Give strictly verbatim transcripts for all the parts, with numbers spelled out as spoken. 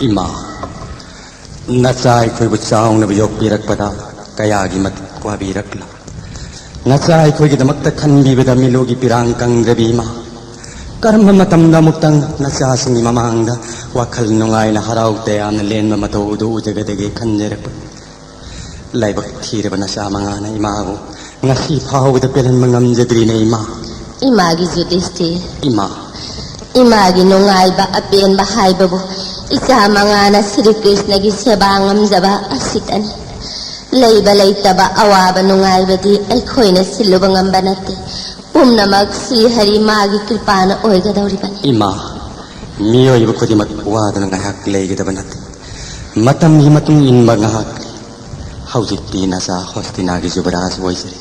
ꯏꯃꯥ, ꯅꯆꯥ ꯑꯩꯈꯣꯏꯕꯨ ꯆꯥꯎꯅꯕ ꯌꯣꯛꯄꯤꯔꯛꯄꯗ ꯀꯌꯥꯒꯤ ꯃꯇꯤꯛ ꯋꯥꯕꯤꯔꯛꯂ? ꯅꯆꯥ ꯑꯩꯈꯣꯏꯒꯤꯗꯃꯛꯇ ꯈꯟꯕꯤꯕꯗ ꯃꯤꯠꯂꯨꯒꯤ ꯄꯤꯔꯥꯡ ꯀꯪꯗ꯭ꯔꯕꯤ ꯏꯃꯥ, ꯀꯔꯝꯕ ꯃꯇꯝꯗ ꯑꯃꯨꯛꯇꯪ ꯅꯆꯥꯁꯤꯡꯒꯤ ꯃꯃꯥꯡꯗ ꯋꯥꯈꯜ ꯅꯨꯡꯉꯥꯏꯅ ꯍꯔꯥꯎ ꯇꯌꯥꯝꯅ ꯂꯦꯟꯕ ꯃꯇꯧ ꯑꯗꯨ ꯎꯖꯒꯗꯒꯦ ꯈꯟꯖꯔꯛꯄ? ꯂꯥꯏꯕꯛ ꯊꯤꯔꯕ ꯅꯆꯥ ꯃꯉꯥꯅ ꯏꯃꯥꯕꯨ ꯉꯁꯤ ꯐꯥꯎꯕꯗ ꯄꯦꯜꯍꯟꯕ ꯉꯝꯖꯗ꯭ꯔꯤꯅꯦ ꯏꯃꯥ꯫ ꯏꯃꯥꯒꯤ ꯖꯨꯗꯤꯁꯇꯤꯔ꯫ ꯏꯃꯥ꯫ ꯏꯃꯥꯒꯤ ꯅꯨꯡꯉꯥꯏꯕ ꯑꯄꯦꯟꯕ ꯍꯥꯏꯕꯕꯨ ꯏꯆꯥ ꯃꯉꯥꯅ ꯁ꯭ꯔꯤ ꯀ꯭ꯔꯤꯁꯅꯒꯤ ꯁꯦꯕꯥ ꯉꯝꯖꯕ ꯑꯁꯤꯇꯅꯤ꯫ ꯂꯩꯕ ꯂꯩꯇꯕ ꯑꯋꯥꯕ ꯅꯨꯡꯉꯥꯏꯕꯗꯤ ꯑꯩꯈꯣꯏꯅ ꯁꯤꯜꯂꯨꯕ ꯉꯝꯕ ꯅꯠꯇꯦ꯫ ꯄꯨꯝꯅꯃꯛ ꯁ꯭ꯔꯤ ꯍꯔꯤ ꯃꯥꯒꯤ ꯀ꯭ꯔꯤꯄꯥꯅ ꯑꯣꯏꯒꯗꯧꯔꯤꯕꯅꯤ꯫ ꯏꯃꯥ, ꯃꯤꯑꯣꯏꯕ ꯈꯨꯗꯤꯡꯃꯛ ꯋꯥꯗꯨꯅ ꯉꯥꯏꯍꯥꯛ ꯂꯩꯒꯗꯕ ꯅꯠꯇꯦ꯫ ꯃꯇꯝꯒꯤ ꯃꯇꯨꯡ ꯏꯟꯕ ꯉꯥꯏꯍꯥꯛ ꯂꯩ꯫ ꯍꯧꯖꯤꯛꯇꯤ ꯅꯆꯥ ꯍꯣꯁꯇꯤꯅꯥꯒꯤ ꯖꯨꯕꯔꯥꯖ ꯑꯣꯏꯖꯔꯦ꯫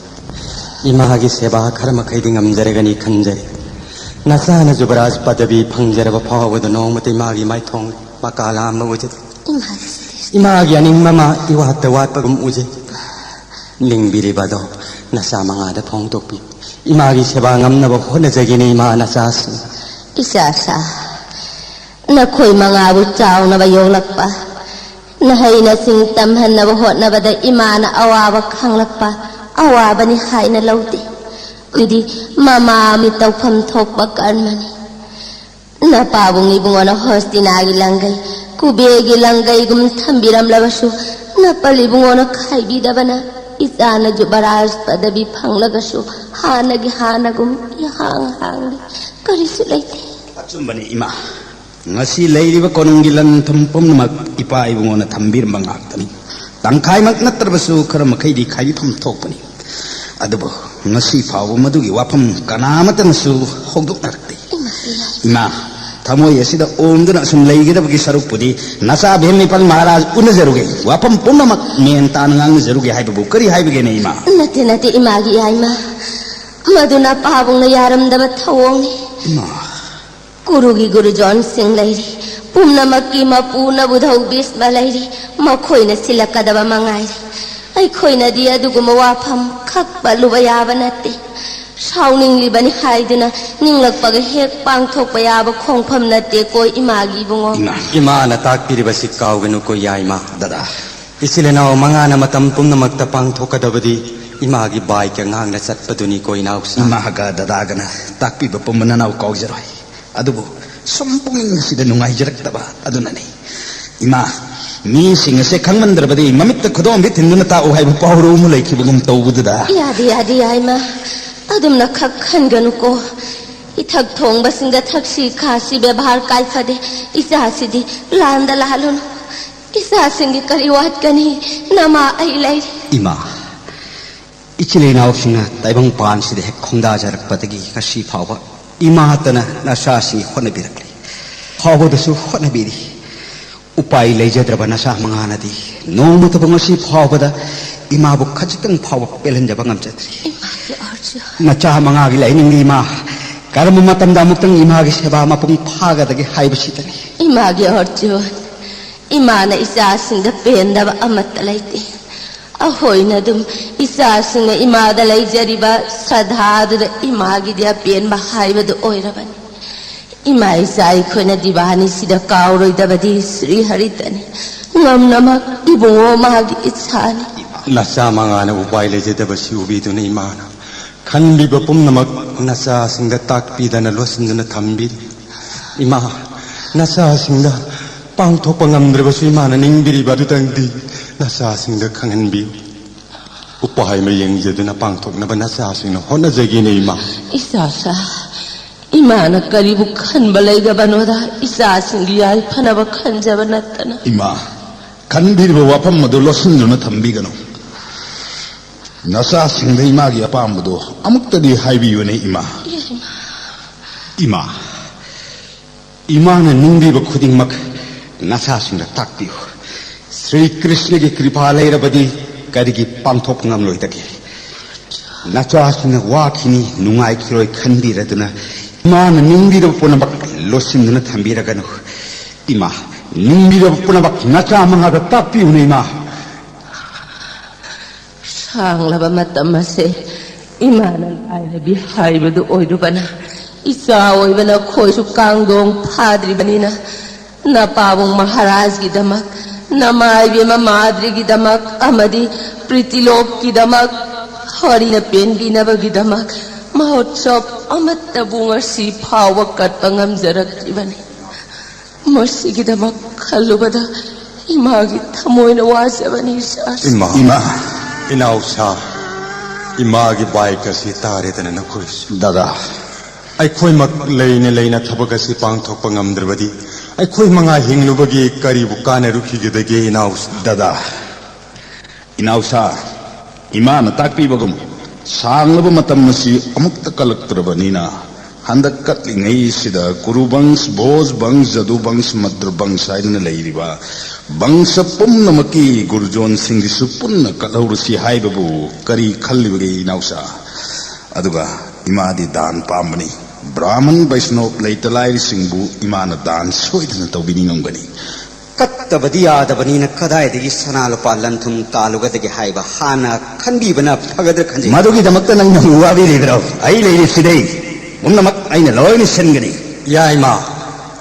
ꯏꯃꯥꯒꯤ ꯁꯦꯕꯥ ꯈꯔ ꯃꯈꯩꯗꯤ ꯉꯝꯖꯔꯒꯅꯤ ꯈꯟꯖꯔꯦ꯫ ꯅꯆꯥꯅ ꯖꯨꯕꯔꯥꯖ ꯄꯗꯕꯤ ꯐꯪꯖꯔꯕ ꯐꯥꯎꯕꯗ ꯅꯣꯡꯃꯇ ꯏꯃꯥꯒꯤ ꯃꯥꯏꯊꯣꯡ ꯃꯀꯥ ꯂꯥꯝꯕ ꯎꯖꯗꯦ꯫ ꯏꯃꯥꯒꯤ ꯁꯤꯗꯤ ꯏꯃꯥꯒꯤ ꯑꯅꯤꯡꯕ ꯑꯃ ꯏꯋꯥꯠꯇ ꯋꯥꯠꯄꯒꯨꯝ ꯎꯖꯩ꯫ ꯅꯤꯡꯕꯤꯔꯤꯕ ꯑꯗꯣ ꯅꯆꯥ ꯃꯉꯥꯗ ꯐꯣꯡꯗꯣꯛꯄꯤꯌꯨ꯫ ꯏꯃꯥꯒꯤ ꯁꯦꯕꯥ ꯉꯝꯅꯕ ꯍꯣꯠꯅꯖꯒꯦꯅꯦ ꯏꯃꯥ ꯅꯆꯥꯁꯤꯡ꯫ ꯏꯆꯥꯁꯥ, ꯅꯈꯣꯏ ꯃꯉꯥꯕꯨ ꯆꯥꯎꯅꯕ ꯌꯣꯛꯂꯛꯄ, ꯅꯍꯩ ꯅꯁꯤꯡ ꯇꯝꯍꯟꯅꯕ ꯍꯣꯠꯅꯕꯗ ꯏꯃꯥꯅ ꯑꯋꯥꯕ ꯈꯥꯡꯂꯛꯄ ꯑꯋꯥꯕꯅꯤ ꯍꯥꯏꯅ ꯂꯧꯗꯦ꯫ ꯑꯗꯨꯗꯤ ꯃꯃꯥ ꯑꯃꯒꯤ ꯇꯧꯐꯝ ꯊꯣꯛꯄ ꯀꯔꯃꯅꯤ꯫ ꯅꯄꯥꯕꯨꯡ ꯏꯕꯨꯡꯉꯣꯅ ꯍꯣꯁꯇꯤꯅꯥꯒꯤ ꯂꯪꯒꯩ, ꯀꯨꯕꯦꯔꯒꯤ ꯂꯪꯒꯩꯒꯨꯝ ꯊꯝꯕꯤꯔꯝꯂꯕꯁꯨ, ꯅꯄꯜ ꯏꯕꯨꯡꯉꯣꯅ ꯈꯥꯏꯕꯤꯗꯕꯅ ꯏꯆꯥꯅ ꯖꯨꯕꯔꯥꯖ ꯄꯗꯕꯤ ꯐꯪꯂꯒꯁꯨ ꯍꯥꯟꯅꯒꯤ ꯍꯥꯟꯅꯒꯨꯝ ꯏꯍꯥꯡ ꯍꯥꯡꯂꯤ꯫ ꯀꯔꯤꯁꯨ ꯂꯩꯇꯦ꯫ ꯑꯆꯨꯝꯕꯅꯤ ꯏꯃꯥ꯫ ꯉꯁꯤ ꯂꯩꯔꯤꯕ ꯀꯣꯅꯨꯡꯒꯤ ꯂꯟ ꯊꯨꯝ ꯄꯨꯝꯅꯃꯛ ꯏꯄꯥ ꯏꯕꯨꯡꯉꯣꯅ ꯊꯝꯕꯤꯔꯝꯕ ꯉꯥꯛꯇꯅꯤ꯫ ꯇꯪꯈꯥꯏꯃꯛ ꯅꯠꯇ꯭ꯔꯕꯁꯨ ꯈꯔ ꯃꯈꯩꯗꯤ ꯈꯥꯏꯕꯤꯐꯝ ꯊꯣꯛꯄꯅꯤ꯫ ꯑꯗꯨꯕꯨ ꯉꯁꯤ ꯐꯥꯎꯕ ꯃꯗꯨꯒꯤ ꯋꯥꯐꯝ ꯀꯅꯥ ꯑꯃꯠꯇꯅꯁꯨ ꯍꯧꯗꯣꯛꯅꯔꯛꯇꯦ꯫ ꯏꯃꯥ, ꯊꯃꯣꯏ ꯑꯁꯤꯗ ꯑꯣꯝꯗꯨꯅ ꯑꯁꯨꯝ ꯂꯩꯒꯗꯕꯒꯤ ꯁꯔꯨꯛꯄꯨꯗꯤ ꯅꯆꯥ ꯚꯦꯝ ꯃꯤꯄꯥꯜ ꯃꯍꯥꯔꯥꯖ ꯎꯅꯖꯔꯨꯒꯦ, ꯋꯥꯐꯝ ꯄꯨꯝꯅꯃꯛ ꯃꯦꯟ ꯇꯥꯅ ꯉꯥꯡꯅꯖꯔꯨꯒꯦ ꯍꯥꯏꯕꯕꯨ ꯀꯔꯤ ꯍꯥꯏꯕꯒꯦꯅꯦ ꯏꯃꯥ? ꯅꯠꯇꯦ, ꯅꯠꯇꯦ, ꯏꯃꯥꯒꯤ ꯏꯌꯥꯏꯃ꯫ ꯃꯗꯨ ꯅꯄꯥꯕꯨꯡꯅ ꯌꯥꯔꯝꯗꯕ ꯊꯧꯑꯣꯡꯅꯤ꯫ ꯏꯃꯥ꯫ ꯀꯨꯔꯨꯒꯤ ꯒꯨꯔꯨꯖꯣꯟꯁꯤꯡ ꯂꯩꯔꯤ꯫ ꯄꯨꯝꯅꯃꯛꯀꯤ ꯃꯄꯨ ꯅꯕꯨꯙꯧ ꯚꯤꯁꯃ ꯂꯩꯔꯤ꯫ ꯃꯈꯣꯏꯅ ꯁꯤꯜꯂꯛꯀꯗꯕ ꯃꯉꯥꯏꯔꯦ꯫ ꯑꯩꯈꯣꯏꯅꯗꯤ ꯑꯗꯨꯒꯨꯝꯕ ꯋꯥꯐꯝ ꯈꯛ ꯄꯜꯂꯨꯕ ꯌꯥꯕ ꯅꯠꯇꯦ꯫ ꯁꯥꯎꯅꯤꯡꯂꯤꯕꯅꯤ ꯍꯥꯏꯗꯨꯅ ꯅꯤꯡꯂꯛꯄꯒ ꯍꯦꯛ ꯄꯥꯡꯊꯣꯛꯄ ꯌꯥꯕ ꯈꯣꯡꯐꯝ ꯅꯠꯇꯦꯀꯣ, ꯏꯃꯥꯒꯤ ꯏꯕꯨꯡꯉꯣ꯫ ꯏꯃꯥ꯫ ꯏꯃꯥꯅ ꯇꯥꯛꯄꯤꯔꯤꯕꯁꯤ ꯀꯥꯎꯒꯅꯨꯀꯣ, ꯌꯥꯏꯃ꯫ ꯗꯗꯥ꯫ ꯏꯆꯤꯜ ꯏꯅꯥꯎ ꯃꯉꯥꯅ ꯃꯇꯝ ꯄꯨꯝꯅꯃꯛꯇ ꯄꯥꯡꯊꯣꯛꯀꯗꯕꯗꯤ ꯏꯃꯥꯒꯤ ꯕꯥꯏꯛꯀ ꯉꯥꯡꯅ ꯆꯠꯄꯗꯨꯅꯤꯀꯣ, ꯏꯅꯥꯎꯁꯥ꯫ ꯏꯃꯥꯒ ꯗꯗꯥꯒꯅ ꯇꯥꯛꯄꯤꯕ ꯄꯨꯝꯕ ꯅꯅꯥꯎ ꯀꯥꯎꯖꯔꯣꯏ꯫ ꯑꯗꯨꯕꯨ ꯁꯨꯝ ꯄꯨꯛꯅꯤꯡ ꯑꯁꯤꯗ ꯅꯨꯡꯉꯥꯏꯖꯔꯛꯇꯕ ꯑꯗꯨꯅꯅꯤ꯫ ꯏꯃꯥ, ꯃꯤꯁꯤꯡ ꯑꯁꯦ ꯈꯪꯃꯟꯗ꯭ꯔꯕꯗꯤ ꯃꯃꯤꯠꯇ ꯈꯨꯗꯣꯝꯕꯤ ꯊꯤꯟꯗꯨꯅ ꯇꯥꯛꯎ ꯍꯥꯏꯕ ꯄꯥꯎꯔꯧ ꯑꯃ ꯂꯩꯈꯤꯕꯒꯨꯝ ꯇꯧꯕꯗꯨꯗ꯫ ꯌꯥꯗꯦ, ꯌꯥꯗꯦ, ꯌꯥꯏꯃ꯫ ꯑꯗꯨꯝꯅ ꯈꯛ ꯈꯟꯒꯅꯨꯀꯣ꯫ ꯏꯊꯛ ꯊꯣꯡꯕꯁꯤꯡꯗ ꯊꯛꯁꯤ ꯈꯥꯁꯤ ꯕꯦꯕꯥꯔ ꯀꯥꯏꯐꯗꯦ꯫ ꯏꯆꯥꯁꯤꯗꯤ ꯂꯥꯟꯗ ꯂꯥꯜꯂꯨꯅꯨ꯫ ꯏꯆꯥꯁꯤꯡꯒꯤ ꯀꯔꯤ ꯋꯥꯠꯀꯅꯤ? ꯅꯃꯥ ꯑꯩ ꯂꯩꯔꯤ꯫ ꯏꯃꯥ, ꯏꯆꯤꯜ ꯏꯅꯥꯎꯁꯤꯡꯅ ꯇꯥꯏꯕꯪꯄꯥꯟꯁꯤꯗ ꯍꯦꯛ ꯈꯣꯡꯗꯥꯖꯔꯛꯄꯗꯒꯤ ꯉꯁꯤ ꯐꯥꯎꯕ ꯏꯃꯥꯇꯅ ꯅꯆꯥꯁꯤꯡꯒꯤ ꯍꯣꯠꯅꯕꯤꯔꯛꯂꯤ꯫ ꯐꯥꯎꯕꯗꯁꯨ ꯍꯣꯠꯅꯕꯤꯔꯤ꯫ ꯎꯄꯥꯏ ꯂꯩꯖꯗ꯭ꯔꯕ ꯅꯆꯥ ꯃꯉꯥꯅꯗꯤ ꯅꯣꯡꯃꯇꯕꯨ ꯉꯁꯤ ꯐꯥꯎꯕꯗ ꯏꯃꯥꯕꯨ ꯈꯖꯤꯛꯇꯪ ꯐꯥꯎꯕ ꯄꯦꯜꯍꯟꯖꯕ ꯉꯝꯖꯗ꯭ꯔꯤ꯫ ꯏꯃꯥꯒꯤ ꯑꯔꯖꯨ꯫ ꯅꯆꯥ ꯃꯉꯥꯒꯤ ꯂꯥꯏꯅꯤꯡꯗꯤ ꯏꯃꯥ ꯀꯔꯝꯕ ꯃꯇꯝꯗ ꯑꯃꯨꯛꯇꯪ ꯏꯃꯥꯒꯤ ꯁꯦꯕꯥ ꯃꯄꯨꯡ ꯐꯥꯒꯗꯒꯦ ꯍꯥꯏꯕꯁꯤꯗꯅꯤ꯫ ꯏꯃꯥꯒꯤ ꯑꯔꯖꯨ꯫ ꯏꯃꯥꯅ ꯏꯆꯥꯁꯤꯡꯗ ꯄꯦꯟꯗꯕ ꯑꯃꯠꯇ ꯂꯩꯇꯦ꯫ ꯑꯩꯈꯣꯏꯅ ꯑꯗꯨꯝ ꯏꯆꯥꯁꯤꯡꯅ ꯏꯃꯥꯗ ꯂꯩꯖꯔꯤꯕ ꯁ꯭ꯔꯗꯥꯗꯨꯗ ꯏꯃꯥꯒꯤꯗꯤ ꯑꯄꯦꯟꯕ ꯍꯥꯏꯕꯗꯨ ꯑꯣꯏꯔꯕꯅꯤ꯫ ꯏꯃꯥ ꯏꯆꯥ ꯑꯩꯈꯣꯏꯅ ꯗꯤꯕꯥꯅꯤꯁꯤꯗ ꯀꯥꯎꯔꯣꯏꯗꯕꯗꯤ ꯁ꯭ꯔꯤ ꯍꯔꯤꯇꯅꯤ꯫ ꯉꯝꯅꯃꯛ ꯏꯕꯨꯡꯉꯣ ꯃꯥꯒꯤ ꯏꯆꯥꯅꯤ꯫ ꯅꯆꯥ ꯃꯉꯥꯅ ꯎꯄꯥꯏ ꯂꯩꯖꯗꯕꯁꯤ ꯎꯕꯤꯗꯨꯅ ꯏꯃꯥꯅ ꯈꯟꯕꯤꯕ ꯄꯨꯝꯅꯃꯛ ꯅꯆꯥꯁꯤꯡꯗ ꯇꯥꯛꯄꯤꯗꯅ ꯂꯣꯠꯁꯤꯟꯗꯨꯅ ꯊꯝꯕꯤꯔꯤ꯫ ꯏꯃꯥ, ꯅꯆꯥꯁꯤꯡꯗ ꯄꯥꯡꯊꯣꯛꯄ ꯉꯝꯗ꯭ꯔꯕꯁꯨ ꯏꯃꯥꯅ ꯅꯤꯡꯕꯤꯔꯤꯕ ꯑꯗꯨꯇꯪꯗꯤ ꯅꯆꯥꯁꯤꯡꯗ ꯈꯪꯍꯟꯕꯤꯌꯨ꯫ ꯎꯄꯥꯏ ꯑꯃ ꯌꯦꯡꯖꯗꯨꯅ ꯄꯥꯡꯊꯣꯛꯅꯕ ꯅꯆꯥꯁꯤꯡꯅ ꯍꯣꯠꯅꯖꯒꯦꯅꯦ, ꯏꯃꯥ꯫ ꯏꯆꯥꯁꯥ, ꯏꯃꯥꯅ ꯀꯔꯤꯕꯨ ꯈꯟꯕ ꯂꯩꯒꯕꯅꯣꯗ, ꯏꯆꯥꯁꯤꯡꯒꯤ ꯌꯥꯏꯐꯅꯕ ꯈꯟꯖꯕ ꯅꯠꯇꯅ꯫ ꯏꯃꯥ, ꯈꯟꯕꯤꯔꯤꯕ ꯋꯥꯐꯝ ꯑꯗꯨ ꯂꯣꯠꯁꯤꯟꯗꯨꯅ ꯊꯝꯕꯤꯒꯅꯨ꯫ ꯅꯆꯥꯁꯤꯡꯗ ꯏꯃꯥꯒꯤ ꯑꯄꯥꯝꯕꯗꯨ ꯑꯃꯨꯛꯇꯗꯤ ꯍꯥꯏꯕꯤꯌꯨꯅꯦ, ꯏꯃꯥ꯫ ꯏꯃꯥ꯫ ꯏꯃꯥ, ꯏꯃꯥꯅ ꯅꯤꯡꯕꯤꯕ ꯈꯨꯗꯤꯡꯃꯛ ꯅꯆꯥꯁꯤꯡꯗ ꯇꯥꯛꯄꯤꯌꯨ꯫ ꯁ꯭ꯔꯤ ꯀ꯭ꯔꯤꯁꯅꯒꯤ ꯀ꯭ꯔꯤꯄꯥ ꯂꯩꯔꯕꯗꯤ ꯀꯔꯤꯒꯤ ꯄꯥꯡꯊꯣꯛꯄ ꯉꯝꯂꯣꯏꯗꯒꯦ? ꯅꯆꯥꯁꯤꯡꯅ ꯋꯥꯈꯤꯅꯤ, ꯅꯨꯡꯉꯥꯏꯈꯤꯔꯣꯏ ꯈꯟꯕꯤꯔꯗꯨꯅ ꯏꯃꯥꯅ ꯅꯤꯡꯕꯤꯔꯕ ꯄꯨꯝꯅꯃꯛ ꯂꯣꯠꯁꯤꯟꯗꯨꯅ ꯊꯝꯕꯤꯔꯒꯅꯨ꯫ ꯏꯃꯥ, ꯅꯤꯡꯕꯤꯔꯕ ꯄꯨꯝꯅꯃꯛ ꯅꯆꯥ ꯃꯉꯥꯗ ꯇꯥꯛꯄꯤꯌꯨꯅꯦ, ꯏꯃꯥ꯫ ꯁꯥꯡꯂꯕ ꯃꯇꯝ ꯑꯁꯦ ꯏꯃꯥꯅ ꯂꯥꯏꯔꯕꯤ ꯍꯥꯏꯕꯗꯨ ꯑꯣꯏꯔꯨꯕꯅ, ꯏꯆꯥ ꯑꯣꯏꯕ ꯅꯈꯣꯏꯁꯨ ꯀꯥꯡꯗꯣꯡ ꯐꯥꯗ꯭ꯔꯤꯕꯅꯤꯅ, ꯅꯄꯥꯕꯨꯡ ꯃꯍꯥꯔꯥꯖꯒꯤꯗꯃꯛ, ꯅꯃꯥ ꯏꯕꯦꯝꯃ ꯃꯥꯗ꯭ꯔꯤꯒꯤꯗꯃꯛ ꯑꯃꯗꯤ ꯄ꯭ꯔꯤꯇꯤꯂꯣꯛꯀꯤꯗꯃꯛ, ꯍꯔꯤꯅ ꯄꯦꯟꯕꯤꯅꯕꯒꯤꯗꯃꯛ ꯃꯍꯣꯠꯁꯣꯞ ꯑꯃꯠꯇꯕꯨ ꯉꯁꯤ ꯐꯥꯎꯕ ꯀꯠꯄ ꯉꯝꯖꯔꯛꯇ꯭ꯔꯤꯕꯅꯤ꯫ ꯃꯁꯤꯒꯤꯗꯃꯛ ꯈꯜꯂꯨꯕꯗ ꯏꯃꯥꯒꯤ ꯊꯃꯣꯏꯅ ꯋꯥꯖꯕꯅꯤ, ꯁꯥꯔ꯫ ꯏꯃꯥ꯫ ꯏꯃꯥ꯫ ꯏꯅꯥꯎꯁꯥ, ꯏꯃꯥꯒꯤ ꯕꯥꯏꯛ ꯑꯁꯤ ꯇꯥꯔꯦꯗꯅ ꯅꯈꯣꯏꯁꯨ꯫ ꯗꯗꯥ꯫ ꯑꯩꯈꯣꯏꯃꯛ ꯂꯩꯅ ꯂꯩꯅ ꯊꯕꯛ ꯑꯁꯤ ꯄꯥꯡꯊꯣꯛꯄ ꯉꯝꯗ꯭ꯔꯕꯗꯤ ꯑꯩꯈꯣꯏ ꯃꯉꯥ ꯍꯤꯡꯂꯨꯕꯒꯤ ꯀꯔꯤꯕꯨ ꯀꯥꯟꯅꯔꯨꯈꯤꯒꯗꯒꯦ, ꯏꯅꯥꯎꯁꯥ? ꯗꯗꯥ꯫ ꯏꯅꯥꯎꯁꯥ, ꯏꯃꯥꯅ ꯇꯥꯛꯄꯤꯕꯒꯨꯝ ꯁꯥꯡꯂꯕ ꯃꯇꯝ ꯑꯁꯤ ꯑꯃꯨꯛꯇ ꯀꯜꯂꯛꯇ꯭ꯔꯕꯅꯤꯅ, ꯍꯟꯗꯛ ꯀꯠꯂꯤꯉꯩꯁꯤꯗ ꯀꯨꯔꯨ ꯕꯪꯁ, ꯚꯣꯖ ꯕꯪꯁ, ꯖꯗꯨ ꯕꯪꯁ, ꯃꯟꯇ꯭ꯔ ꯕꯪꯁ ꯍꯥꯏꯗꯨꯅ ꯂꯩꯔꯤꯕ ꯕꯪꯁ ꯄꯨꯝꯅꯃꯛꯀꯤ ꯒꯨꯔꯨꯖꯣꯟꯁꯤꯡꯒꯤꯁꯨ ꯄꯨꯟꯅ ꯀꯠꯍꯧꯔꯁꯤ ꯍꯥꯏꯕꯕꯨ ꯀꯔꯤ ꯈꯜꯂꯤꯕꯒꯦ, ꯏꯅꯥꯎꯁꯥ? ꯑꯗꯨꯒ ꯏꯃꯥꯗꯤ ꯗꯥꯟ ꯄꯥꯝꯕꯅꯤ꯫ ꯕ꯭ꯔꯥꯍꯃꯟ ꯕꯩꯁꯅꯣꯞ ꯂꯩꯇ ꯂꯥꯏꯔꯁꯤꯡꯕꯨ ꯏꯃꯥꯅ ꯗꯥꯟ ꯁꯣꯏꯗꯅ ꯇꯧꯕꯤꯅꯤꯡꯉꯝꯒꯅꯤ꯫ ꯀꯠꯇꯕꯗꯤ ꯌꯥꯗꯕꯅꯤꯅ ꯀꯗꯥꯏꯗꯒꯤ ꯁꯅꯥ ꯂꯨꯄꯥ ꯂꯟ ꯊꯨꯝ ꯇꯥꯜꯂꯨꯒꯗꯒꯦ ꯍꯥꯏꯕ ꯍꯥꯟꯅ ꯈꯟꯕꯤꯕꯅ ꯐꯒꯗ꯭ꯔꯥ ꯈꯟꯖꯩ꯫ ꯃꯗꯨꯒꯤꯗꯃꯛꯇ ꯅꯪꯅ ꯑꯃꯨꯛ ꯋꯥꯕꯤꯔꯤꯕ꯭ꯔꯣ? ꯑꯩ ꯂꯩꯔꯤꯁꯤꯗꯤ꯫ ꯄꯨꯝꯅꯃꯛ ꯑꯩꯅ ꯂꯣꯏꯅ ꯁꯤꯟꯒꯅꯤ꯫ ꯌꯥꯏꯃ,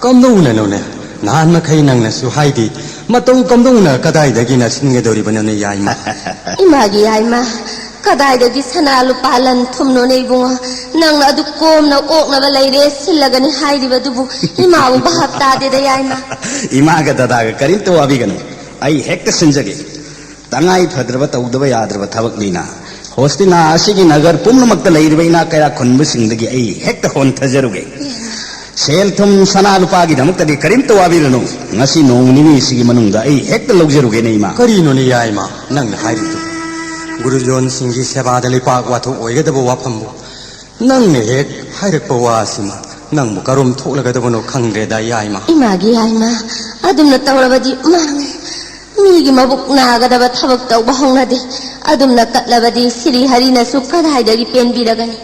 ꯀꯝꯗꯧꯅꯅꯣꯅꯦ? ꯅꯍꯥꯟ ꯃꯈꯩ ꯅꯪꯅꯁꯨ ꯍꯥꯏꯗꯦ꯫ ꯃꯇꯧ ꯀꯝꯗꯧꯅ ꯀꯗꯥꯏꯗꯒꯤꯅ ꯁꯤꯟꯒꯗꯧꯔꯤꯕꯅꯣꯅꯦ, ꯌꯥꯏꯃ? ꯏꯃꯥꯒꯤ ꯌꯥꯏꯃ, ꯀꯗꯥꯏꯗꯒꯤ ꯁꯅꯥ ꯂꯨꯄꯥ ꯂꯟ ꯊꯨꯝꯅꯣꯅꯦ ꯏꯕꯨꯡꯉꯣ? ꯅꯪꯅ ꯑꯗꯨ ꯀꯣꯝꯅ ꯑꯣꯛꯅꯕ ꯂꯩꯔꯦ ꯁꯤꯜꯂꯒꯅꯤ ꯍꯥꯏꯔꯤꯕꯗꯨꯕꯨ ꯏꯃꯥꯕꯨ ꯚꯥꯞ ꯇꯥꯗꯦꯗ, ꯌꯥꯏꯃ꯫ ꯏꯃꯥꯒ ꯗꯗꯥꯒ ꯀꯔꯤꯝꯇ ꯋꯥꯕꯤꯒꯅꯨ, ꯑꯩ ꯍꯦꯛꯇ ꯁꯤꯟꯖꯒꯦ꯫ ꯇꯉꯥꯏ ꯐꯗ꯭ꯔꯕ, ꯇꯧꯗꯕ ꯌꯥꯗ꯭ꯔꯕ ꯊꯕꯛꯅꯤꯅ, ꯍꯣꯁꯇꯤꯅꯥ ꯑꯁꯤꯒꯤ ꯅꯒꯔ ꯄꯨꯝꯅꯃꯛꯇ ꯂꯩꯔꯤꯕ ꯏꯅꯥꯛ ꯀꯩꯔꯥꯛ ꯈꯨꯟꯕꯁꯤꯡꯗꯒꯤ ꯑꯩ ꯍꯦꯛꯇ ꯍꯣꯟꯊꯖꯔꯨꯒꯦ꯫ ꯁꯦꯜ ꯊꯨꯝ ꯁꯅꯥ ꯂꯨꯄꯥꯒꯤꯗꯃꯛꯇꯗꯤ ꯀꯔꯤꯝꯇ ꯋꯥꯕꯤꯔꯨꯅꯨ꯫ ꯉꯁꯤ ꯅꯣꯡ ꯅꯤꯅꯤꯁꯤꯒꯤ ꯃꯅꯨꯡꯗ ꯑꯩ ꯍꯦꯛꯇ ꯂꯧꯖꯔꯨꯒꯦꯅꯦ, ꯏꯃꯥ꯫ ꯀꯔꯤꯅꯣꯅꯦ, ꯌꯥꯏꯃ, ꯅꯪꯅ ꯍꯥꯏꯔꯤꯕꯗꯨ? ꯒꯨꯔꯨꯖꯣꯟꯁꯤꯡꯒꯤ ꯁꯦꯕꯥꯗ ꯂꯩꯄꯥꯛ ꯋꯥꯊꯣꯛ ꯑꯣꯏꯒꯗꯕ ꯋꯥꯐꯝꯕꯨ ꯅꯪꯅ ꯍꯦꯛ ꯍꯥꯏꯔꯛꯄ ꯋꯥꯁꯤꯃ ꯅꯪꯕꯨ ꯀꯔꯣꯝ ꯊꯣꯛꯂꯒꯗꯕꯅꯣ ꯈꯪꯗ꯭ꯔꯦꯗ, ꯌꯥꯏꯃ꯫ ꯏꯃꯥꯒꯤ ꯌꯥꯏꯃ, ꯑꯗꯨꯝꯅ ꯇꯧꯔꯕꯗꯤ ꯃꯥꯡꯉꯦ꯫ ꯃꯤꯒꯤ ꯃꯕꯨꯛ ꯅꯥꯒꯗꯕ ꯊꯕꯛ ꯇꯧꯕ ꯍꯧꯅꯗꯦ꯫ ꯑꯗꯨꯝꯅ ꯀꯠꯂꯕꯗꯤ ꯁꯤꯔꯤ ꯍꯔꯤꯅꯁꯨ ꯀꯗꯥꯏꯗꯒꯤ ꯄꯦꯟꯕꯤꯔꯒꯅꯤ?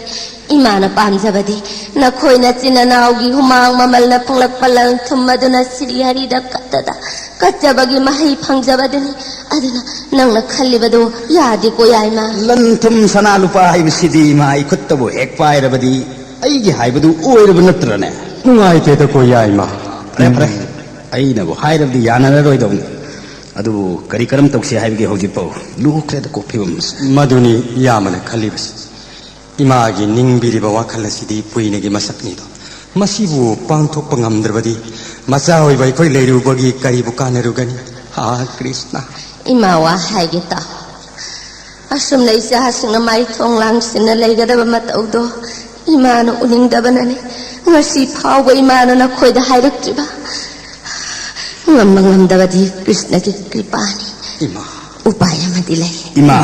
ꯏꯃꯥꯅ ꯄꯥꯝꯖꯕꯗꯤ ꯅꯈꯣꯏ ꯅꯆꯤꯟ ꯅꯅꯥꯎꯒꯤ ꯍꯨꯃꯥꯡ ꯃꯃꯜꯅ ꯐꯪꯂꯛꯄ ꯂꯟ ꯊꯨꯝ ꯑꯗꯨꯅ ꯁꯤꯔꯤ ꯍꯔꯤꯗ ꯀꯠ- ꯇꯗ ꯀꯠꯆꯕꯒꯤ ꯃꯍꯩ ꯐꯪꯖꯕꯗꯨꯅꯤ꯫ ꯑꯗꯨꯅ ꯅꯪꯅ ꯈꯜꯂꯤꯕꯗꯨ ꯌꯥꯗꯦꯀꯣ ꯌꯥꯏꯃ꯫ ꯂꯟ ꯊꯨꯝ ꯁꯅꯥ ꯂꯨꯄꯥ ꯍꯥꯏꯕꯁꯤꯗꯤ ꯏꯃꯥ ꯑꯩ ꯈꯨꯠꯇꯕꯨ ꯍꯦꯛ ꯄꯥꯏꯔꯕꯗꯤ ꯑꯩꯒꯤ ꯍꯥꯏꯕꯗꯨ ꯑꯣꯏꯔꯕ ꯅꯠꯇ꯭ꯔꯅꯦ? ꯅꯨꯡꯉꯥꯏꯇꯦꯗꯀꯣ ꯌꯥꯏꯃ꯫ ꯐꯔꯦ, ꯐꯔꯦ꯫ ꯑꯩꯅꯕꯨ ꯍꯥꯏꯔꯕꯗꯤ ꯌꯥꯅꯔꯔꯣꯏꯗꯧꯅꯤ꯫ ꯑꯗꯨꯕꯨ ꯀꯔꯤ ꯀꯔꯝ ꯇꯧꯁꯤ ꯍꯥꯏꯕꯒꯦ? ꯍꯧꯖꯤꯛꯐꯥꯎ ꯂꯨꯈ꯭ꯔꯦꯗꯀꯣ ꯐꯤꯕꯝꯁꯦ꯫ ꯃꯗꯨꯅꯤ ꯏꯌꯥꯝꯕꯅ ꯈꯜꯂꯤꯕꯁꯤ꯫ ꯏꯃꯥꯒꯤ ꯅꯤꯡꯕꯤꯔꯤꯕ ꯋꯥꯈꯜ ꯑꯁꯤꯗꯤ ꯄꯨꯏꯅꯒꯤ ꯃꯁꯛꯅꯤꯗꯣ꯫ ꯃꯁꯤꯕꯨ ꯄꯥꯡꯊꯣꯛꯄ ꯉꯝꯗ꯭ꯔꯕꯗꯤ ꯃꯆꯥ ꯑꯣꯏꯕ ꯑꯩꯈꯣꯏ ꯂꯩꯔꯨꯕꯒꯤ ꯀꯔꯤꯕꯨ ꯀꯥꯟꯅꯔꯨꯒꯅꯤ? ꯍꯥ ꯀ꯭ꯔꯤꯁꯅ꯫ ꯏꯃꯥ ꯋꯥ ꯍꯥꯏꯒꯦ ꯇꯥꯎ꯫ ꯑꯁꯨꯝꯅ ꯏꯆꯥꯁꯤꯡꯅ ꯃꯥꯏꯊꯣꯡ ꯂꯥꯡꯁꯤꯟꯅ ꯂꯩꯒꯗꯕ ꯃꯇꯧꯗꯣ ꯏꯃꯥꯅ ꯎꯅꯤꯡꯗꯕꯅꯅꯤ ꯉꯁꯤ ꯐꯥꯎꯕ ꯏꯃꯥꯅ ꯅꯈꯣꯏꯗ ꯍꯥꯏꯔꯛꯇ꯭ꯔꯤꯕ꯫ ꯉꯝꯕ ꯉꯝꯗꯕꯗꯤ ꯀ꯭ꯔꯤꯁꯅꯒꯤ ꯀ꯭ꯔꯤꯄꯥꯅꯤ꯫ ꯏꯃꯥ꯫ ꯎꯄꯥꯏ ꯑꯃꯗꯤ ꯂꯩ꯫ ꯏꯃꯥ꯫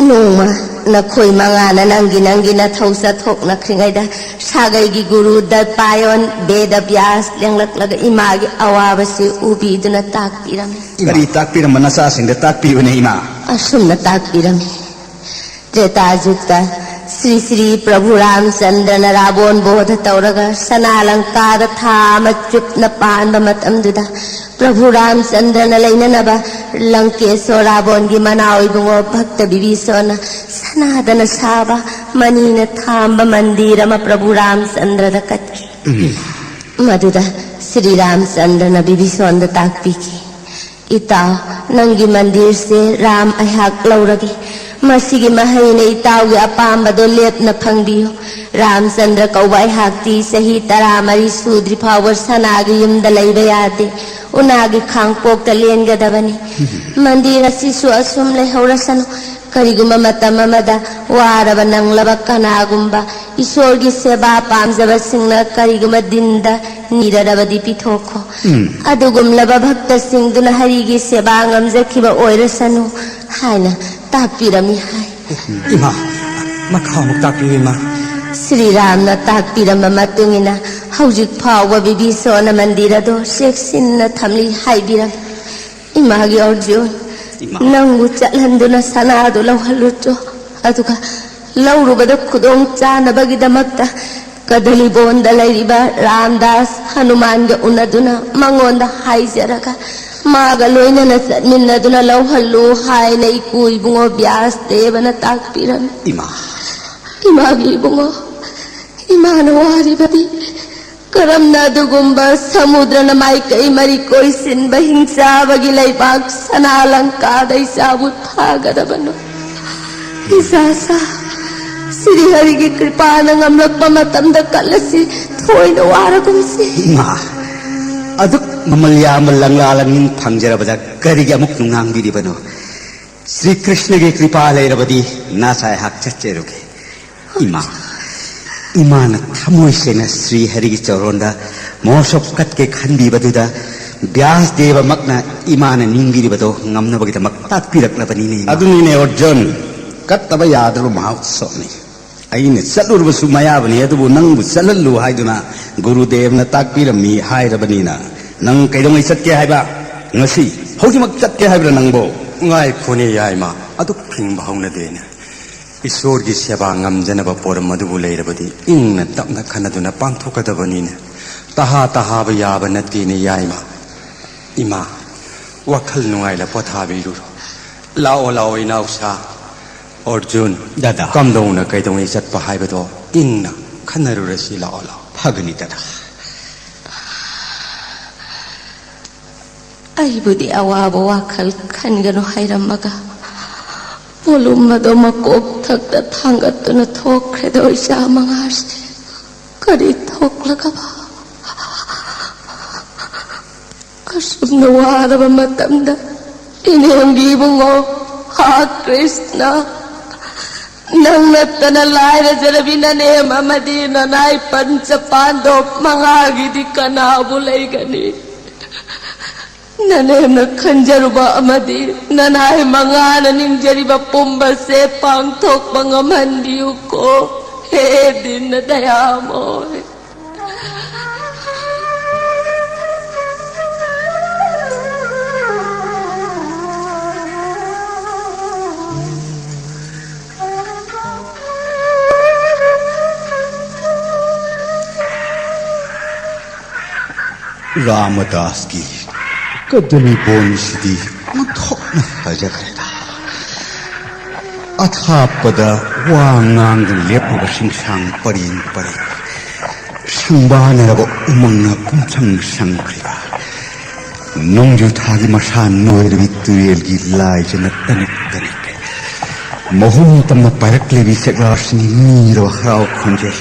ꯅꯣꯡꯃ ꯅꯈꯣꯏ ꯃꯉꯥꯅ ꯅꯪꯒꯤ ꯅꯪꯒꯤ ꯅꯊꯧ ꯆꯠꯊꯣꯛꯅꯈ꯭ꯔꯤꯉꯩꯗ ꯁꯥꯒꯩꯒꯤ ꯒꯨꯔꯨ ꯗꯠꯄꯥꯌꯣꯟ ꯕꯦꯗ ꯕ꯭ꯌꯥꯁ ꯂꯦꯡꯂꯛꯂꯒ ꯏꯃꯥꯒꯤ ꯑꯋꯥꯕꯁꯤ ꯎꯕꯤꯗꯨꯅ ꯇꯥꯛꯄꯤꯔꯝꯃꯤ꯫ ꯏꯃꯥ꯫ ꯀꯔꯤ ꯇꯥꯛꯄꯤꯔꯝꯕ ꯅꯆꯥꯁꯤꯡꯗ ꯇꯥꯛꯄꯤꯕꯅꯦ ꯏꯃꯥ? ꯑꯁꯨꯝꯅ ꯇꯥꯛꯄꯤꯔꯝꯃꯤ꯫ ꯇ꯭ꯔꯦꯇꯥ ꯖꯨꯒꯇ ꯁ꯭ꯔꯤ ꯁ꯭ꯔꯤ ꯄ꯭ꯔꯚꯨ ꯔꯥꯝꯆꯟꯗ꯭ꯔꯅ ꯔꯥꯕꯣꯟ ꯕꯣꯙ ꯇꯧꯔꯒ ꯁꯅꯥ ꯂꯪꯀꯥꯗ ꯊꯥ ꯑꯃ ꯆꯨꯞꯅ ꯄꯥꯟꯕ ꯃꯇꯝꯗꯨꯗ ꯄ꯭ꯔꯚꯨ ꯔꯥꯝꯆꯟꯗ꯭ꯔꯅ ꯂꯩꯅꯅꯕ ꯂꯪꯀꯦꯁꯣꯔ ꯔꯥꯕꯣꯟꯒꯤ ꯃꯅꯥꯎ ꯏꯕꯨꯡꯉꯣ ꯚꯛꯇ ꯕꯤꯕꯤꯁꯣꯟꯅ ꯁꯅꯥꯗꯅ ꯁꯥꯕ ꯃꯅꯤꯅ ꯊꯥꯝꯕ ꯃꯟꯗꯤꯔ ꯑꯃ ꯄ꯭ꯔꯚꯨ ꯔꯥꯝꯆꯟꯗ꯭ꯔꯗ ꯀꯠꯈꯤ꯫ ꯃꯗꯨꯗ ꯁ꯭ꯔꯤ ꯔꯥꯝꯆꯟꯗ꯭ꯔꯅ ꯕꯤꯕꯤꯁꯣꯟꯗ ꯇꯥꯛꯄꯤꯈꯤ, "ꯏꯇꯥꯎ, ꯅꯪꯒꯤ ꯃꯟꯗꯤꯔꯁꯦ ꯔꯥꯝ ꯑꯩꯍꯥꯛ ꯂꯧꯔꯒꯦ꯫ ꯃꯁꯤꯒꯤ ꯃꯍꯩꯅ ꯏꯇꯥꯎꯒꯤ ꯑꯄꯥꯝꯕꯗꯣ ꯂꯦꯞꯅ ꯐꯪꯕꯤꯌꯨ꯫ ꯔꯥꯝꯆꯟꯗ꯭ꯔ ꯀꯧꯕ ꯑꯩꯍꯥꯛꯇꯤ ꯆꯍꯤ ꯇꯔꯥꯃꯔꯤ ꯁꯨꯗ꯭ꯔꯤ ꯐꯥꯎꯕ ꯁꯅꯥꯒꯤ ꯌꯨꯝꯗ ꯂꯩꯕ ꯌꯥꯗꯦ꯫ ꯎꯅꯥꯒꯤ ꯈꯥꯡꯄꯣꯛꯇ ꯂꯦꯟꯒꯗꯕꯅꯤ꯫ ꯃꯟꯗꯤꯔ ꯑꯁꯤꯁꯨ ꯑꯁꯨꯝ ꯂꯩꯍꯧꯔꯁꯅꯨ꯫ ꯀꯔꯤꯒꯨꯝꯕ ꯃꯇꯝ ꯑꯃꯗ ꯋꯥꯔꯕ ꯅꯪꯂꯕ ꯀꯅꯥꯒꯨꯝꯕ ꯏꯁꯣꯔꯒꯤ ꯁꯦꯕꯥ ꯄꯥꯝꯖꯕꯁꯤꯡꯅ ꯀꯔꯤꯒꯨꯝꯕ ꯗꯤꯟꯗ ꯅꯤꯔꯔꯕꯗꯤ ꯄꯤꯊꯣꯛꯈꯣ꯫ ꯎꯝ꯫ ꯑꯗꯨꯒꯨꯝꯂꯕ ꯚꯛꯇꯁꯤꯡꯗꯨꯅ ꯍꯔꯤꯒꯤ ꯁꯦꯕꯥ ꯉꯝꯖꯈꯤꯕ ꯑꯣꯏꯔꯁꯅꯨ" ꯍꯥꯏꯅ ꯇꯥꯛꯄꯤꯔꯝꯃꯤ ꯍꯥꯏ꯫ ꯏꯃꯥ, ꯃꯈꯥ ꯑꯃꯨꯛ ꯇꯥꯛꯄꯤꯌꯨ, ꯏꯃꯥ꯫ ꯁ꯭ꯔꯤꯔꯥꯝꯅ ꯇꯥꯛꯄꯤꯔꯝꯕ ꯃꯇꯨꯡ ꯏꯟꯅ ꯍꯧꯖꯤꯛ ꯐꯥꯎꯕ ꯕꯤꯕꯤꯁꯣꯅ ꯃꯟꯗꯤꯔ ꯑꯗꯨ ꯆꯦꯛꯁꯤꯟꯅ ꯊꯝꯂꯤ ꯍꯥꯏꯕꯤꯔꯝꯃꯤ꯫ ꯏꯃꯥꯒꯤ ꯑꯔꯖꯨꯟ, ꯏꯃꯥ꯫ ꯅꯪꯕꯨ ꯆꯠꯍꯟꯗꯨꯅ ꯁꯅꯥꯗꯨ ꯂꯧꯍꯜꯂꯨꯆꯣ꯫ ꯑꯗꯨꯒ ꯂꯧꯔꯨꯕꯗ ꯈꯨꯗꯣꯡ ꯆꯥꯅꯕꯒꯤꯗꯃꯛꯇ ꯀꯗꯂꯤꯕꯣꯟꯗ ꯂꯩꯔꯤꯕ ꯔꯥꯝꯗꯥꯁ ꯍꯅꯨꯃꯥꯟꯒ ꯎꯅꯗꯨꯅ ꯃꯉꯣꯟꯗ ꯍꯥꯏꯖꯔꯒ ꯃꯥꯒ ꯂꯣꯏꯅꯅ ꯆꯠꯃꯤꯟꯅꯗꯨꯅ ꯂꯧꯍꯜꯂꯨ ꯍꯥꯏꯅ ꯏꯄꯨ ꯏꯕꯨꯡꯉꯣ ꯕ꯭ꯌꯥꯁ ꯗꯦꯕꯅ ꯇꯥꯛꯄꯤꯔꯝꯃꯤ꯫ ꯏꯃꯥ꯫ ꯏꯃꯥꯒꯤ ꯏꯕꯨꯡꯉꯣ, ꯏꯃꯥꯅ ꯋꯥꯔꯤꯕꯗꯤ ꯀꯔꯝꯅ ꯑꯗꯨꯒꯨꯝꯕ ꯁꯃꯨꯗ꯭ꯔꯅ ꯃꯥꯏꯀꯩ ꯃꯔꯤ ꯀꯣꯏꯁꯤꯟꯕ ꯍꯤꯡꯆꯥꯕꯒꯤ ꯂꯩꯕꯥꯛ ꯁꯅꯥ ꯂꯪꯀꯥꯗ ꯏꯆꯥꯕꯨ ꯊꯥꯒꯗꯕꯅꯣ? ꯏꯆꯥꯁꯥ, ꯁꯤꯔꯤ ꯍꯔꯤꯒꯤ ꯀ꯭ꯔꯤꯄꯥꯅ ꯉꯝꯂꯛꯄ ꯃꯇꯝꯗ ꯀꯜꯂꯁꯤ, ꯊꯣꯏꯅ ꯋꯥꯔꯒꯨꯝꯁꯤ꯫ ꯏꯃꯥ, ꯑꯗꯨꯛ ꯃꯃꯜ ꯌꯥꯝꯕ ꯂꯪꯂꯥ ꯂꯪꯅꯤꯡ ꯐꯪꯖꯔꯕꯗ ꯀꯔꯤꯒꯤ ꯑꯃꯨꯛ ꯅꯨꯡꯅꯥꯡꯕꯤꯔꯤꯕꯅꯣ? ꯁ꯭ꯔꯤ ꯀ꯭ꯔꯤꯁꯅꯒꯤ ꯀ꯭ꯔꯤꯄꯥ ꯂꯩꯔꯕꯗꯤ ꯅꯁꯥ ꯑꯩꯍꯥꯛ ꯆꯠꯆꯔꯨꯒꯦ꯫ ꯏꯃꯥ, ꯏꯃꯥꯅ ꯊꯃꯣꯏ ꯁꯦꯡꯅ ꯁ꯭ꯔꯤ ꯍꯔꯤꯒꯤ ꯆꯧꯔꯣꯟꯗ ꯃꯍꯣꯠꯁꯣꯞ ꯀꯠꯀꯦ ꯈꯟꯕꯤꯕꯗꯨꯗ ꯕ꯭ꯌꯥꯁ ꯗꯦꯕꯃꯛꯅ ꯏꯃꯥꯅ ꯅꯤꯡꯕꯤꯔꯤꯕꯗꯣ ꯉꯝꯅꯕꯒꯤꯗꯃꯛ ꯇꯥꯛꯄꯤꯔꯛꯂꯕꯅꯤꯅꯦ, ꯏꯃꯥ꯫ ꯑꯗꯨꯅꯤꯅꯦ ꯑꯔꯖꯨꯟ, ꯀꯠꯇꯕ ꯌꯥꯗ꯭ꯔꯕ ꯃꯍꯣꯠꯁꯣꯞꯅꯤ꯫ ꯑꯩꯅ ꯆꯠꯂꯨꯔꯕꯁꯨ ꯃꯌꯥꯕꯅꯤ, ꯑꯗꯨꯕꯨ ꯅꯪꯕꯨ ꯆꯠꯍꯜꯂꯨ ꯍꯥꯏꯗꯨꯅ ꯒꯨꯔꯨꯗꯦꯕꯅ ꯇꯥꯛꯄꯤꯔꯝꯃꯤ ꯍꯥꯏꯔꯕꯅꯤꯅ, ꯅꯪ ꯀꯩꯗꯧꯉꯩ ꯆꯠꯀꯦ ꯍꯥꯏꯕ? ꯉꯁꯤ? ꯍꯧꯖꯤꯛꯃꯛ ꯆꯠꯀꯦ ꯍꯥꯏꯕ꯭ꯔꯥ ꯅꯪꯕꯣ? ꯉꯥꯏꯈꯣꯅꯦ ꯌꯥꯏꯃ, ꯑꯗꯨꯛ ꯐꯤꯡꯕ ꯍꯧꯅꯗꯦꯅꯦ꯫ ꯏꯁꯣꯔꯒꯤ ꯁꯦꯕꯥ ꯉꯝꯖꯅꯕ ꯄꯣꯔꯝ ꯑꯗꯨꯕꯨ ꯂꯩꯔꯕꯗꯤ ꯏꯪꯅ ꯇꯞꯅ ꯈꯟꯅꯗꯨꯅ ꯄꯥꯡꯊꯣꯛꯀꯗꯕꯅꯤꯅꯦ꯫ ꯇꯍꯥ ꯇꯍꯥꯕ ꯌꯥꯕ ꯅꯠꯇꯦꯅꯦ ꯌꯥꯏꯃ꯫ ꯏꯃꯥ, ꯋꯥꯈꯜ ꯅꯨꯡꯉꯥꯏꯅ ꯄꯣꯊꯥꯕꯤꯔꯨꯔꯣ꯫ ꯂꯥꯛꯑꯣ, ꯂꯥꯛꯑꯣ, ꯏꯅꯥꯎꯁꯥ꯫ ꯑꯔꯖꯨꯟ, ꯗꯥꯗꯥ꯫ ꯀꯝꯗꯧꯅ ꯀꯩꯗꯧꯉꯩ ꯆꯠꯄ ꯍꯥꯏꯕꯗꯣ ꯏꯪꯅ ꯈꯟꯅꯔꯨꯔꯁꯤ, ꯂꯥꯛꯑꯣ, ꯂꯥꯛꯑꯣ꯫ ꯐꯒꯅꯤ, ꯗꯥꯗꯥ꯫ ꯑꯩꯕꯨꯗꯤ ꯑꯋꯥꯕ ꯋꯥꯈꯜ ꯈꯟꯒꯅꯨ ꯍꯥꯏꯔꯝꯃꯒ, ꯄꯣꯂꯨꯝ ꯑꯗꯣ ꯃꯀꯣꯛ ꯊꯛꯇ ꯊꯥꯡꯒꯠꯇꯨꯅ ꯊꯣꯛꯈ꯭ꯔꯦꯗꯣ, ꯏꯆꯥ ꯃꯉꯥꯁꯦ꯫ ꯀꯔꯤ ꯊꯣꯛꯂꯒꯕ? ꯑꯁꯨꯝꯅ ꯋꯥꯔꯕ ꯃꯇꯝꯗ ꯏꯅꯦꯝꯒꯤ ꯏꯕꯨꯡꯉꯣ, ꯍꯥ ꯀ꯭ꯔꯤꯁꯅ, ꯅꯪ ꯅꯠꯇꯅ ꯂꯥꯏꯔꯖꯔꯕꯤ ꯅꯅꯦꯝ ꯑꯃꯗꯤ ꯅꯅꯥꯏ ꯄꯟꯆ ꯄꯥꯟꯗꯣꯞ ꯃꯉꯥꯒꯤꯗꯤ ꯀꯅꯥꯕꯨ ꯂꯩꯒꯅꯤ? ꯅꯅꯦꯝꯅ ꯈꯟꯖꯔꯨꯕ ꯑꯃꯗꯤ ꯅꯅꯥꯏ ꯃꯉꯥꯅ ꯅꯤꯡꯖꯔꯤꯕ ꯄꯨꯝꯕꯁꯦ ꯄꯥꯡꯊꯣꯛꯄ ꯉꯝꯍꯟꯕꯤꯌꯨꯀꯣ, ꯍꯦ ꯗꯤꯟꯅ ꯗꯌꯥꯃꯣꯏ꯫ ꯔꯥꯃꯗꯥꯁꯀꯤ ꯀꯗꯂꯤ ꯕꯣꯟꯁꯤꯗꯤ ꯑꯣꯟꯊꯣꯛꯅ ꯐꯖꯈ꯭ꯔꯦꯗ꯫ ꯑꯊꯥꯞꯄꯗ ꯋꯥ ꯉꯥꯡꯗꯅ ꯂꯦꯞꯂꯤꯕ ꯁꯤꯡꯁꯥꯡ ꯄꯔꯦꯡ ꯄꯔꯦꯡ, ꯁꯪꯕꯥꯅꯔꯕ ꯎꯃꯪꯅ ꯄꯨꯝꯁꯪ ꯁꯪꯈ꯭ꯔꯤꯕ, ꯅꯣꯡꯖꯨ ꯊꯥꯒꯤ ꯃꯁꯥ ꯅꯣꯏꯔꯕꯤ ꯇꯨꯔꯦꯜꯒꯤ ꯂꯥꯏꯖꯅ ꯇꯅꯤꯛ ꯇꯅꯤꯛ, ꯃꯍꯨꯝ ꯇꯝꯅ ꯄꯥꯏꯔꯛꯂꯤꯕꯤ ꯆꯦꯛꯂꯥꯁꯤꯡꯒꯤ ꯃꯤꯔꯕ ꯍꯔꯥꯎ ꯈꯣꯟꯖꯦꯜ,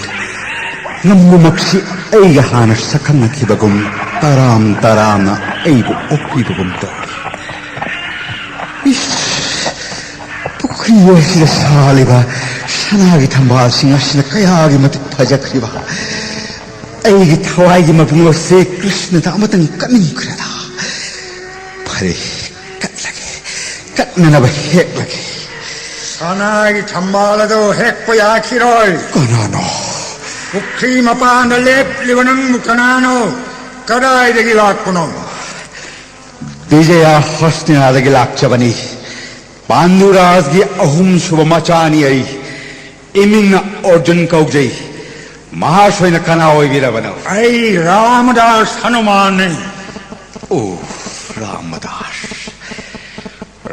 ꯅꯝꯕꯨꯃꯛꯁꯤ ꯑꯩꯒ ꯍꯥꯟꯅ ꯁꯛꯈꯪꯅꯈꯤꯕꯒꯨꯝ ꯇꯔꯥꯝ ꯇꯔꯥꯝꯅ ꯑꯩꯕꯨ ꯑꯣꯛꯄꯤꯕꯒꯨꯝ ꯇꯧꯏ꯫ ꯏꯁ, ꯄꯨꯈ꯭ꯔꯤ ꯑꯁꯤꯗ ꯁꯥꯠꯂꯤꯕ ꯁꯅꯥꯒꯤ ꯊꯝꯕꯥꯜꯁꯤꯡ ꯑꯁꯤꯅ ꯀꯌꯥꯒꯤ ꯃꯇꯤꯛ ꯐꯖꯈ꯭ꯔꯤꯕ! ꯑꯩꯒꯤ ꯊꯋꯥꯏꯒꯤ ꯃꯕꯨꯡ ꯑꯁꯤ ꯀ꯭ꯔꯤꯁꯅꯗ ꯑꯃꯇꯪ ꯀꯠꯅꯤꯡꯈ꯭ꯔꯦꯗ꯫ ꯐꯔꯦ, ꯀꯠꯂꯒꯦ, ꯀꯠꯅꯅꯕ ꯍꯦꯛꯂꯒꯦ꯫ ꯁꯅꯥꯒꯤ ꯊꯝꯕꯥꯜ ꯑꯗꯨ ꯍꯦꯛꯄ ꯌꯥꯈꯤꯔꯣꯏ꯫ ꯀꯅꯥꯅꯣ? ꯄꯨꯈ꯭ꯔꯤ ꯃꯄꯥꯟꯗ ꯂꯦꯞꯂꯤꯕ ꯅꯪꯕꯨ ꯀꯅꯥꯅꯣ? ꯀꯗꯥꯏꯗꯒꯤ ꯂꯥꯛꯄꯅꯣ? ꯕꯤꯖꯌ ꯍꯁꯇꯤꯅꯥꯗꯒꯤ ꯂꯥꯛꯆꯕꯅꯤ꯫ ꯄꯥꯟꯗꯨꯔꯥꯖꯒꯤ ꯑꯍꯨꯝꯁꯨꯕ ꯃꯆꯥꯅꯤ ꯑꯩ꯫ ꯏꯃꯤꯡꯅ ꯑꯔꯖꯨꯟ ꯀꯧꯖꯩ꯫ ꯃꯍꯥꯁꯣꯏꯅ ꯀꯅꯥ ꯑꯣꯏꯕꯤꯔꯕꯅꯣ? ꯑꯩ ꯔꯥꯃꯗꯥꯁ ꯍꯅꯨꯃꯥꯟꯅꯤ꯫ ꯑꯣ, ꯔꯥꯃꯗꯥꯁ꯫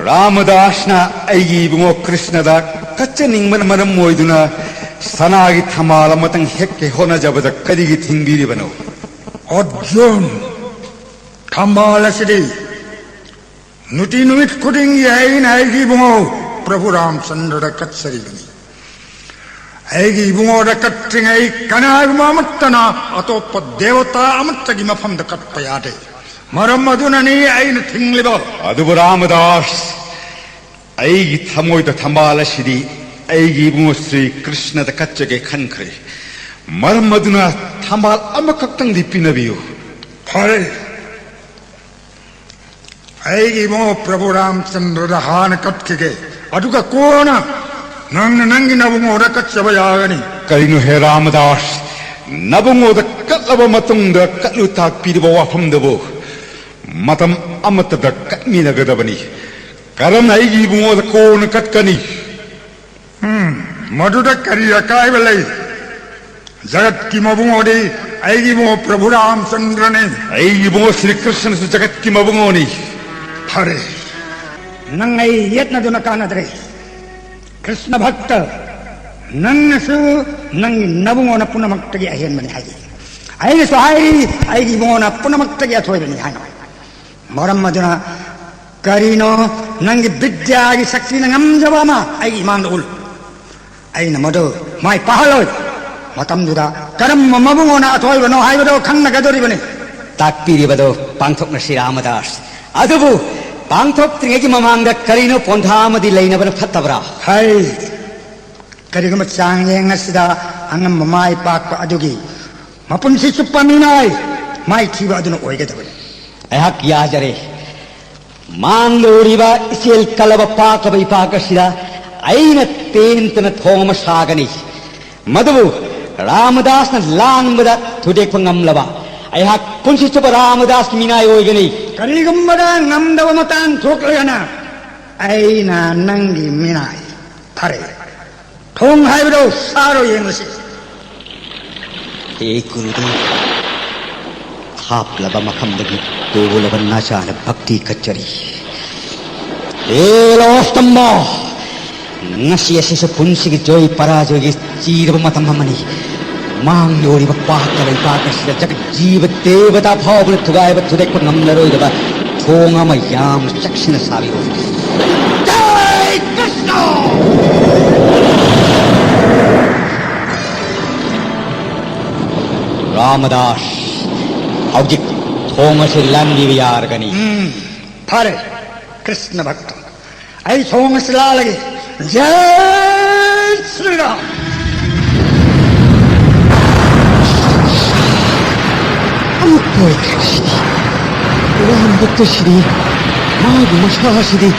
ꯔꯥꯃꯗꯥꯁꯅ ꯑꯩꯒꯤ ꯏꯕꯨꯡꯉꯣ ꯀ꯭ꯔꯤꯁꯅꯗ ꯀꯠꯆꯅꯤꯡꯕꯅ ꯃꯔꯝ ꯑꯣꯏꯗꯨꯅ ꯁꯅꯥꯒꯤ ꯊꯝꯕꯥꯜ ꯑꯃꯇꯪ ꯍꯦꯛꯀꯦ ꯍꯣꯠꯅꯖꯕꯗ ꯀꯔꯤꯒꯤ ꯊꯤꯡꯕꯤꯔꯤꯕꯅꯣ? ꯑꯔꯖꯨꯟ, ꯊꯝꯕꯥꯜ ꯑꯁꯤꯗꯤ ꯅꯨꯡꯇꯤ ꯅꯨꯃꯤꯠ ꯈꯨꯗꯤꯡꯒꯤ ꯑꯩꯅ ꯑꯩꯒꯤ ꯏꯕꯨꯡꯉꯣ ꯄ꯭ꯔꯚꯨ ꯔꯥꯝꯆꯟꯗ꯭ꯔꯗ ꯀꯠꯆꯔꯤꯕꯅꯤ꯫ ꯑꯩꯒꯤ ꯏꯕꯨꯡꯉꯣꯗ ꯀꯠꯇ꯭ꯔꯤꯉꯩ ꯀꯅꯥꯒꯨꯝꯕ ꯑꯃꯠꯇꯅ ꯑꯇꯣꯞꯄ ꯗꯦꯕꯇꯥ ꯑꯃꯠꯇꯒꯤ ꯃꯐꯝꯗ ꯀꯠꯄ ꯌꯥꯗꯦ꯫ ꯃꯔꯝ ꯑꯗꯨꯅꯅꯤ ꯑꯩꯅ ꯊꯤꯡꯂꯤꯕ꯫ ꯑꯗꯨꯕꯨ ꯔꯥꯃꯗꯥꯁ, ꯑꯩꯒꯤ ꯊꯃꯣꯏꯗ ꯊꯝꯕꯥꯜ ꯑꯁꯤꯗꯤ ꯑꯩꯒꯤ ꯏꯕꯨꯡꯉꯣ ꯁ꯭ꯔꯤ ꯀ꯭ꯔꯤꯁꯅꯗ ꯀꯠꯆꯒꯦ ꯈꯟꯈ꯭ꯔꯦ꯫ ꯃꯔꯝ ꯑꯗꯨꯅ ꯊꯝꯕꯥꯜ ꯑꯃꯈꯛꯇꯪꯗꯤ ꯄꯤꯅꯕꯤꯌꯨ꯫ ꯐꯔꯦ, ꯑꯩꯒꯤ ꯏꯕꯨꯡꯉꯣ ꯄ꯭ꯔꯚꯨ ꯔꯥꯝꯆꯟꯗ꯭ꯔꯗ ꯍꯥꯟꯅ ꯀꯠꯈꯤꯒꯦ, ꯑꯗꯨꯒ ꯀꯣꯟꯅ ꯅꯪꯅ ꯅꯪꯒꯤ ꯅꯕꯨꯡꯉꯣꯗ ꯀꯠꯆꯕ ꯌꯥꯒꯅꯤ꯫ ꯀꯔꯤꯅꯣ ꯍꯦ ꯔꯥꯃꯗꯥꯁ, ꯅꯕꯨꯡꯉꯣꯗ ꯀꯠꯂꯕ ꯃꯇꯨꯡꯗ ꯀꯠꯂꯨ ꯇꯥꯛꯄꯤꯔꯤꯕ ꯋꯥꯐꯝꯗꯨꯕꯨ? ꯃꯇꯝ ꯑꯃꯠꯇꯗ ꯀꯠꯃꯤꯟꯅꯒꯗꯕꯅꯤ꯫ ꯀꯔꯝꯅ ꯑꯩꯒꯤ ꯏꯕꯨꯡꯉꯣꯗ ꯀꯣꯟꯅ ꯀꯠꯀꯅꯤ? ꯎꯝ, ꯃꯗꯨꯗ ꯀꯔꯤ ꯑꯀꯥꯏꯕ ꯂꯩ? ꯖꯒꯠꯀꯤ ꯃꯕꯨꯡꯉꯣꯗꯤ ꯑꯩꯒꯤ ꯏꯕꯨꯡꯉꯣ ꯄ꯭ꯔꯚꯨ ꯔꯥꯝꯆꯟꯗ꯭ꯔꯅꯤ꯫ ꯑꯩꯒꯤ ꯏꯕꯨꯡꯉꯣ ꯁ꯭ꯔꯤ ꯀ꯭ꯔꯤꯁꯅꯁꯨ ꯖꯒꯠꯀꯤ ꯃꯕꯨꯡꯉꯣꯅꯤ꯫ ꯐꯔꯦ꯫ ꯅꯪ ꯑꯩ ꯌꯦꯠꯅꯗꯨꯅ ꯀꯥꯟꯅꯗ꯭ꯔꯦ꯫ ꯀ꯭ꯔꯤꯁꯅ ꯚꯛꯇ, ꯅꯪꯅꯁꯨ ꯅꯪꯒꯤ ꯅꯕꯨꯡꯉꯣꯅ ꯄꯨꯝꯅꯃꯛꯇꯒꯤ ꯑꯍꯦꯟꯕꯅꯤ ꯍꯥꯏꯔꯤ꯫ ꯑꯩꯅꯁꯨ ꯍꯥꯏꯔꯤ, ꯑꯩꯒꯤ ꯏꯕꯨꯡꯉꯣꯅ ꯄꯨꯝꯅꯃꯛꯇꯒꯤ ꯑꯊꯣꯏꯕꯅꯤ ꯍꯥꯏꯅ꯫ ꯃꯔꯝ ꯑꯗꯨꯅ ꯀꯔꯤꯅꯣ ꯅꯪꯒꯤ ꯕꯤꯗ꯭ꯌꯥꯒꯤ ꯁꯛꯇꯤꯅ ꯉꯝꯖꯕ ꯑꯃ ꯑꯩꯒꯤ ꯏꯃꯥꯡꯗ ꯎꯠꯂꯨ꯫ ꯑꯩꯅ ꯃꯗꯨ ꯃꯥꯏ ꯄꯥꯛꯍꯜꯂꯣꯏ꯫ ꯃꯇꯝꯗꯨꯗ ꯀꯔꯝꯕ ꯃꯕꯨꯡꯉꯣꯅ ꯑꯊꯣꯏꯕꯅꯣ ꯍꯥꯏꯕꯗꯨ ꯈꯪꯅꯒꯗꯧꯔꯤꯕꯅꯤ꯫ ꯇꯥꯛꯄꯤꯔꯤꯕꯗꯣ ꯄꯥꯡꯊꯣꯛꯅꯁꯤ ꯔꯥꯃꯗꯥꯁ꯫ ꯑꯗꯨꯕꯨ ꯄꯥꯡꯊꯣꯛꯇ꯭ꯔꯤꯉꯩꯒꯤ ꯃꯃꯥꯡꯗ ꯀꯔꯤꯅꯣ ꯄꯣꯟꯊꯥ ꯑꯃꯗꯤ ꯂꯩꯅꯕꯅ ꯐꯠꯇꯕ꯭ꯔꯥ? ꯍꯩ, ꯀꯔꯤꯒꯨꯝꯕ ꯆꯥꯡꯌꯦꯡ ꯑꯁꯤꯗ ꯑꯉꯝꯕ ꯃꯥꯏ ꯄꯥꯛꯄ ꯑꯗꯨꯒꯤ ꯃꯄꯨꯟꯁꯤ ꯆꯨꯞꯄ ꯃꯤꯅꯥꯏ ꯃꯥꯏꯊꯤꯕ ꯑꯗꯨꯅ ꯑꯣꯏꯒꯗꯕꯅꯤ꯫ ꯑꯩꯍꯥꯛ ꯌꯥꯖꯔꯦ꯫ ꯃꯥꯡꯂꯣꯔꯤꯕ ꯏꯆꯦꯜ ꯀꯜꯂꯕ ꯄꯥꯛꯂꯕ ꯏꯄꯥꯛ ꯑꯁꯤꯗ ꯑꯩꯅ ꯇꯦꯟꯇꯅ ꯊꯣꯡ ꯑꯃ ꯁꯥꯒꯅꯤ꯫ ꯃꯗꯨꯕꯨ ꯔꯥꯃꯗꯥꯁꯅ ꯂꯥꯟꯕꯗ ꯊꯨꯗꯦꯛꯄ ꯉꯝꯂꯕ ꯑꯩꯍꯥꯛ ꯄꯨꯟꯁꯤ ꯆꯨꯞꯄ ꯔꯥꯃꯗꯥꯁꯀꯤ ꯃꯤꯅꯥꯏ ꯑꯣꯏꯒꯅꯤ꯫ ꯀꯔꯤꯒꯨꯝꯕꯗ ꯉꯝꯗꯕ ꯃꯇꯥꯡ ꯊꯣꯛꯂꯒꯅ ꯑꯩꯅ ꯅꯪꯒꯤ ꯃꯤꯅꯥꯏ꯫ ꯐꯔꯦ, ꯊꯣꯡ ꯍꯥꯏꯕꯗꯣ ꯁꯥꯔꯣ ꯌꯦꯡꯂꯁꯤ꯫ ꯍꯦ ꯒꯨꯔꯨꯗꯦꯕ, ꯊꯥꯞꯂꯕ ꯃꯐꯝꯗꯒꯤ ꯇꯣꯜꯂꯕ ꯅꯆꯥꯅ ꯚꯛꯇꯤ ꯀꯠꯆꯔꯤ꯫ ꯍꯦ ꯂꯣꯁꯇꯝꯕ, ꯉꯁꯤ ꯑꯁꯤꯁꯨ ꯄꯨꯟꯁꯤꯒꯤ ꯖꯣꯏ ꯄꯔꯥꯖꯣꯏꯒꯤ ꯆꯤꯔꯕ ꯃꯇꯝ ꯑꯃꯅꯤ꯫ ꯃꯥꯡꯂꯣꯔꯤꯕ ꯄꯥꯛꯇ ꯂꯩꯕꯥꯛ ꯑꯁꯤꯗ ꯖꯒꯠ ꯖꯤꯕ ꯗꯦꯕꯇꯥ ꯐꯥꯎꯕꯅ ꯊꯨꯒꯥꯏꯕ ꯊꯨꯗꯦꯛꯄ ꯉꯝꯂꯔꯣꯏꯗꯕ ꯊꯣꯡ ꯑꯃ ꯌꯥꯝꯅ ꯆꯦꯛꯁꯤꯟꯅ ꯁꯥꯕꯤꯌꯨ꯫ ꯖꯥꯏ ꯀ꯭ꯔꯤꯁꯅ! ꯔꯥꯃꯗꯥꯁ, ꯍꯧꯖꯤꯛ ꯊꯣꯡ ꯑꯁꯤ ꯂꯥꯟꯕꯤꯕ ꯌꯥꯔꯒꯅꯤ꯫ ꯎꯝ, ꯐꯔꯦ, ꯀ꯭ꯔꯤꯁꯅ ꯚꯛꯇ꯫ ꯑꯩ ꯊꯣꯡ ꯑꯁꯤ ꯂꯥꯜꯂꯒꯦ꯫ ꯖꯥꯏ ꯁ꯭ꯔꯤ ꯔꯥꯝ! ꯑꯃꯨꯛ ꯑꯣꯏꯈ꯭ꯔꯦ ꯁꯤꯗꯤ꯫ ꯔꯥꯝ ꯚꯛꯇ ꯁꯤꯗꯤ, ꯃꯥꯒꯤ ꯃꯁꯥ ꯑꯁꯤꯗꯤ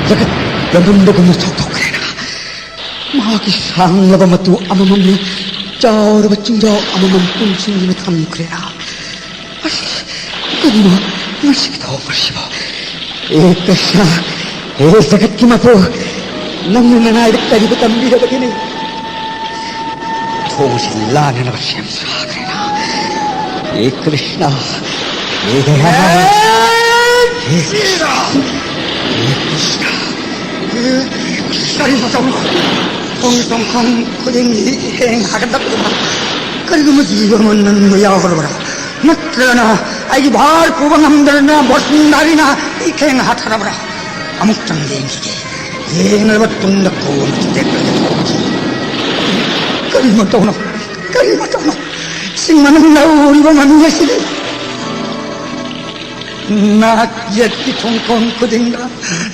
ꯖꯒꯠ ꯕ꯭ꯔꯍꯃꯟꯗꯒꯨꯝꯅ ꯆꯥꯎꯊꯣꯛꯈ꯭ꯔꯦꯅ꯫ ꯃꯍꯥꯛꯀꯤ ꯁꯥꯡꯂꯕ ꯃꯇꯨ ꯑꯃꯃꯝꯅ ꯆꯥꯎꯔꯕ ꯆꯤꯡꯖꯥꯎ ꯑꯃꯃꯝ ꯄꯨꯟꯁꯤꯟꯗꯨꯅ ꯊꯝꯈ꯭ꯔꯦꯅ꯫ ꯑꯁ, ꯀꯔꯤꯅꯣ ꯉꯁꯤꯒꯤ ꯊꯧꯔꯝ ꯑꯁꯤꯕꯣ? ꯑꯦ ꯀ꯭ꯔꯤꯁꯅ, ꯑꯦ ꯖꯒꯠꯀꯤ ꯃꯄꯨ, ꯅꯪꯅ ꯅꯅꯥꯏꯗ ꯀꯔꯤꯕꯨ ꯇꯝꯕꯤꯔꯕꯒꯦꯅꯦ? ꯊꯣꯡꯁꯤ ꯂꯥꯟꯅꯅꯕ ꯁꯦꯝ ꯁꯥꯈ꯭ꯔꯦꯅ꯫ ꯍꯦ ꯀ꯭ꯔꯤꯁꯅ, ꯍꯦ ꯍꯦ ꯀ꯭ꯔꯤꯁꯅ, ꯍꯦ ꯀ꯭ꯔꯤꯁꯅ, ꯀꯔꯤꯅꯣ ꯇꯧꯔꯣ? ꯄꯨꯡ ꯇꯣꯡꯐꯝ ꯈꯨꯗꯤꯡꯒꯤ ꯏꯈꯦꯡ ꯍꯥꯒꯠꯂꯛꯂꯤꯕ ꯀꯔꯤꯒꯨꯝꯕ ꯖꯤꯕ ꯑꯃ ꯅꯟꯕ ꯌꯥꯎꯈ꯭ꯔꯕ꯭ꯔꯥ? ꯅꯠꯇ꯭ꯔꯒꯅ ꯑꯩꯒꯤ ꯚꯥꯔ ꯄꯨꯕ ꯉꯝꯗꯗꯅ ꯕꯣꯁꯤꯟꯗꯥꯔꯤꯅ ꯏꯈꯦꯡ ꯍꯥꯊꯔꯕ꯭ꯔꯥ? ꯑꯃꯨꯛꯇꯪ ꯌꯦꯡꯈꯤꯒꯦ꯫ ꯌꯦꯡꯂꯕ ꯇꯨꯡꯗ ꯀꯣꯟꯅ ꯇꯦꯛꯂꯒ ꯊꯣꯛꯈꯤ꯫ ꯀꯔꯤ ꯃꯇꯧꯅꯣ? ꯀꯔꯤ ꯃꯇꯧꯅꯣ? ꯏꯁꯤꯡ ꯃꯅꯨꯡ ꯂꯧꯔꯤꯕ ꯃꯃꯤ ꯑꯁꯤꯗꯤ꯫ ꯅꯍꯥꯛ ꯌꯦꯠꯀꯤ ꯊꯣꯡꯈꯣꯡ ꯈꯨꯗꯤꯡꯗ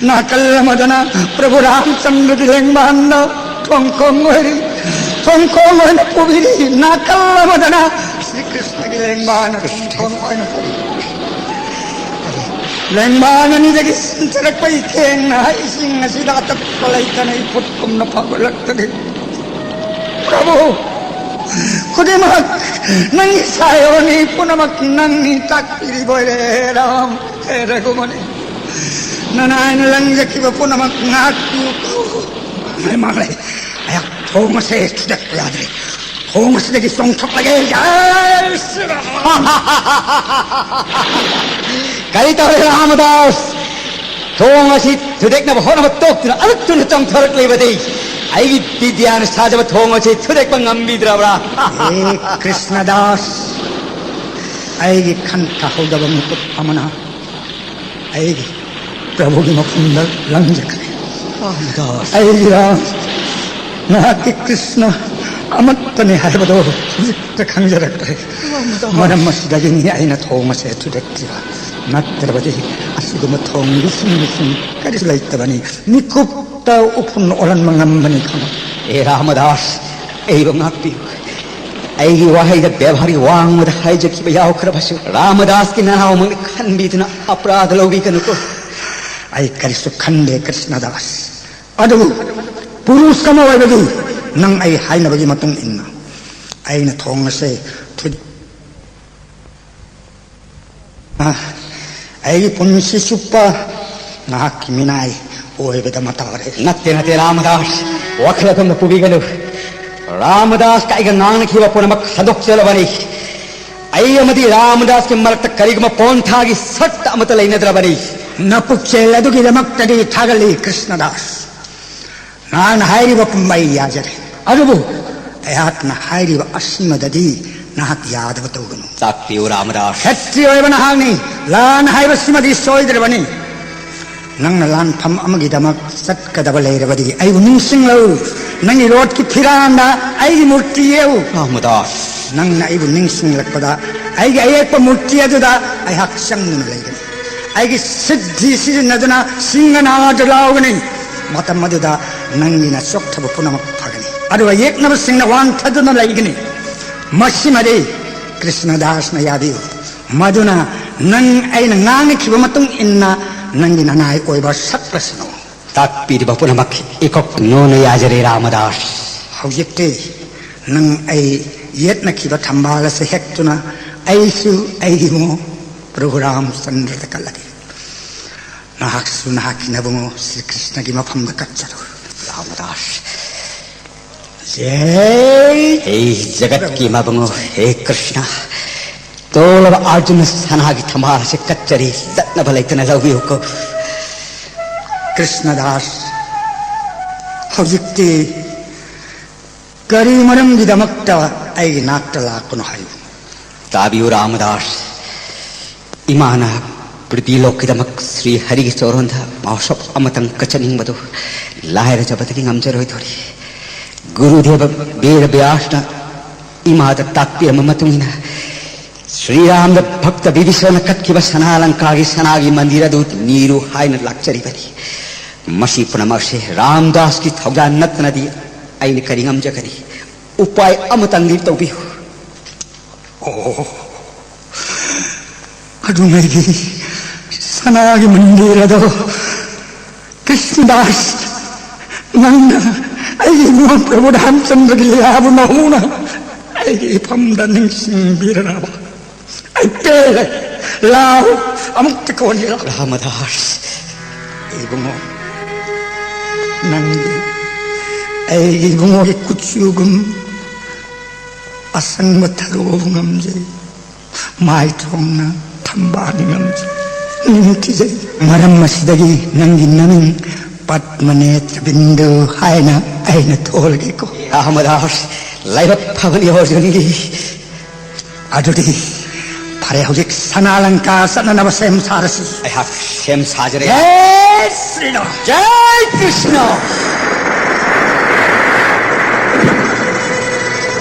ꯅꯥꯀꯜ ꯑꯃꯗꯅ ꯄ꯭ꯔꯚꯨ ꯔꯥꯝꯆꯟꯗ꯭ꯔꯒꯤ ꯂꯦꯡꯕꯥꯟꯗ ꯊꯣꯡꯈꯣꯡ ꯑꯣꯏꯔꯤ, ꯊꯣꯡꯈꯣꯡ ꯑꯣꯏꯅ ꯄꯨꯕꯤꯔꯤ, ꯅꯥꯀꯜ ꯑꯃꯗꯅ ꯁ꯭ꯔꯤ ꯀ꯭ꯔꯤꯁꯅꯒꯤ ꯂꯦꯡꯕꯥꯟꯅ ꯊꯣꯡꯈꯣꯡ ꯑꯣꯏꯅ ꯄꯨꯕꯤꯔꯤ꯫ ꯂꯦꯡꯕꯥꯟ ꯑꯅꯤꯗꯒꯤ ꯆꯦꯟꯊꯔꯛꯄ ꯏꯈꯦꯡꯅ ꯏꯁꯤꯡ ꯑꯁꯤꯗ ꯑꯇꯠꯄ ꯂꯩꯇꯅ ꯏꯐꯨꯠꯀꯨꯝꯅ ꯐꯥꯎꯒꯠꯂꯛꯇꯒꯤ, ꯄ꯭ꯔꯚꯨ, ꯈꯨꯗꯤꯡꯃꯛ ꯅꯪꯒꯤ ꯁꯥꯏꯑꯣꯅꯤ, ꯄꯨꯝꯅꯃꯛ ꯅꯪꯅꯤ ꯇꯥꯛꯄꯤꯔꯤꯕ ꯑꯣꯏꯔꯦ꯫ ꯍꯦ ꯔꯥꯝ, ꯍꯦ ꯔꯘꯨꯃꯅꯤ, ꯅꯅꯥꯏꯅ ꯂꯪꯖꯈꯤꯕ ꯄꯨꯝꯅꯃꯛ ꯉꯥꯛꯄꯤꯌꯨ꯫ ꯃꯥꯡꯂꯦ, ꯃꯥꯡꯂꯦ꯫ ꯑꯩꯍꯥꯛ ꯊꯣꯡ ꯑꯁꯦ ꯊꯨꯗꯦꯛꯄ ꯌꯥꯗ꯭ꯔꯦ꯫ ꯊꯣꯡ ꯑꯁꯤꯗꯒꯤ ꯆꯣꯡꯊꯣꯛꯂꯒꯦ꯫ ꯖꯥꯏ ꯁ꯭ꯔꯤ ꯔꯥꯝ꯫ ꯀꯔꯤ ꯇꯧꯔꯦ ꯔꯥꯃꯗꯥꯁ? ꯊꯣꯡ ꯑꯁꯤ ꯊꯨꯗꯦꯛꯅꯕ ꯍꯣꯠꯅꯕ ꯇꯣꯛꯇꯨꯅ ꯑꯂꯛꯇꯨꯅ ꯆꯣꯡꯊꯣꯔꯛꯂꯤꯕꯗꯤ ꯑꯩꯒꯤ ꯕꯤꯗ꯭ꯌꯥꯅ ꯁꯥꯖꯕ ꯊꯣꯡ ꯑꯁꯤ ꯊꯨꯗꯦꯛꯄ ꯉꯝꯕꯤꯗ꯭ꯔꯕ꯭ꯔꯥ? ꯍꯦ ꯀ꯭ꯔꯤꯁꯅꯗꯥꯁ, ꯑꯩꯒꯤ ꯈꯟ ꯇꯥꯍꯧꯗꯕ ꯃꯤꯀꯨꯞ ꯑꯃꯅ ꯑꯩꯒꯤ ꯄ꯭ꯔꯚꯨꯒꯤ ꯃꯐꯝꯗ ꯂꯪꯖꯈ꯭ꯔꯦ꯫ ꯔꯥꯃꯗꯥꯁ꯫ ꯑꯩꯒꯤ ꯔꯥꯝ, ꯅꯍꯥꯛꯀꯤ ꯀ꯭ꯔꯤꯁꯅ ꯑꯃꯠꯇꯅꯤ ꯍꯥꯏꯕꯗꯣ ꯍꯧꯖꯤꯛꯇ ꯈꯪꯖꯔꯛꯂꯦ꯫ ꯔꯥꯃꯗꯥꯁ꯫ ꯃꯔꯝ ꯑꯁꯤꯗꯒꯤꯅꯤ ꯑꯩꯅ ꯊꯣꯡ ꯑꯁꯦ ꯊꯨꯗꯦꯛꯈꯤꯕ꯫ ꯅꯠꯇ꯭ꯔꯕꯗꯤ ꯑꯁꯤꯒꯨꯝꯕ ꯊꯣꯡ ꯂꯤꯁꯤꯡ ꯂꯤꯁꯤꯡ ꯀꯔꯤꯁꯨ ꯂꯩꯇꯕꯅꯤ꯫ ꯃꯤꯀꯨꯞꯇ ꯎꯐꯨꯟ ꯑꯣꯜꯍꯟꯕ ꯉꯝꯕꯅꯤ ꯈꯪꯉꯨ꯫ ꯑꯦ ꯔꯥꯃꯗꯥꯁ, ꯑꯩꯕꯨ ꯉꯥꯛꯄꯤꯌꯨ꯫ ꯑꯩꯒꯤ ꯋꯥꯍꯩꯗ ꯕꯦꯕꯥꯔꯤ ꯋꯥꯡꯃꯗ ꯍꯥꯏꯖꯈꯤꯕ ꯌꯥꯎꯈ꯭ꯔꯕꯁꯨ, ꯔꯥꯃꯗꯥꯁꯀꯤ ꯅꯅꯥꯎꯃꯛꯅ ꯈꯟꯕꯤꯗꯨꯅ ꯑꯄꯔꯥꯙ ꯂꯧꯕꯤꯒꯅꯨꯀꯣ꯫ ꯑꯩ ꯀꯔꯤꯁꯨ ꯈꯟꯗꯦ, ꯀ꯭ꯔꯤꯁꯅꯗꯥꯁ꯫ ꯑꯗꯨꯕꯨ ꯄꯨꯔꯨꯁ ꯑꯃ ꯑꯣꯏꯕꯒꯤ ꯅꯪ ꯑꯩ ꯍꯥꯏꯅꯕꯒꯤ ꯃꯇꯨꯡ ꯏꯟꯅ ꯑꯩꯅ ꯊꯣꯡ ꯑꯁꯦ ꯊꯨ-, ꯑ, ꯑꯩꯒꯤ ꯄꯨꯟꯁꯤ ꯆꯨꯞꯄ ꯅꯍꯥꯛꯀꯤ ꯃꯤꯅꯥꯏ ꯑꯣꯏꯕꯗ ꯃꯇꯥ ꯑꯣꯏꯔꯦ꯫ ꯅꯠꯇꯦ, ꯅꯠꯇꯦ, ꯔꯥꯃꯗꯥꯁ, ꯋꯥꯈꯜ ꯑꯗꯣꯝꯗ ꯄꯨꯕꯤꯒꯅꯨ꯫ ꯔꯥꯃꯗꯥꯁꯀ ꯑꯩꯒ ꯉꯥꯡꯅꯈꯤꯕ ꯄꯨꯝꯅꯃꯛ ꯍꯟꯗꯣꯛꯆꯔꯕꯅꯤ꯫ ꯑꯩ ꯑꯃꯗꯤ ꯔꯥꯃꯗꯥꯁꯀꯤ ꯃꯔꯛꯇ ꯀꯔꯤꯒꯨꯝꯕ ꯄꯣꯟꯊꯥꯒꯤ ꯁꯛꯇ ꯑꯃꯠꯇ ꯂꯩꯅꯗ꯭ꯔꯕꯅꯤ꯫ ꯅꯄꯨꯛꯆꯦꯜ ꯑꯗꯨꯒꯤꯗꯃꯛꯇꯗꯤ ꯊꯥꯒꯠꯂꯤ, ꯀ꯭ꯔꯤꯁꯅꯗꯥꯁ꯫ ꯅꯍꯥꯛꯅ ꯍꯥꯏꯔꯤꯕ ꯄꯨꯝꯕ ꯑꯩ ꯌꯥꯖꯔꯦ, ꯑꯗꯨꯕꯨ ꯑꯩꯍꯥꯛꯅ ꯍꯥꯏꯔꯤꯕ ꯑꯁꯤꯃꯗꯗꯤ ꯅꯍꯥꯛ ꯌꯥꯗꯕ ꯇꯧꯒꯅꯨ꯫ ꯇꯥꯛꯄꯤꯌꯨ, ꯔꯥꯃꯗꯥꯁ꯫ ꯈꯦꯇ꯭ꯔꯤ ꯑꯣꯏꯕ ꯅꯍꯥꯛꯅꯤ, ꯂꯥꯟ ꯍꯥꯏꯕꯁꯤꯃꯗꯤ ꯁꯣꯏꯗ꯭ꯔꯕꯅꯤ꯫ ꯅꯪꯅ ꯂꯥꯟꯐꯝ ꯑꯃꯒꯤꯗꯃꯛ ꯆꯠꯀꯗꯕ ꯂꯩꯔꯕꯗꯤ ꯑꯩꯕꯨ ꯅꯤꯡꯁꯤꯡꯂꯛꯎ꯫ ꯅꯪꯒꯤ ꯔꯣꯠꯀꯤ ꯐꯤꯔꯥꯟꯗ ꯑꯩꯒꯤ ꯃꯨꯔꯇꯤ ꯌꯦꯛꯎ꯫ ꯔꯥꯃꯗꯥꯁ꯫ ꯅꯪꯅ ꯑꯩꯕꯨ ꯅꯤꯡꯁꯤꯡꯂꯛꯄꯗ ꯑꯩꯒꯤ ꯑꯌꯦꯛꯄ ꯃꯨꯔꯇꯤ ꯑꯗꯨꯗ ꯑꯩꯍꯥꯛ ꯆꯪꯗꯨꯅ ꯂꯩꯒꯅꯤ꯫ ꯑꯩꯒꯤ ꯁꯤꯗ꯭ꯙꯤ ꯁꯤꯖꯤꯟꯅꯗꯨꯅ ꯁꯤꯡꯒꯅꯥꯗ ꯂꯥꯎꯒꯅꯤ꯫ ꯃꯇꯝ ꯑꯗꯨꯗ ꯅꯪꯒꯤ ꯅꯆꯣꯛꯊꯕ ꯄꯨꯝꯅꯃꯛ ꯐꯒꯅꯤ꯫ ꯑꯗꯨꯒ ꯌꯦꯛꯅꯕꯁꯤꯡꯅ ꯋꯥꯟꯊꯗꯨꯅ ꯂꯩꯒꯅꯤ꯫ ꯃꯁꯤꯃꯗꯤ ꯀ꯭ꯔꯤꯁꯅꯗꯥꯁꯅ ꯌꯥꯕꯤꯌꯨ꯫ ꯃꯗꯨꯅ ꯅꯪ ꯑꯩꯅ ꯉꯥꯡꯉꯛꯈꯤꯕ ꯃꯇꯨꯡ ꯏꯟꯅ ꯅꯪꯒꯤ ꯅꯅꯥꯏ ꯑꯣꯏꯕ ꯁꯛꯂꯁꯅꯨ꯫ ꯇꯥꯛꯄꯤꯔꯤꯕ ꯄꯨꯝꯅꯃꯛ ꯏꯀꯣꯛ ꯅꯣꯅ ꯌꯥꯖꯔꯦ, ꯔꯥꯃꯗꯥꯁ꯫ ꯍꯧꯖꯤꯛꯇꯤ ꯅꯪ ꯑꯩ ꯌꯦꯠꯅꯈꯤꯕ ꯊꯝꯕꯥꯜ ꯑꯁꯤ ꯍꯦꯛꯇꯨꯅ ꯑꯩꯁꯨ ꯑꯩꯒꯤ ꯏꯕꯨꯡꯉꯣ ꯄ꯭ꯔꯚꯨ ꯔꯥꯝꯆꯟꯗ꯭ꯔꯗ ꯀꯠꯂꯒꯦ꯫ ꯅꯍꯥꯛꯁꯨ ꯅꯍꯥꯛꯀꯤ ꯅꯕꯨꯡꯉꯣ ꯁ꯭ꯔꯤ ꯀ꯭ꯔꯤꯁꯅꯒꯤ ꯃꯐꯝꯗ ꯀꯠꯆꯔꯨ꯫ ꯔꯥꯃꯗꯥꯁ꯫ ꯖꯩ꯫ ꯍꯦ ꯖꯒꯠꯀꯤ ꯃꯕꯨꯡꯉꯣ, ꯍꯦ ꯀ꯭ꯔꯤꯁꯅ, ꯇꯣꯜꯂꯕ ꯑꯔꯖꯨꯅ ꯁꯅꯥꯒꯤ ꯊꯝꯕꯥꯜ ꯑꯁꯤ ꯀꯠꯆꯔꯤ, ꯆꯠꯅꯕ ꯂꯩꯇꯅ ꯂꯧꯕꯤꯌꯨꯀꯣ꯫ ꯀ꯭ꯔꯤꯁꯅꯗꯥꯁ, ꯍꯧꯖꯤꯛꯇꯤ ꯀꯔꯤ ꯃꯔꯝꯒꯤꯗꯃꯛꯇ ꯑꯩꯒꯤ ꯅꯥꯛꯇ ꯂꯥꯛꯄꯅꯣ ꯍꯥꯏꯌꯨ꯫ ꯇꯥꯕꯤꯌꯨ, ꯔꯥꯃꯗꯥꯁ꯫ ꯏꯃꯥꯅ ꯄ꯭ꯔꯤꯊꯤ ꯂꯣꯛꯀꯤꯗꯃꯛ ꯁ꯭ꯔꯤ ꯍꯔꯤꯒꯤ ꯆꯣꯔꯣꯟꯗ ꯃꯍꯣꯠꯁꯕ ꯑꯃꯇꯪ ꯀꯠꯆꯅꯤꯡꯕꯗꯨ ꯂꯥꯏꯔꯖꯕꯗꯒꯤ ꯉꯝꯖꯔꯣꯏꯗꯣꯔꯤ꯫ ꯒꯨꯔꯨꯗꯦꯕ ꯕꯦꯗ ꯕ꯭ꯌꯥꯁꯅ ꯏꯃꯥꯗ ꯇꯥꯛꯄꯤꯔꯝꯕ ꯃꯇꯨꯡ ꯏꯟꯅ ꯁ꯭ꯔꯤꯔꯥꯝꯗ ꯚꯛꯇ ꯕꯤꯕꯤꯁꯔꯅ ꯀꯠꯈꯤꯕ ꯁꯅꯥ ꯂꯪꯀꯥꯒꯤ ꯁꯅꯥꯒꯤ ꯃꯟꯗꯤꯔ ꯑꯗꯨ ꯅꯤꯔꯨ ꯍꯥꯏꯅ ꯂꯥꯛꯆꯔꯤꯕꯅꯤ꯫ ꯃꯁꯤ ꯄꯨꯝꯅꯃꯛ ꯑꯁꯤ ꯔꯥꯝꯗꯥꯁꯀꯤ ꯊꯧꯖꯥꯜ ꯅꯠꯇꯅꯗꯤ ꯑꯩꯅ ꯀꯔꯤ ꯉꯝꯖꯒꯅꯤ? ꯎꯄꯥꯏ ꯑꯃꯇꯪꯗꯤ ꯇꯧꯕꯤꯌꯨ꯫ ꯑꯣ, ꯑꯗꯨꯉꯩꯒꯤ ꯁꯅꯥꯒꯤ ꯃꯟꯗꯤꯔ ꯑꯗꯣ ꯀ꯭ꯔꯤꯁꯅꯗꯥꯁ, ꯅꯪꯅ ꯑꯩꯒꯤ ꯏꯕꯨꯡꯉꯣ ꯄ꯭ꯔꯚꯨ ꯔꯥꯝꯆꯟꯗ꯭ꯔꯒꯤ ꯂꯤꯂꯥꯕꯨ ꯅꯧꯅ ꯑꯩꯒꯤ ꯏꯐꯝꯗ ꯅꯤꯡꯁꯤꯡꯕꯤꯔꯕ? ꯑꯩ ꯄꯦꯜꯂꯦ꯫ ꯂꯥꯎ, ꯑꯃꯨꯛꯇ ꯀꯣꯟꯒꯦ ꯂꯥꯎ꯫ ꯔꯥꯃꯗꯥꯁ, ꯏꯕꯨꯡꯉꯣ, ꯅꯪꯗꯤ ꯑꯩꯒꯤ ꯏꯕꯨꯡꯉꯣꯒꯤ ꯀꯨꯆꯨꯒꯨꯝ ꯑꯁꯪꯕ ꯊꯔꯣꯕꯨ ꯉꯝꯖꯩ꯫ ꯃꯥꯏ ꯊꯣꯡꯅ ꯊꯝꯕꯥꯜ ꯉꯝꯖ ꯅꯤꯡꯊꯤꯖꯩ꯫ ꯃꯔꯝ ꯑꯁꯤꯗꯒꯤ ꯅꯪꯒꯤ ꯅꯃꯤꯡ ꯄꯗꯃꯅꯦꯇ꯭ꯔ ꯕꯤꯟꯗꯨ ꯍꯥꯏꯅ ꯑꯩꯅ ꯊꯣꯜꯒꯦꯀꯣ꯫ ꯔꯥꯃꯗꯥꯁ, ꯂꯥꯏꯕꯛ ꯐꯕꯅꯤ ꯑꯔꯖꯨꯟꯒꯤ꯫ ꯑꯗꯨꯗꯤ ꯐꯔꯦ, ꯍꯧꯖꯤꯛ ꯁꯅꯥ ꯂꯪꯀꯥ ꯆꯠꯅꯅꯕ ꯁꯦꯝ ꯁꯥꯔꯁꯤ꯫ ꯑꯩꯍꯥꯛ ꯁꯦꯝ ꯁꯥꯖꯔꯦ꯫ ꯖꯥꯏ ꯁ꯭ꯔꯤꯔꯥꯝ꯫ ꯖꯥꯏ ꯀ꯭ꯔꯤꯁꯅ꯫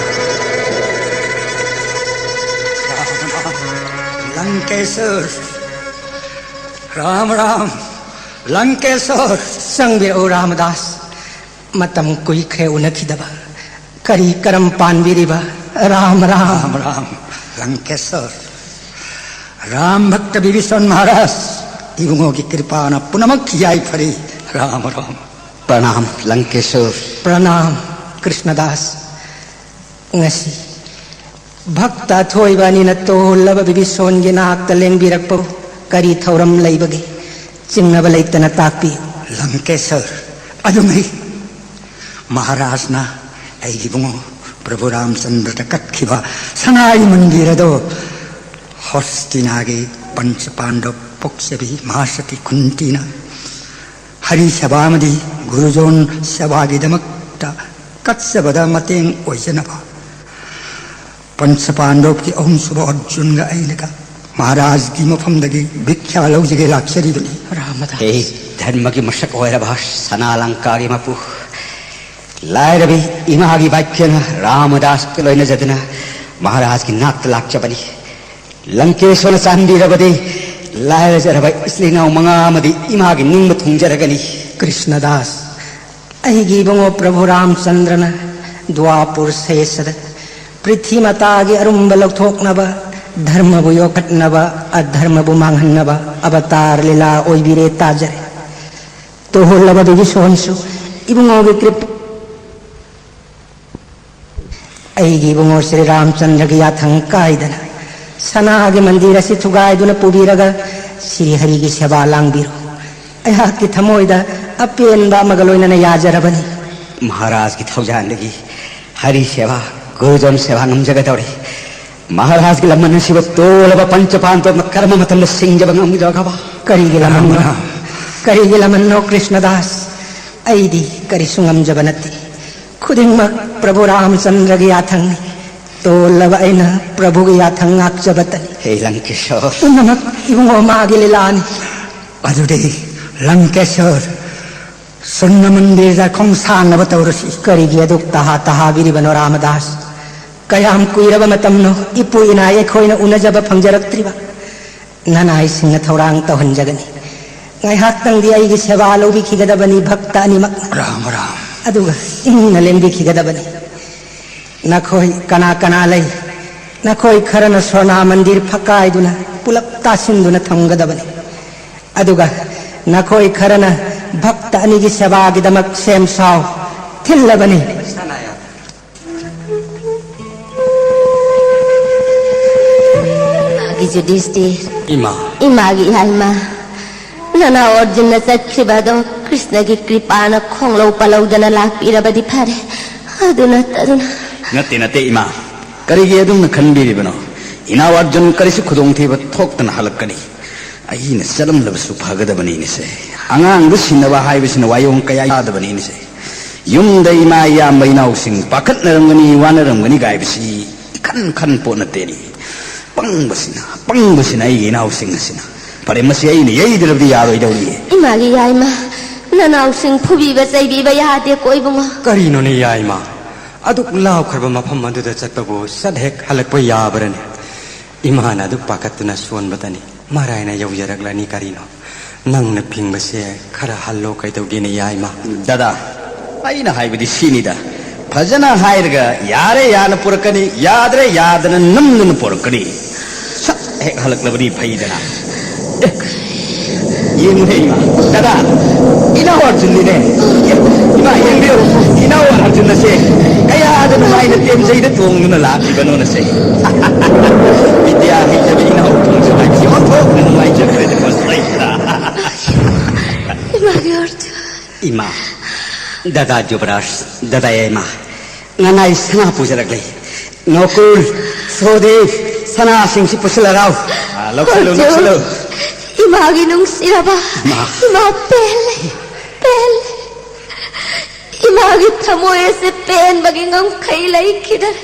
ꯂꯪꯀꯦꯁꯣꯔ꯫ ꯔꯥꯝ ꯔꯥꯝ꯫ ꯂꯪꯀꯦꯁꯣꯔ꯫ ꯆꯪꯕꯤꯔꯛꯎ ꯔꯥꯃꯗꯥꯁ꯫ ꯃꯇꯝ ꯀꯨꯏꯈ꯭ꯔꯦ ꯎꯅꯈꯤꯗꯕ꯫ ꯀꯔꯤ ꯀꯔꯝ ꯄꯥꯟꯕꯤꯔꯤꯕ? ꯔꯥꯝ ꯔꯥꯝ꯫ ꯔꯥꯝ ꯔꯥꯝ꯫ ꯂꯪꯀꯦꯁꯣꯔ꯫ ꯔꯥꯝ ꯚꯛꯇ ꯕꯤꯚꯤꯁꯣꯟ ꯃꯍꯥꯔꯥꯖ, ꯏꯕꯨꯡꯉꯣꯒꯤ ꯀ꯭ꯔꯤꯄꯥꯅ ꯄꯨꯝꯅꯃꯛ ꯌꯥꯏꯐꯔꯤ꯫ ꯔꯥꯝ ꯔꯥꯝ꯫ ꯄ꯭ꯔꯅꯥꯝ ꯂꯪꯀꯦꯁꯣꯔ꯫ ꯄ꯭ꯔꯅꯥꯝ ꯀ꯭ꯔꯤꯁꯅꯗꯥꯁ꯫ ꯉꯁꯤ ꯚꯛꯇ ꯑꯊꯣꯏꯕ ꯑꯅꯤꯅ ꯇꯣꯜꯂꯕ ꯕꯤꯕꯤꯁꯣꯟꯒꯤ ꯅꯥꯛꯇ ꯂꯦꯡꯕꯤꯔꯛꯄꯕꯨ ꯀꯔꯤ ꯊꯧꯔꯝ ꯂꯩꯕꯒꯦ? ꯆꯤꯡꯅꯕ ꯂꯩꯇꯅ ꯇꯥꯛꯄꯤꯌꯨ꯫ ꯂꯪꯀꯦꯁꯔ, ꯑꯗꯨꯉꯩ ꯃꯍꯥꯔꯥꯖꯅ ꯑꯩꯒꯤ ꯏꯕꯨꯡꯉꯣ ꯄ꯭ꯔꯚꯨ ꯔꯥꯝꯆꯟꯗ꯭ꯔꯗ ꯀꯠꯈꯤꯕ ꯁꯅꯥꯒꯤ ꯃꯟꯗꯤꯔ ꯑꯗꯣ ꯍꯣꯁꯇꯤꯅꯥꯒꯤ ꯄꯟꯆ ꯄꯥꯟꯗꯕ ꯄꯣꯛꯆꯕꯤ ꯃꯍꯥꯁꯇꯤ ꯀꯨꯟꯇꯤꯅ ꯍꯔꯤ ꯁꯦꯕꯥ ꯑꯃꯗꯤ ꯒꯨꯔꯨꯖꯣꯟ ꯁꯦꯕꯥꯒꯤꯗꯃꯛꯇ ꯀꯠꯆꯕꯗ ꯃꯇꯦꯡ ꯑꯣꯏꯖꯅꯕ ꯄꯟꯆ ꯄꯥꯟꯗꯕꯒꯤ ꯑꯍꯨꯝꯁꯨꯕ ꯑꯔꯖꯨꯟꯒ ꯑꯩꯅꯒ ꯃꯍꯥꯔꯥꯖꯒꯤ ꯃꯐꯝꯗꯒꯤ ꯚꯤꯛꯈ꯭ꯌꯥ ꯂꯧꯖꯒꯦ ꯂꯥꯛꯆꯔꯤꯕꯅꯤ꯫ ꯔꯥꯃꯗꯥꯁ꯫ ꯍꯦ, ꯙꯔꯃꯒꯤ ꯃꯁꯛ ꯑꯣꯏꯔꯕ ꯁꯅꯥ ꯂꯪꯀꯥꯒꯤ ꯃꯄꯨ, ꯂꯥꯏꯔꯕꯤ ꯏꯃꯥꯒꯤ ꯕꯥꯏꯕꯤꯛꯈ꯭ꯌꯥꯅ ꯔꯥꯃꯗꯥꯁꯀ ꯂꯣꯏꯅꯖꯗꯨꯅ ꯃꯍꯥꯔꯥꯖꯒꯤ ꯅꯥꯛꯇ ꯂꯥꯛꯆꯕꯅꯤ꯫ ꯂꯪꯀꯦꯁꯣꯔꯅ ꯆꯥꯟꯕꯤꯔꯕꯗꯤ ꯂꯥꯏꯔꯖꯔꯕ ꯏꯆꯤꯜ ꯏꯅꯥꯎ ꯃꯉꯥ ꯑꯃꯗꯤ ꯏꯃꯥꯒꯤ ꯅꯤꯡꯕ ꯊꯨꯡꯖꯔꯒꯅꯤ꯫ ꯀ꯭ꯔꯤꯁꯅꯗꯥꯁ, ꯑꯩꯒꯤ ꯏꯕꯨꯡꯉꯣ ꯄ꯭ꯔꯚꯨ ꯔꯥꯝꯆꯟꯗ꯭ꯔꯅ ꯗ꯭ꯋꯥꯄꯨꯔ ꯁꯦꯁꯗ ꯄ꯭ꯔꯤꯊꯤ ꯃꯇꯥꯒꯤ ꯑꯔꯨꯝꯕ ꯂꯧꯊꯣꯛꯅꯕ, ꯙꯔꯃꯕꯨ ꯌꯣꯛꯈꯠꯅꯕ, ꯑꯙꯔꯃꯕꯨ ꯃꯥꯡꯍꯟꯅꯕ ꯑꯕꯇꯥꯔ ꯂꯤꯂꯥ ꯑꯣꯏꯕꯤꯔꯦ ꯇꯥꯖꯔꯦ꯫ ꯇꯣꯍꯣꯜꯂꯕ ꯕꯤꯕꯤꯁꯣꯟꯁꯨ ꯏꯕꯨꯡꯉꯣꯒꯤ ꯀ꯭ꯔꯤꯄꯥ ꯑꯩꯒꯤ ꯏꯕꯨꯡꯉꯣ ꯁ꯭ꯔꯤ ꯔꯥꯝꯆꯟꯗ꯭ꯔꯒꯤ ꯌꯥꯊꯪ ꯀꯥꯏꯗꯅ ꯁꯅꯥꯒꯤ ꯃꯟꯗꯤꯔ ꯑꯁꯤ ꯊꯨꯒꯥꯏꯗꯨꯅ ꯄꯨꯕꯤꯔꯒ ꯁ꯭ꯔꯤ ꯍꯔꯤꯒꯤ ꯁꯦꯕꯥ ꯂꯥꯡꯕꯤꯔꯣ꯫ ꯑꯩꯍꯥꯛꯀꯤ ꯊꯃꯣꯏꯗ ꯑꯄꯦꯟꯕ ꯑꯃꯒ ꯂꯣꯏꯅꯅ ꯌꯥꯖꯔꯕꯅꯤ꯫ ꯃꯍꯥꯔꯥꯖꯀꯤ ꯊꯧꯖꯥꯜꯗꯒꯤ ꯍꯔꯤ ꯁꯦꯕꯥ, ꯒꯨꯔꯨꯖꯟ ꯁꯦꯕꯥ ꯉꯝꯖꯒꯗꯧꯔꯤ꯫ ꯃꯍꯥꯔꯥꯖꯒꯤ ꯂꯃꯟ ꯑꯁꯤꯕꯨ ꯇꯣꯜꯂꯕ ꯄꯟꯆ ꯄꯥꯟꯗꯕꯅ ꯀꯔꯝꯕ ꯃꯇꯝꯗ ꯁꯤꯡꯖꯕ ꯉꯝꯒꯗꯕ? ꯀꯔꯤꯒꯤ ꯂꯃꯟꯅꯣ? ꯀꯔꯤꯒꯤ ꯂꯃꯟꯅꯣ, ꯀ꯭ꯔꯤꯁꯅꯗꯥꯁ? ꯑꯩꯗꯤ ꯀꯔꯤꯁꯨ ꯉꯝꯖꯕ ꯅꯠꯇꯦ꯫ ꯈꯨꯗꯤꯡꯃꯛ ꯄ꯭ꯔꯚꯨ ꯔꯥꯃꯆꯟꯗ꯭ꯔꯒꯤ ꯌꯥꯊꯪꯅꯤ꯫ ꯇꯣꯜꯂꯕ ꯑꯩꯅ ꯄ꯭ꯔꯚꯨꯒꯤ ꯌꯥꯊꯪ ꯉꯥꯛꯆꯕꯇꯅꯤ꯫ ꯍꯦ ꯂꯪꯀꯦꯁꯣꯔ꯫ ꯄꯨꯝꯅꯃꯛ ꯏꯕꯨꯡꯉꯣ ꯃꯥꯒꯤ ꯂꯤꯂꯥꯅꯤ꯫ ꯑꯗꯨꯗꯤ ꯂꯪꯀꯦꯁꯣꯔ, ꯁꯨꯔꯅ ꯃꯟꯗꯤꯔꯗ ꯈꯣꯡꯁꯥꯟꯅꯕ ꯇꯧꯔꯁꯤ꯫ ꯀꯔꯤꯒꯤ ꯑꯗꯨꯛ ꯇꯍꯥ ꯇꯍꯥꯕꯤꯔꯤꯕꯅꯣ ꯔꯥꯃꯗꯥꯁ? ꯀꯌꯥꯝ ꯀꯨꯏꯔꯕ ꯃꯇꯝꯅꯣ ꯏꯄꯨ ꯏꯅꯥ ꯑꯩꯈꯣꯏꯅ ꯎꯅꯖꯕ ꯐꯪꯖꯔꯛꯇ꯭ꯔꯤꯕ? ꯅꯅꯥꯏꯁꯤꯡꯅ ꯊꯧꯔꯥꯡ ꯇꯧꯍꯟꯖꯒꯅꯤ꯫ ꯉꯥꯏꯍꯥꯛꯇꯪꯗꯤ ꯑꯩꯒꯤ ꯁꯦꯕꯥ ꯂꯧꯕꯤꯈꯤꯒꯗꯕꯅꯤ ꯚꯛꯇ ꯑꯅꯤꯃꯛꯅ꯫ ꯔꯥꯝ ꯔꯥꯝ꯫ ꯑꯗꯨꯒ ꯏꯪꯅ ꯂꯦꯟꯕꯤꯈꯤꯒꯗꯕꯅꯤ꯫ ꯅꯈꯣꯏ ꯀꯅꯥ ꯀꯅꯥ ꯂꯩ? ꯅꯈꯣꯏ ꯈꯔꯅ ꯁꯣꯔꯅꯥ ꯃꯟꯗꯤꯔ ꯐꯛꯀꯥꯏꯗꯨꯅ ꯄꯨꯂꯞ ꯇꯥꯁꯤꯟꯗꯨꯅ ꯊꯝꯒꯗꯕꯅꯤ꯫ ꯑꯗꯨꯒ ꯅꯈꯣꯏ ꯈꯔꯅ ꯚꯛꯇ ꯑꯅꯤꯒꯤ ꯁꯦꯕꯥꯒꯤꯗꯃꯛ ꯁꯦꯝ ꯁꯥꯎ꯫ ꯊꯤꯜꯂꯕꯅꯤ꯫ ꯏꯃꯥꯒꯤ ꯌꯨꯙꯤꯁꯇꯤꯔ꯫ ꯏꯃꯥ꯫ ꯏꯃꯥꯒꯤ ꯏꯌꯥꯏꯃ꯫ ꯅꯅꯥꯎ ꯑꯔꯖꯨꯟꯅ ꯆꯠꯈ꯭ꯔꯤꯕ ꯑꯗꯣ ꯀ꯭ꯔꯤꯁꯅꯒꯤ ꯀ꯭ꯔꯤꯄꯥꯅ ꯈꯣꯡꯂꯧ ꯄꯜꯂꯧꯗꯅ ꯂꯥꯛꯄꯤꯔꯕꯗꯤ ꯐꯔꯦ꯫ ꯑꯗꯨ ꯅꯠꯇꯗꯨꯅ꯫ ꯅꯠꯇꯦ, ꯅꯠꯇꯦ, ꯏꯃꯥ꯫ ꯀꯔꯤꯒꯤ ꯑꯗꯨꯝꯅ ꯈꯟꯕꯤꯔꯤꯕꯅꯣ? ꯏꯅꯥꯎ ꯑꯔꯖꯨꯟ ꯀꯔꯤꯁꯨ ꯈꯨꯗꯣꯡꯊꯤꯕ ꯊꯣꯛꯇꯅ ꯍꯜꯂꯛꯀꯅꯤ꯫ ꯑꯩꯅ ꯆꯠꯂꯝꯂꯕꯁꯨ ꯐꯒꯗꯕꯅꯤꯅꯦꯁꯦ꯫ ꯑꯉꯥꯡꯗ ꯁꯤꯟꯅꯕ ꯍꯥꯏꯕꯁꯤꯅ ꯋꯥꯌꯣꯡ ꯀꯌꯥ ꯌꯥꯗꯕꯅꯤꯅꯦꯁꯦ꯫ ꯌꯨꯝꯗ ꯏꯃꯥ ꯏꯌꯥꯝꯕ ꯏꯅꯥꯎꯁꯤꯡ ꯄꯥꯈꯠꯅꯔꯝꯒꯅꯤ, ꯋꯥꯅꯔꯝꯒꯅꯤ ꯒꯥꯏꯕꯁꯤ ꯏꯈꯟ ꯈꯟ ꯄꯣꯠ ꯅꯠꯇꯦꯅꯦ꯫ ꯄꯪꯕꯁꯤꯅ, ꯄꯪꯕꯁꯤꯅ ꯑꯩꯒꯤ ꯏꯅꯥꯎꯁꯤꯡ ꯑꯁꯤꯅ꯫ ꯐꯔꯦ, ꯃꯁꯤ ꯑꯩꯅ ꯌꯩꯗ꯭ꯔꯕꯗꯤ ꯌꯥꯔꯣꯏꯗꯧꯔꯤꯌꯦ꯫ ꯏꯃꯥꯒꯤ ꯌꯥꯏꯃ, ꯅꯅꯥꯎꯁꯤꯡ ꯐꯨꯕꯤꯕ ꯆꯩꯕꯤꯕ ꯌꯥꯗꯦꯀꯣ ꯏꯕꯨꯡꯉꯣ꯫ ꯀꯔꯤꯅꯣꯅꯦ ꯌꯥꯏꯃ? ꯑꯗꯨꯛ ꯂꯥꯞꯈ꯭ꯔꯕ ꯃꯐꯝ ꯑꯗꯨꯗ ꯆꯠꯄꯕꯨ ꯁꯠ ꯍꯦꯛ ꯍꯜꯂꯛꯄ ꯌꯥꯕ꯭ꯔꯅꯦ? ꯏꯃꯥꯅ ꯑꯗꯨꯛ ꯄꯥꯈꯠꯇꯨꯅ ꯁꯣꯟꯕꯇꯅꯤ꯫ ꯃꯔꯥꯏꯅ ꯌꯧꯖꯔꯛꯂꯅꯤ ꯀꯔꯤꯅꯣ? ꯅꯪꯅ ꯐꯤꯡꯕꯁꯦ ꯈꯔ ꯍꯜꯂꯣ ꯀꯩꯗꯧꯒꯦꯅꯦ ꯌꯥꯏꯃ? ꯗꯗꯥ, ꯑꯩꯅ ꯍꯥꯏꯕꯗꯤ ꯁꯤꯅꯤꯗ, ꯐꯖꯅ ꯍꯥꯏꯔꯒ ꯌꯥꯔꯦ ꯌꯥꯅ ꯄꯨꯔꯛꯀꯅꯤ, ꯌꯥꯗ꯭ꯔꯦ ꯌꯥꯗꯅ ꯅꯝꯗꯨꯅ ꯄꯨꯔꯛꯀꯅꯤ꯫ ꯁꯠ ꯍꯦꯛ ꯍꯜꯂꯛꯂꯕꯗꯤ ꯐꯩꯗꯅ꯫ ꯑꯦ, ꯌꯦꯡꯉꯨꯅꯦ ꯏꯃꯥ, ꯗꯗꯥ, ꯏꯅꯥꯎ ꯑꯔꯖꯨꯟꯅꯤꯅꯦ꯫ ꯑꯦ, ꯏꯃꯥ ꯌꯦꯡꯕꯤꯌꯨ, ꯏꯅꯥꯎ ꯑꯔꯖꯨꯟ ꯑꯁꯦ ꯀꯌꯥꯗ ꯅꯨꯡꯉꯥꯏꯅ ꯇꯦꯟꯖꯩꯗ ꯇꯣꯡꯗꯨꯅ ꯂꯥꯛꯂꯤꯕꯅꯣꯅꯁꯦ꯫ ꯕꯤꯗ꯭ꯌꯥ ꯍꯩꯖꯕꯤ ꯏꯅꯥꯎ ꯊꯣꯡꯁꯨ ꯍꯥꯏꯕꯁꯤ ꯑꯣꯟꯊꯣꯛꯅ ꯅꯨꯡꯉꯥꯏꯖꯈ꯭ꯔꯦꯗꯀꯣ꯫ ꯏꯃꯥꯒꯤ ꯑꯔꯖꯨꯟ꯫ ꯏꯃꯥ, ꯗꯗꯥ ꯌꯨꯕꯔꯥꯖ, ꯗꯗꯥ ꯌꯥꯏꯃ, ꯉꯅꯥꯏ ꯁꯅꯥ ꯄꯨꯖꯔꯛꯂꯦ꯫ ꯅꯣꯀꯨꯜ, ꯁꯣꯗꯤ, ꯁꯅꯥꯁꯤꯡꯁꯤ ꯄꯨꯁꯤꯜꯂꯔꯥꯎ꯫ ꯑꯥ, ꯂꯧꯁꯤꯜꯂꯨ, ꯑꯔꯖꯨꯟ, ꯂꯧꯁꯤꯜꯂꯨ꯫ ꯏꯃꯥꯒꯤ ꯅꯨꯡꯁꯤꯔꯕ, ꯏꯃꯥ꯫ ꯏꯃꯥ ꯄꯦꯜꯂꯦ, ꯄꯦꯜꯂꯦ꯫ ꯏꯃꯥꯒꯤ ꯊꯃꯣꯏ ꯑꯁꯤ ꯄꯦꯟꯕꯒꯤ ꯉꯝꯈꯩ ꯂꯩꯈꯤꯗꯔꯦ꯫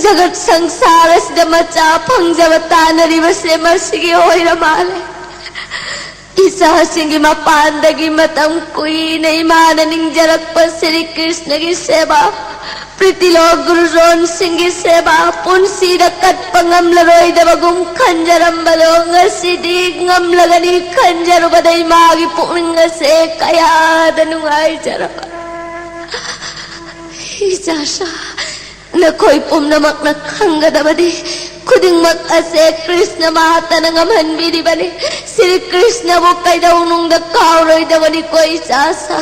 ꯖꯒꯠ ꯁꯪꯁꯥꯔ ꯑꯁꯤꯗ ꯃꯆꯥ ꯐꯪꯖꯕ ꯇꯥꯟꯅꯔꯤꯕꯁꯦ ꯃꯁꯤꯒꯤ ꯑꯣꯏꯔ ꯃꯥꯜꯂꯦ꯫ ꯏꯆꯥꯁꯤꯡꯒꯤ ꯃꯄꯥꯟꯗꯒꯤ ꯃꯇꯝ ꯀꯨꯏꯅ ꯏꯃꯥꯅ ꯅꯤꯡꯖꯔꯛꯄ ꯁ꯭ꯔꯤ ꯀ꯭ꯔꯤꯁꯅꯒꯤ ꯁꯦꯕꯥ, ꯄ꯭ꯔꯤꯇꯤꯂꯣꯛ ꯒꯨꯔꯨꯖꯣꯟꯁꯤꯡꯒꯤ ꯁꯦꯕꯥ, ꯄꯨꯟꯁꯤꯗ ꯀꯠꯄ ꯉꯝꯂꯔꯣꯏꯗꯕꯒꯨꯝ ꯈꯟꯖꯔꯝꯕꯗꯣ ꯉꯁꯤꯗꯤ ꯉꯝꯂꯒꯅꯤ ꯈꯟꯖꯔꯨꯕꯗ ꯏꯃꯥꯒꯤ ꯄꯨꯛꯅꯤꯡ ꯑꯁꯦ ꯀꯌꯥꯗ ꯅꯨꯡꯉꯥꯏꯖꯔꯕ꯫ ꯏꯆꯥꯁꯥ, ꯅꯈꯣꯏ ꯄꯨꯝꯅꯃꯛꯅ ꯈꯪꯒꯗꯕꯗꯤ, ꯈꯨꯗꯤꯡꯃꯛ ꯑꯁꯦ ꯀ꯭ꯔꯤꯁꯅ ꯃꯍꯥꯇꯅ ꯉꯝꯍꯟꯕꯤꯔꯤꯕꯅꯤ꯫ ꯁ꯭ꯔꯤ ꯀ꯭ꯔꯤꯁꯅꯕꯨ ꯀꯩꯗꯧꯅꯨꯡꯗ ꯀꯥꯎꯔꯣꯏꯗꯕꯅꯤꯀꯣ, ꯏꯆꯥꯁꯥ꯫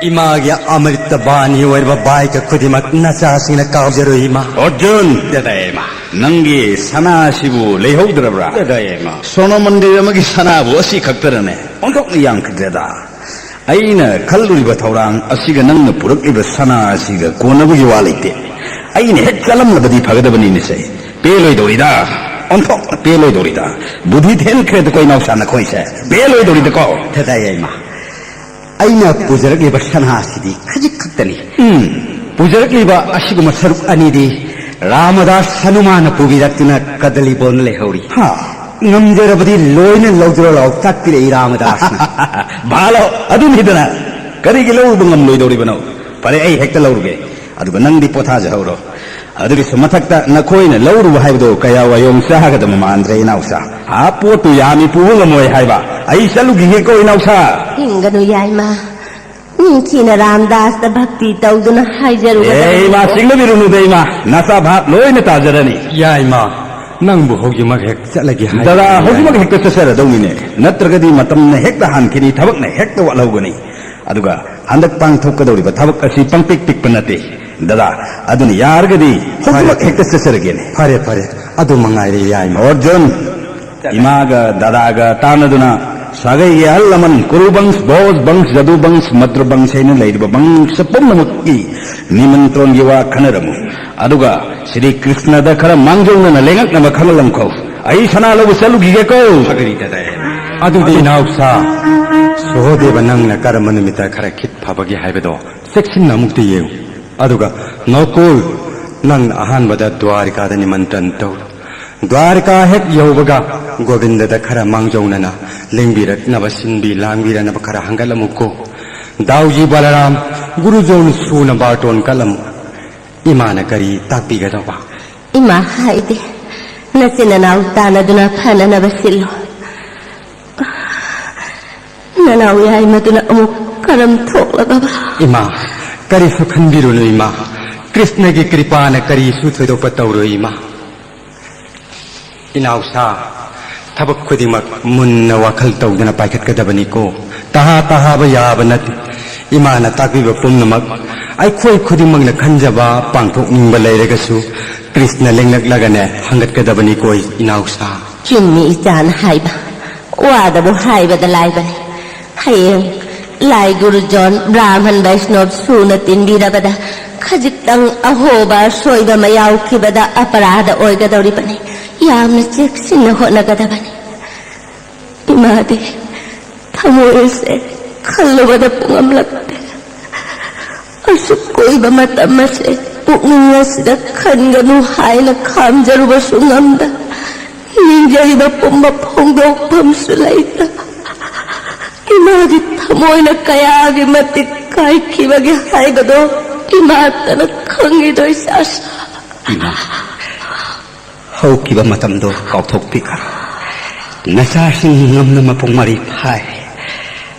ꯏꯃꯥꯒꯤ ꯑꯃ꯭ꯔꯤꯇ ꯕꯥꯅꯤ ꯑꯣꯏꯔꯕ ꯕꯥꯏꯀ ꯈꯨꯗꯤꯡꯃꯛ ꯅꯆꯥꯁꯤꯡꯅ ꯀꯥꯎꯖꯔꯣꯏ, ꯏꯃꯥ꯫ ꯑꯔꯖꯨꯟ! ꯗꯗꯥ, ꯏꯃꯥ꯫ ꯅꯪꯒꯤ ꯁꯅꯥꯁꯤꯕꯨ ꯂꯩꯍꯧꯗ꯭ꯔꯕ꯭ꯔꯥ? ꯗꯗꯥ, ꯏꯃꯥ꯫ ꯁ꯭ꯋꯔꯅ ꯃꯟꯗꯤꯔ ꯑꯃꯒꯤ ꯁꯅꯥꯕꯨ ꯑꯁꯤ ꯈꯛꯇꯔꯅꯦ? ꯑꯣꯟꯊꯣꯛꯅ ꯌꯥꯝꯈꯤꯗ꯭ꯔꯦꯗ꯫ ꯑꯩꯅ ꯈꯜꯂꯨꯔꯤꯕ ꯊꯧꯔꯥꯡ ꯑꯁꯤꯒ ꯅꯪꯅ ꯄꯨꯔꯛꯂꯤꯕ ꯁꯅꯥ ꯑꯁꯤꯒ ꯀꯣꯟꯅꯕꯒꯤ ꯋꯥ ꯂꯩꯇꯦ꯫ ꯑꯩꯅ ꯍꯦꯛ ꯆꯠꯂꯝꯂꯕꯗꯤ ꯐꯒꯗꯕꯅꯤꯅꯦꯁꯦ꯫ ꯄꯦꯜꯂꯣꯏꯗꯧꯔꯤꯗ, ꯑꯣꯟꯊꯣꯛꯅ ꯄꯦꯜꯂꯣꯏꯗꯧꯔꯤꯗ꯫ ꯕꯨꯙꯤ ꯊꯦꯟꯈ꯭ꯔꯦꯗꯀꯣ ꯏꯅꯥꯎꯁꯥ ꯅꯈꯣꯏꯁꯦ꯫ ꯄꯦꯜꯂꯣꯏꯗꯧꯔꯤꯗꯀꯣ꯫ ꯊꯦꯇꯥꯏ ꯌꯥꯏꯃ, ꯑꯩꯅ ꯄꯨꯖꯔꯛꯂꯤꯕ ꯁꯅꯥ ꯑꯁꯤꯗꯤ ꯈꯖꯤꯛ ꯈꯛꯇꯅꯤ꯫ ꯎꯝ꯫ ꯄꯨꯖꯔꯛꯂꯤꯕ ꯑꯁꯤꯒꯨꯝꯕ ꯁꯔꯨꯛ ꯑꯅꯤꯗꯤ ꯔꯥꯃꯗꯥꯁ ꯍꯅꯨꯃꯥꯟꯅ ꯄꯨꯕꯤꯔꯛꯇꯨꯅ ꯀꯗꯂꯤ ꯕꯣꯟ ꯂꯩꯍꯧꯔꯤ꯫ ꯍꯥ꯫ ꯉꯝꯖꯔꯕꯗꯤ ꯂꯣꯏꯅ ꯂꯧꯖꯔꯣ ꯂꯥꯎ ꯇꯥꯛꯄꯤꯔꯛꯏ ꯔꯥꯃꯗꯥꯁꯅ꯫ ꯚꯥꯂꯣ, ꯑꯗꯨꯅꯤꯗꯅ꯫ ꯀꯔꯤꯒꯤ ꯂꯧꯔꯨꯕ ꯉꯝꯂꯣꯏꯗꯧꯔꯤꯕꯅꯣ? ꯐꯔꯦ, ꯑꯩ ꯍꯦꯛꯇ ꯂꯧꯔꯨꯒꯦ꯫ ꯑꯗꯨꯒ ꯅꯪꯗꯤ ꯄꯣꯊꯥꯖꯍꯧꯔꯣ꯫ ꯑꯗꯨꯒꯤꯁꯨ ꯃꯊꯛꯇ ꯅꯈꯣꯏꯅ ꯂꯧꯔꯨꯕ ꯍꯥꯏꯕꯗꯣ ꯀꯌꯥ ꯋꯥꯌꯣꯡ ꯆꯥꯒꯗꯕ ꯃꯥꯟꯗ꯭ꯔꯦ, ꯏꯅꯥꯎꯁꯥ꯫ ꯑꯥ, ꯄꯣꯠꯇꯨ ꯌꯥꯝꯃꯤ, ꯄꯨꯕ ꯉꯝꯃꯣꯏ ꯍꯥꯏꯕ꯫ ꯑꯩ ꯆꯠꯂꯨꯈꯤꯒꯦꯀꯣ, ꯏꯅꯥꯎꯁꯥ꯫ ꯍꯤꯡꯒꯅꯨ, ꯌꯥꯏꯃ꯫ ꯅꯤꯡꯊꯤꯅ ꯔꯥꯝꯗꯥꯁꯇ ꯚꯛꯇꯤ ꯇꯧꯗꯨꯅ ꯍꯥꯏꯖꯔꯨꯒꯗꯕꯅꯤ꯫ ꯑꯦ, ꯏꯃꯥ, ꯆꯤꯡꯅꯕꯤꯔꯨꯅꯨꯗ, ꯏꯃꯥ꯫ ꯅꯆꯥ ꯚꯥꯞ ꯂꯣꯏꯅ ꯇꯥꯖꯔꯅꯤ꯫ ꯌꯥꯏꯃ, ꯅꯪꯕꯨ ꯍꯧꯖꯤꯛꯃꯛ ꯍꯦꯛ ꯆꯠꯂꯒꯦ ꯍꯥꯏ꯫ ꯗꯗꯥ, ꯍꯧꯖꯤꯛꯃꯛ ꯍꯦꯛꯇ ꯆꯠꯆꯔꯗꯧꯅꯤꯅꯦ꯫ ꯅꯠꯇ꯭ꯔꯒꯗꯤ ꯃꯇꯝꯅ ꯍꯦꯛꯇ ꯍꯥꯟꯈꯤꯅꯤ, ꯊꯕꯛꯅ ꯍꯦꯛꯇ ꯋꯥꯠꯍꯧꯒꯅꯤ꯫ ꯑꯗꯨꯒ ꯍꯟꯗꯛ ꯄꯥꯡꯊꯣꯛꯀꯗꯧꯔꯤꯕ ꯊꯕꯛ ꯑꯁꯤ ꯄꯪꯄꯤꯛ ꯄꯤꯛꯄ ꯅꯠꯇꯦ꯫ ꯗꯗꯥ, ꯑꯗꯨꯅ ꯌꯥꯔꯒꯗꯤ ꯍꯧꯖꯤꯛꯃꯛ ꯐꯔꯦ꯫ ꯍꯦꯛꯇ ꯆꯠꯆꯔꯒꯦꯅꯦ꯫ ꯐꯔꯦ, ꯐꯔꯦ꯫ ꯑꯗꯨ ꯃꯉꯥꯏꯔꯦ, ꯌꯥꯏꯃ꯫ ꯑꯔꯖꯨꯟ, ꯏꯃꯥꯒ ꯗꯗꯥꯒ ꯇꯥꯟꯅꯗꯨꯅ ꯁꯥꯒꯩꯒꯤ ꯑꯍꯜ ꯂꯃꯟ, ꯀꯨꯔꯨ ꯕꯪꯁ, ꯕꯣꯁ ꯕꯪꯁ, ꯖꯗꯨ ꯕꯪꯁ, ꯃꯗ꯭ꯔ ꯕꯪꯁ ꯍꯥꯏꯅ ꯂꯩꯔꯤꯕ ꯕꯪꯁ ꯄꯨꯝꯅꯃꯛꯀꯤ ꯅꯤꯃꯟꯇ꯭ꯔꯣꯟꯒꯤ ꯋꯥ ꯈꯟꯅꯔꯝꯃꯨ꯫ ꯑꯗꯨꯒ ꯁ꯭ꯔꯤ ꯀ꯭ꯔꯤꯁꯅꯗ ꯈꯔ ꯃꯥꯡꯖꯧꯅꯅ ꯂꯦꯡꯉꯛꯅꯕ ꯈꯪꯍꯜꯂꯝꯈꯣ꯫ ꯑꯩ ꯁꯅꯥ ꯂꯧꯕ ꯆꯠꯂꯨꯈꯤꯒꯦꯀꯣ꯫ ꯑꯗꯨꯗꯤ ꯏꯅꯥꯎꯁꯥ ꯁꯣꯍꯣꯗꯦꯕ, ꯅꯪꯅ ꯀꯔꯝꯕ ꯅꯨꯃꯤꯠꯇ ꯈꯔ ꯈꯤꯠ ꯐꯕꯒꯦ ꯍꯥꯏꯕꯗꯣ ꯆꯦꯛꯁꯤꯟꯅ ꯑꯃꯨꯛꯇ ꯌꯦꯡꯉꯨ꯫ ꯑꯗꯨꯒ ꯅꯣꯀꯨꯜ, ꯅꯪꯅ ꯑꯍꯥꯟꯕꯗ ꯗ꯭ꯋꯥꯔꯤꯀꯥꯗ ꯅꯤꯃꯟꯇ꯭ꯔꯟ ꯇꯧꯔꯨ꯫ ꯗ꯭ꯋꯥꯔꯤꯀꯥ ꯍꯦꯛ ꯌꯧꯕꯒ ꯒꯣꯕꯤꯟꯗꯗ ꯈꯔ ꯃꯥꯡꯖꯧꯅꯅ ꯂꯦꯡꯕꯤꯔꯛꯅꯕ ꯁꯤꯟꯕꯤ ꯂꯥꯡꯕꯤꯔꯛꯅꯕ ꯈꯔ ꯍꯪꯒꯠꯂꯝꯃꯨꯀꯣ꯫ ꯗꯥꯎꯖꯤ ꯕꯂꯔꯥꯝ, ꯒꯨꯔꯨꯖꯣꯟ ꯁꯨꯅ ꯕꯥꯔꯇꯣꯟ ꯀꯠꯂꯝꯃꯨ꯫ ꯏꯃꯥꯅ ꯀꯔꯤ ꯇꯥꯛꯄꯤꯒꯗꯧꯕ? ꯏꯃꯥ ꯍꯥꯏꯗꯤ, ꯅꯆꯤꯟ ꯅꯅꯥꯎ ꯇꯥꯟꯅꯗꯨꯅ ꯐꯅꯅꯕ ꯁꯤꯜꯂꯨ꯫ ꯅꯅꯥꯎ ꯌꯥꯏꯃꯗꯨꯅ ꯑꯃꯨꯛ ꯀꯔꯝ ꯊꯣꯛꯂꯒꯕ? ꯏꯃꯥ, ꯀꯔꯤꯁꯨ ꯈꯟꯕꯤꯔꯨꯅꯨ ꯏꯃꯥ꯫ ꯀ꯭ꯔꯤꯁꯅꯒꯤ ꯀ꯭ꯔꯤꯄꯥꯅ ꯀꯔꯤꯁꯨ ꯊꯣꯏꯗꯣꯛꯄ ꯇꯧꯔꯣꯏ ꯏꯃꯥ꯫ ꯏꯅꯥꯎꯁꯥ, ꯊꯕꯛ ꯈꯨꯗꯤꯡꯃꯛ ꯃꯨꯟꯅ ꯋꯥꯈꯜ ꯇꯧꯗꯨꯅ ꯄꯥꯏꯈꯠꯀꯗꯕꯅꯤꯀꯣ꯫ ꯇꯍꯥ ꯇꯍꯥꯕ ꯌꯥꯕ ꯅꯠꯇꯦ꯫ ꯏꯃꯥꯅ ꯇꯥꯛꯄꯤꯕ ꯄꯨꯝꯅꯃꯛ ꯑꯩꯈꯣꯏ ꯈꯨꯗꯤꯡꯃꯛꯅ ꯈꯟꯖꯕ ꯄꯥꯡꯊꯣꯛꯅꯤꯡꯕ ꯂꯩꯔꯒꯁꯨ ꯀ꯭ꯔꯤꯁꯅ ꯂꯦꯡꯂꯛꯂꯒꯅꯦ ꯍꯪꯒꯠꯀꯗꯕꯅꯤꯀꯣ ꯏꯅꯥꯎꯁꯥ꯫ ꯆꯨꯝꯃꯤ ꯏꯆꯥꯅ ꯍꯥꯏꯕ꯫ ꯋꯥꯗꯕꯨ ꯍꯥꯏꯕꯗ ꯂꯥꯏꯕꯅꯤ꯫ ꯍꯌꯦꯡ ꯂꯥꯏ ꯒꯨꯔꯨ ꯖꯣꯟ, ꯕ꯭ꯔꯥꯍꯃꯟ ꯕꯩꯁꯅꯣꯞ ꯁꯨꯅ ꯇꯤꯟꯕꯤꯔꯕꯗ ꯈꯖꯤꯛꯇꯪ ꯑꯍꯣꯕ ꯑꯁꯣꯏꯕ ꯑꯃ ꯌꯥꯎꯈꯤꯕꯗ ꯑꯄꯔꯥꯙ ꯑꯣꯏꯒꯗꯧꯔꯤꯕꯅꯤ꯫ ꯌꯥꯝꯅ ꯆꯦꯛꯁꯤꯟꯅ ꯍꯣꯠꯅꯒꯗꯕꯅꯤ꯫ ꯏꯃꯥꯗꯤ ꯊꯃꯣꯏ ꯑꯁꯦ ꯈꯜꯂꯨꯕꯗ ꯄꯨꯡꯉꯝꯂꯛꯇꯦ꯫ ꯑꯁꯨꯛ ꯀꯨꯏꯕ ꯃꯇꯝ ꯑꯁꯦ ꯄꯨꯛꯅꯤꯡ ꯑꯁꯤꯗ ꯈꯟꯒꯅꯨ ꯍꯥꯏꯅ ꯈꯥꯝꯖꯔꯨꯕꯁꯨ ꯉꯝꯗ, ꯅꯤꯡꯖꯔꯤꯕ ꯄꯨꯝꯕ ꯐꯣꯡꯗꯣꯛꯐꯝꯁꯨ ꯂꯩꯇ, ꯏꯃꯥꯒꯤ ꯊꯃꯣꯏꯅ ꯀꯌꯥꯒꯤ ꯃꯇꯤꯛ ꯀꯥꯏꯈꯤꯕꯒꯦ ꯍꯥꯏꯕꯗꯣ ꯏꯃꯥꯇꯅ ꯈꯪꯉꯤꯗꯣ ꯏꯆꯥꯁꯥ꯫ ꯏꯃꯥ, ꯍꯧꯈꯤꯕ ꯃꯇꯝꯗꯣ ꯀꯥꯎꯊꯣꯛꯄꯤꯈ꯭ꯔꯣ꯫ ꯅꯆꯥꯁꯤꯡ ꯉꯝꯅ ꯃꯄꯨꯡ ꯃꯔꯩ ꯐꯥꯏ꯫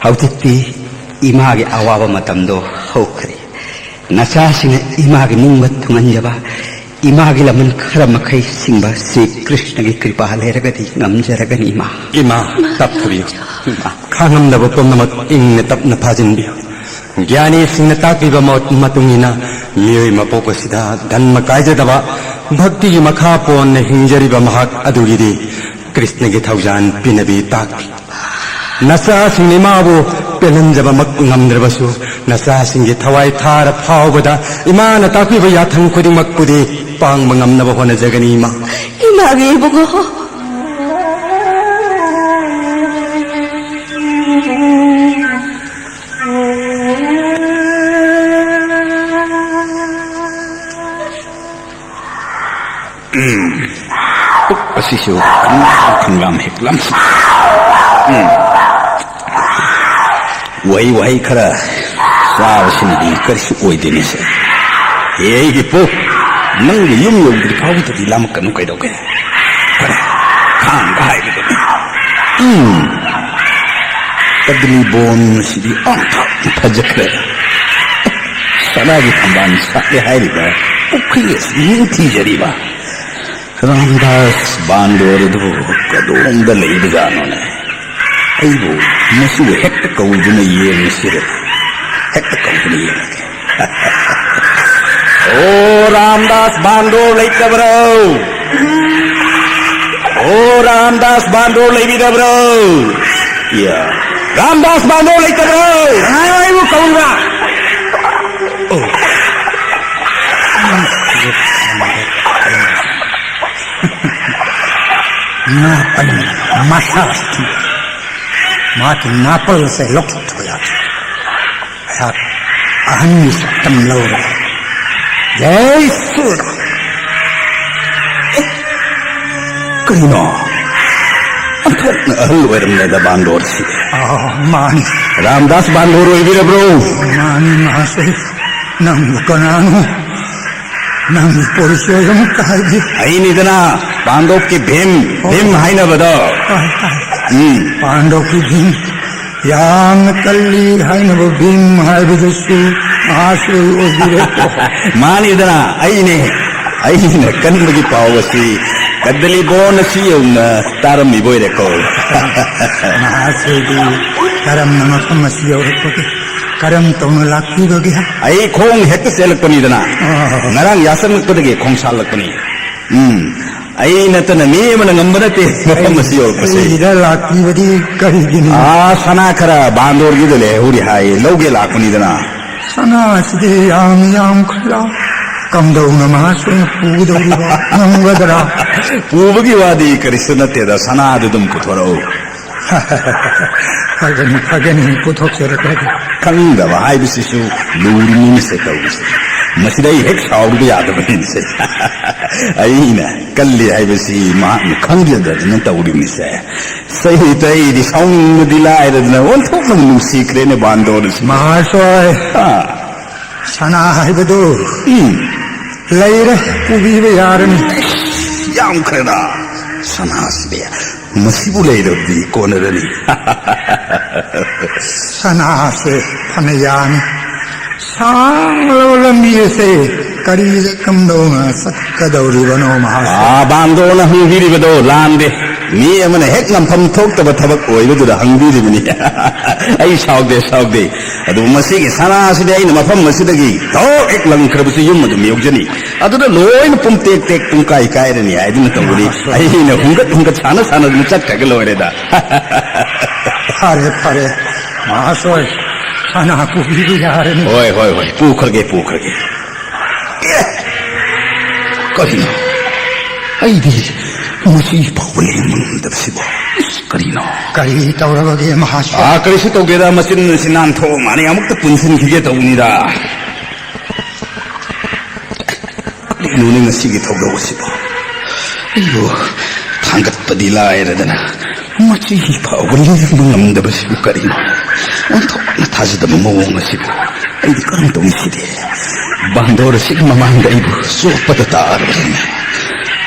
ꯍꯧꯖꯤꯛꯇꯤ ꯏꯃꯥꯒꯤ ꯑꯋꯥꯕ ꯃꯇꯝꯗꯣ ꯍꯧꯈ꯭ꯔꯦ꯫ ꯅꯆꯥꯁꯤꯡꯅ ꯏꯃꯥꯒꯤ ꯅꯤꯡꯕ ꯊꯨꯡꯍꯟꯖꯕ, ꯏꯃꯥꯒꯤ ꯂꯃꯟ ꯈꯔ ꯃꯈꯩ ꯁꯤꯡꯕ ꯁ꯭ꯔꯤ ꯀ꯭ꯔꯤꯁꯅꯒꯤ ꯀ꯭ꯔꯤꯄꯥ ꯂꯩꯔꯒꯗꯤ ꯉꯝꯖꯔꯒꯅꯤ ꯏꯃꯥ꯫ ꯏꯃꯥ, ꯇꯞꯊꯕꯤꯌꯨ꯫ ꯏꯃꯥ꯫ ꯈꯥꯡꯉꯝꯗꯕ ꯄꯨꯝꯅꯃꯛ ꯏꯪꯅ ꯇꯞꯅ ꯐꯥꯖꯤꯟꯕꯤꯌꯨ꯫ ꯒ꯭ꯌꯥꯅꯤꯁꯤꯡꯅ ꯇꯥꯛꯄꯤꯕ ꯃ-, ꯃꯇꯨꯡ ꯏꯟꯅ ꯃꯤꯑꯣꯏ ꯃꯄꯣꯛ ꯑꯁꯤꯗ ꯙꯟꯃ ꯀꯥꯏꯖꯗꯕ ꯚꯛꯇꯤꯒꯤ ꯃꯈꯥ ꯄꯣꯟꯅ ꯍꯤꯡꯖꯔꯤꯕ ꯃꯍꯥꯛ ꯑꯗꯨꯒꯤꯗꯤ ꯀ꯭ꯔꯤꯁꯅꯒꯤ ꯊꯧꯖꯥꯟ ꯄꯤꯅꯕꯤ ꯇꯥꯛꯄꯤ꯫ ꯅꯆꯥꯁꯤꯡꯅ ꯏꯃꯥꯕꯨ ꯄꯦꯜꯍꯟꯖꯕꯃꯛ ꯉꯝꯗ꯭ꯔꯕꯁꯨ, ꯅꯆꯥꯁꯤꯡꯒꯤ ꯊꯋꯥꯏ ꯊꯥꯔ ꯐꯥꯎꯕꯗ ꯏꯃꯥꯅ ꯇꯥꯛꯄꯤꯕ ꯌꯥꯊꯪ ꯈꯨꯗꯤꯡꯃꯛꯄꯨꯗꯤ ꯄꯥꯡꯕ ꯉꯝꯅꯕ ꯍꯣꯠꯅꯖꯒꯅꯤ, ꯏꯃꯥ꯫ ꯏꯃꯥꯒꯤ ꯏꯕꯨꯡꯉꯣ꯫ ꯎꯝ꯫ ꯄꯨꯛ ꯑꯁꯤꯁꯨ ꯈꯪ-, ꯈꯪꯂꯝ ꯍꯦꯛꯂꯝ꯫ ꯎꯝ꯫ ꯋꯥꯍꯩ ꯋꯥꯍꯩ ꯈꯔ ꯆꯥꯕꯁꯤꯅꯗꯤ ꯀꯔꯤꯁꯨ ꯑꯣꯏꯗꯦꯅꯦꯁꯦ꯫ ꯍꯦ, ꯑꯩꯒꯤ ꯄꯨꯛ, ꯅꯪꯒꯤ ꯌꯨꯝ ꯌꯧꯗ꯭ꯔꯤ ꯐꯥꯎꯕꯗꯗꯤ ꯂꯥꯝꯃꯛꯀꯅꯨ ꯀꯩꯗꯧꯒꯦ? ꯐꯔꯦ, ꯈꯥꯡꯒ ꯍꯥꯏꯕꯗꯨꯅꯤ꯫ ꯎꯝ꯫ ꯀꯗꯂꯤ ꯕꯣꯟ ꯑꯁꯤꯗꯤ ꯑꯣꯟꯊꯣꯛꯅ ꯐꯖꯈ꯭ꯔꯦ꯫ ꯁꯅꯥꯒꯤ ꯊꯝꯕꯥꯜ ꯁꯥꯠꯂꯦ ꯍꯥꯏꯔꯤꯕ ꯄꯨꯈ꯭ꯔꯤ ꯑꯁꯤ ꯅꯤꯡꯊꯤꯖꯔꯤꯕ ꯔꯥꯝꯗꯥꯁ ꯕꯥꯟꯗꯣꯔ ꯑꯗꯨ ꯀꯗꯣꯝꯗ ꯂꯩꯕꯖꯥꯠꯅꯣꯅꯦ? ꯑꯩꯕꯨ ꯃꯁꯤꯕꯨ ꯍꯦꯛꯇ ꯀꯧꯗꯨꯅ ꯌꯦꯡꯉꯁꯤꯔ? ꯍꯦꯛꯇ ꯀꯧꯗꯨꯅ ꯌꯦꯡꯉꯒꯦ꯫ ꯑꯣ, ꯔꯥꯝꯗꯥꯁ ꯕꯥꯟꯗꯣꯔ ꯂꯩꯇꯕ꯭ꯔꯣ? ꯑꯣ, ꯔꯥꯝꯗꯥꯁ ꯕꯥꯟꯗꯣꯔ ꯂꯩꯕꯤꯗꯕ꯭ꯔꯣ? ꯌꯥ, ꯔꯥꯝꯗꯥꯁ ꯕꯥꯟꯗꯣꯔ ꯂꯩꯇꯕ꯭ꯔꯣ? ꯀꯅꯥꯅꯣ ꯑꯩꯕꯨ ꯀꯧꯔꯤꯕ? ꯑꯣ꯫ ꯅꯥꯄꯟ ꯃꯁꯥꯁꯤꯡ, ꯃꯍꯥꯛꯀꯤ ꯅꯥꯄꯜ ꯑꯁꯦ ꯂꯧꯊꯣꯛꯇꯕ ꯌꯥꯗꯦ꯫ ꯑꯩꯍꯥꯛ ꯑꯍꯟꯒꯤ ꯁꯛꯇꯝ ꯂꯧꯔꯦ꯫ ꯖꯩ ꯁ꯭ꯔꯤ ꯔꯥꯝ꯫ ꯑꯦ, ꯀꯔꯤꯅꯣ? ꯑꯣꯟꯊꯣꯛꯅ ꯑꯍꯜ ꯑꯣꯏꯔꯝꯂꯦꯗ ꯕꯥꯟꯗꯣꯔꯁꯤ꯫ ꯑꯥ, ꯃꯥꯅꯤ꯫ ꯔꯥꯝꯗꯥꯁ ꯕꯥꯟꯗꯣꯔ ꯑꯣꯏꯕꯤꯔꯕ꯭ꯔꯣ? ꯃꯥꯅꯤ, ꯃꯍꯥꯁꯦ꯫ ꯅꯪꯕꯨ ꯀꯅꯥꯅꯣ? ꯅꯪꯒꯤ ꯄꯣꯔꯤꯆꯣꯏ ꯑꯃꯨꯛꯇ ꯍꯥꯏꯕꯤꯌꯨ꯫ ꯑꯩꯅꯤꯗꯅ, ꯄꯥꯟꯗꯣꯞꯀꯤ ꯚꯤꯝ, ꯑꯣ꯫ ꯚꯤꯝ ꯍꯥꯏꯅꯕꯗꯣ꯫ ꯇꯥꯏ, ꯇꯥꯏ꯫ ꯎꯝ꯫ ꯄꯥꯟꯗꯣꯞꯀꯤ ꯚꯤꯝ, ꯌꯥꯝꯅ ꯀꯜꯂꯤ ꯍꯥꯏꯅꯕ ꯚꯤꯝ ꯍꯥꯏꯕꯗꯨꯁꯨ ꯃꯍꯥꯁꯦ ꯑꯣꯏꯕꯤꯔꯦꯀꯣ꯫ ꯃꯥꯅꯤꯗꯅ, ꯑꯩꯅꯦ꯫ ꯑꯩꯅ ꯀꯟꯕꯒꯤ ꯄꯥꯎ ꯑꯁꯤ ꯀꯗꯂꯤ ꯕꯣꯟ ꯑꯁꯤ ꯌꯧꯅ ꯇꯥꯔꯝꯃꯤꯕ ꯑꯣꯏꯔꯦꯀꯣ꯫ ꯃꯍꯥꯁꯦꯗꯤ ꯀꯔꯝꯅ ꯃꯐꯝ ꯑꯁꯤ ꯌꯧꯔꯛꯄꯒꯦ? ꯀꯔꯝ ꯇꯧꯅ ꯂꯥꯛꯄꯤꯕꯒꯦ? ꯑꯩ ꯈꯣꯡ ꯍꯦꯛꯇ ꯆꯦꯜꯂꯛꯄꯅꯤꯗꯅ꯫ ꯑꯣ꯫ ꯉꯔꯥꯡ ꯌꯥꯆꯪꯉꯛꯄꯗꯒꯤ ꯈꯣꯡ ꯁꯥꯜꯂꯛꯄꯅꯤ꯫ ꯎꯝ꯫ ꯑꯩ ꯅꯠꯇꯅ ꯃꯤ ꯑꯃꯅ ꯉꯝꯕ ꯅꯠꯇꯦ ꯃꯐꯝ ꯑꯁꯤ ꯌꯧꯔꯛꯄꯁꯦ꯫ ꯑꯩꯒꯤꯗ ꯂꯥꯛꯄꯤꯕꯗꯤ ꯀꯔꯤꯒꯤꯅꯤ? ꯑꯥ, ꯁꯅꯥ ꯈꯔ ꯕꯥꯟꯗꯣꯔꯒꯤꯗ ꯂꯩꯍꯧꯔꯤ ꯍꯥꯏ, ꯂꯧꯒꯦ ꯂꯥꯛꯄꯅꯤꯗꯅ꯫ ꯁꯅꯥꯁꯤꯗꯤ ꯌꯥꯝ ꯌꯥꯝꯈ꯭ꯔꯦꯗ꯫ ꯀꯝꯗꯧꯅ ꯃꯍꯥꯁꯣꯏꯅ ꯄꯨꯒꯗꯧꯔꯤꯕ? ꯉꯝꯒꯗ꯭ꯔꯥ? ꯄꯨꯕꯒꯤ ꯋꯥꯗꯤ ꯀꯔꯤꯁꯨ ꯅꯠꯇꯦꯗ, ꯁꯅꯥꯗꯨ ꯑꯗꯨꯝ ꯄꯨꯊꯣꯔꯛꯎ꯫ ꯐꯒꯅꯤ, ꯐꯒꯅꯤ, ꯄꯨꯊꯣꯛꯆꯔꯛꯂꯒꯦ꯫ ꯈꯪꯗꯕ ꯍꯥꯏꯕꯁꯤꯁꯨ ꯂꯨꯔꯤꯅꯤꯅꯦꯁꯦ ꯇꯧꯔꯤꯁꯦ꯫ ꯃꯁꯤꯗ ꯑꯩ ꯍꯦꯛ ꯁꯥꯎꯔꯨꯕ ꯌꯥꯗꯕꯅꯤꯅꯦꯁꯦ꯫ ꯑꯩꯅ ꯀꯜꯂꯤ ꯍꯥꯏꯕꯁꯤ ꯃꯍꯥꯛꯅ ꯈꯪꯖꯗꯗꯅ ꯇꯧꯔꯤꯕꯅꯤꯁꯦ꯫ ꯁꯍꯤꯇ ꯑꯩꯗꯤ ꯁꯥꯎꯅꯤꯡꯕꯗꯤ ꯂꯥꯏꯔꯗꯅ ꯑꯣꯟꯊꯣꯛꯅ ꯅꯨꯡꯁꯤꯈ꯭ꯔꯦꯅꯦ ꯕꯥꯟꯗꯣꯔꯁꯤ꯫ ꯃꯍꯥꯁꯣꯏ, ꯑꯥ꯫ ꯁꯅꯥ ꯍꯥꯏꯕꯗꯨ ꯎꯝ꯫ ꯂꯩꯔꯦ, ꯄꯨꯕꯤꯕ ꯌꯥꯔꯅꯤ꯫ ꯌꯥꯝꯈ꯭ꯔꯦꯗ, ꯁꯅꯥꯁꯤꯗꯤ꯫ ꯃꯁꯤꯕꯨ ꯂꯩꯔꯕꯗꯤ ꯀꯣꯟꯅꯔꯅꯤ꯫ ꯁꯅꯥꯁꯦ ꯐꯅ ꯌꯥꯅꯤ꯫ ꯁꯥꯡꯂꯕ ꯂꯝꯕꯤ ꯑꯁꯦ ꯀꯔꯤꯗ ꯀꯝꯗꯧꯅ ꯆꯠꯀꯗꯧꯔꯤꯕꯅꯣ ꯃꯍꯥꯛꯁꯦ? ꯑꯥ, ꯕꯥꯟꯗꯣꯅ ꯍꯪꯕꯤꯔꯤꯕꯗꯣ ꯂꯥꯟꯗꯦ꯫ ꯃꯤ ꯑꯃꯅ ꯍꯦꯛ ꯉꯝꯐꯝ ꯊꯣꯛꯇꯕ ꯊꯕꯛ ꯑꯣꯏꯕꯗꯨꯗ ꯍꯪꯕꯤꯔꯤꯕꯅꯤ꯫ ꯑꯩ ꯁꯥꯎꯗꯦ, ꯁꯥꯎꯗꯦ꯫ ꯑꯗꯨꯕꯨ ꯃꯁꯤꯒꯤ ꯁꯅꯥꯁꯤꯗꯤ ꯑꯩꯅ ꯃꯐꯝ ꯑꯁꯤꯗꯒꯤ ꯊꯣꯛ ꯍꯦꯛ ꯂꯪꯈ꯭ꯔꯕꯁꯨ ꯌꯨꯝ ꯑꯗꯨꯝ ꯌꯧꯖꯅꯤ꯫ ꯑꯗꯨꯗ ꯂꯣꯏꯅ ꯄꯨꯝꯇꯦꯛ ꯇꯦꯛ ꯄꯨꯡꯀꯥꯏ ꯀꯥꯏꯔꯅꯤ ꯍꯥꯏꯗꯨꯅ ꯇꯧꯕꯅꯤ꯫ ꯑꯩꯅ ꯍꯨꯡꯒꯠ ꯍꯨꯡꯒꯠ ꯁꯥꯟꯅ ꯁꯥꯟꯅꯗꯨꯅ ꯆꯠꯈ꯭ꯔꯒ ꯂꯣꯏꯔꯦꯗ꯫ ꯐꯔꯦ, ꯐꯔꯦ꯫ ꯃꯍꯥꯁꯣꯏ, ꯁꯅꯥ ꯄꯨꯕꯤꯕ ꯌꯥꯔꯅꯤ꯫ ꯍꯣꯏ, ꯍꯣꯏ, ꯍꯣꯏ꯫ ꯄꯨꯈ꯭ꯔꯒꯦ, ꯄꯨꯈ꯭ꯔꯒꯦ꯫ ꯑꯦ! ꯀꯔꯤꯅꯣ? ꯑꯩꯗꯤ ꯃꯁꯤ ꯐꯥꯎꯕ ꯂꯦꯡꯕ ꯉꯝꯗꯕꯁꯤꯕꯨ꯫ ꯏꯁ, ꯀꯔꯤꯅꯣ? ꯀꯔꯤ ꯇꯧꯔꯕꯒꯦ ꯃꯍꯥꯁꯣꯏ? ꯑꯥ, ꯀꯔꯤꯁꯨ ꯇꯧꯗꯦꯗ, ꯃꯆꯤꯟ ꯑꯁꯤ ꯅꯥꯟꯊꯣꯛꯑ ꯃꯥꯅꯤ ꯑꯃꯨꯛꯇ ꯄꯨꯟꯁꯤꯟꯈꯤꯒꯦ ꯇꯧꯕꯅꯤꯗ꯫ ꯀꯔꯤꯅꯣꯅꯦ ꯉꯁꯤꯒꯤ ꯊꯧꯗꯣꯛ ꯑꯁꯤꯕꯨ? ꯑꯩꯕꯨ ꯊꯥꯡꯒꯠꯄꯗꯤ ꯂꯥꯏꯔꯗꯅ ꯃꯆꯤ ꯐꯥꯎꯕ ꯂꯦꯡꯕ ꯉꯝꯗꯕꯁꯤꯕꯨ ꯀꯔꯤꯅꯣ? ꯑꯣꯟꯊꯣꯛꯅ ꯊꯥꯖꯗꯕ ꯃꯑꯣꯡ ꯑꯁꯤꯕꯨ ꯑꯩꯗꯤ ꯀꯔꯝ ꯇꯧꯅꯤ ꯁꯤꯗꯤ? ꯕꯥꯟꯗꯣꯔ ꯑꯁꯤꯒꯤ ꯃꯃꯥꯡꯗ ꯑꯩꯕꯨ ꯆꯣꯞꯄꯗ ꯇꯥꯔꯕꯅꯤꯅꯦ꯫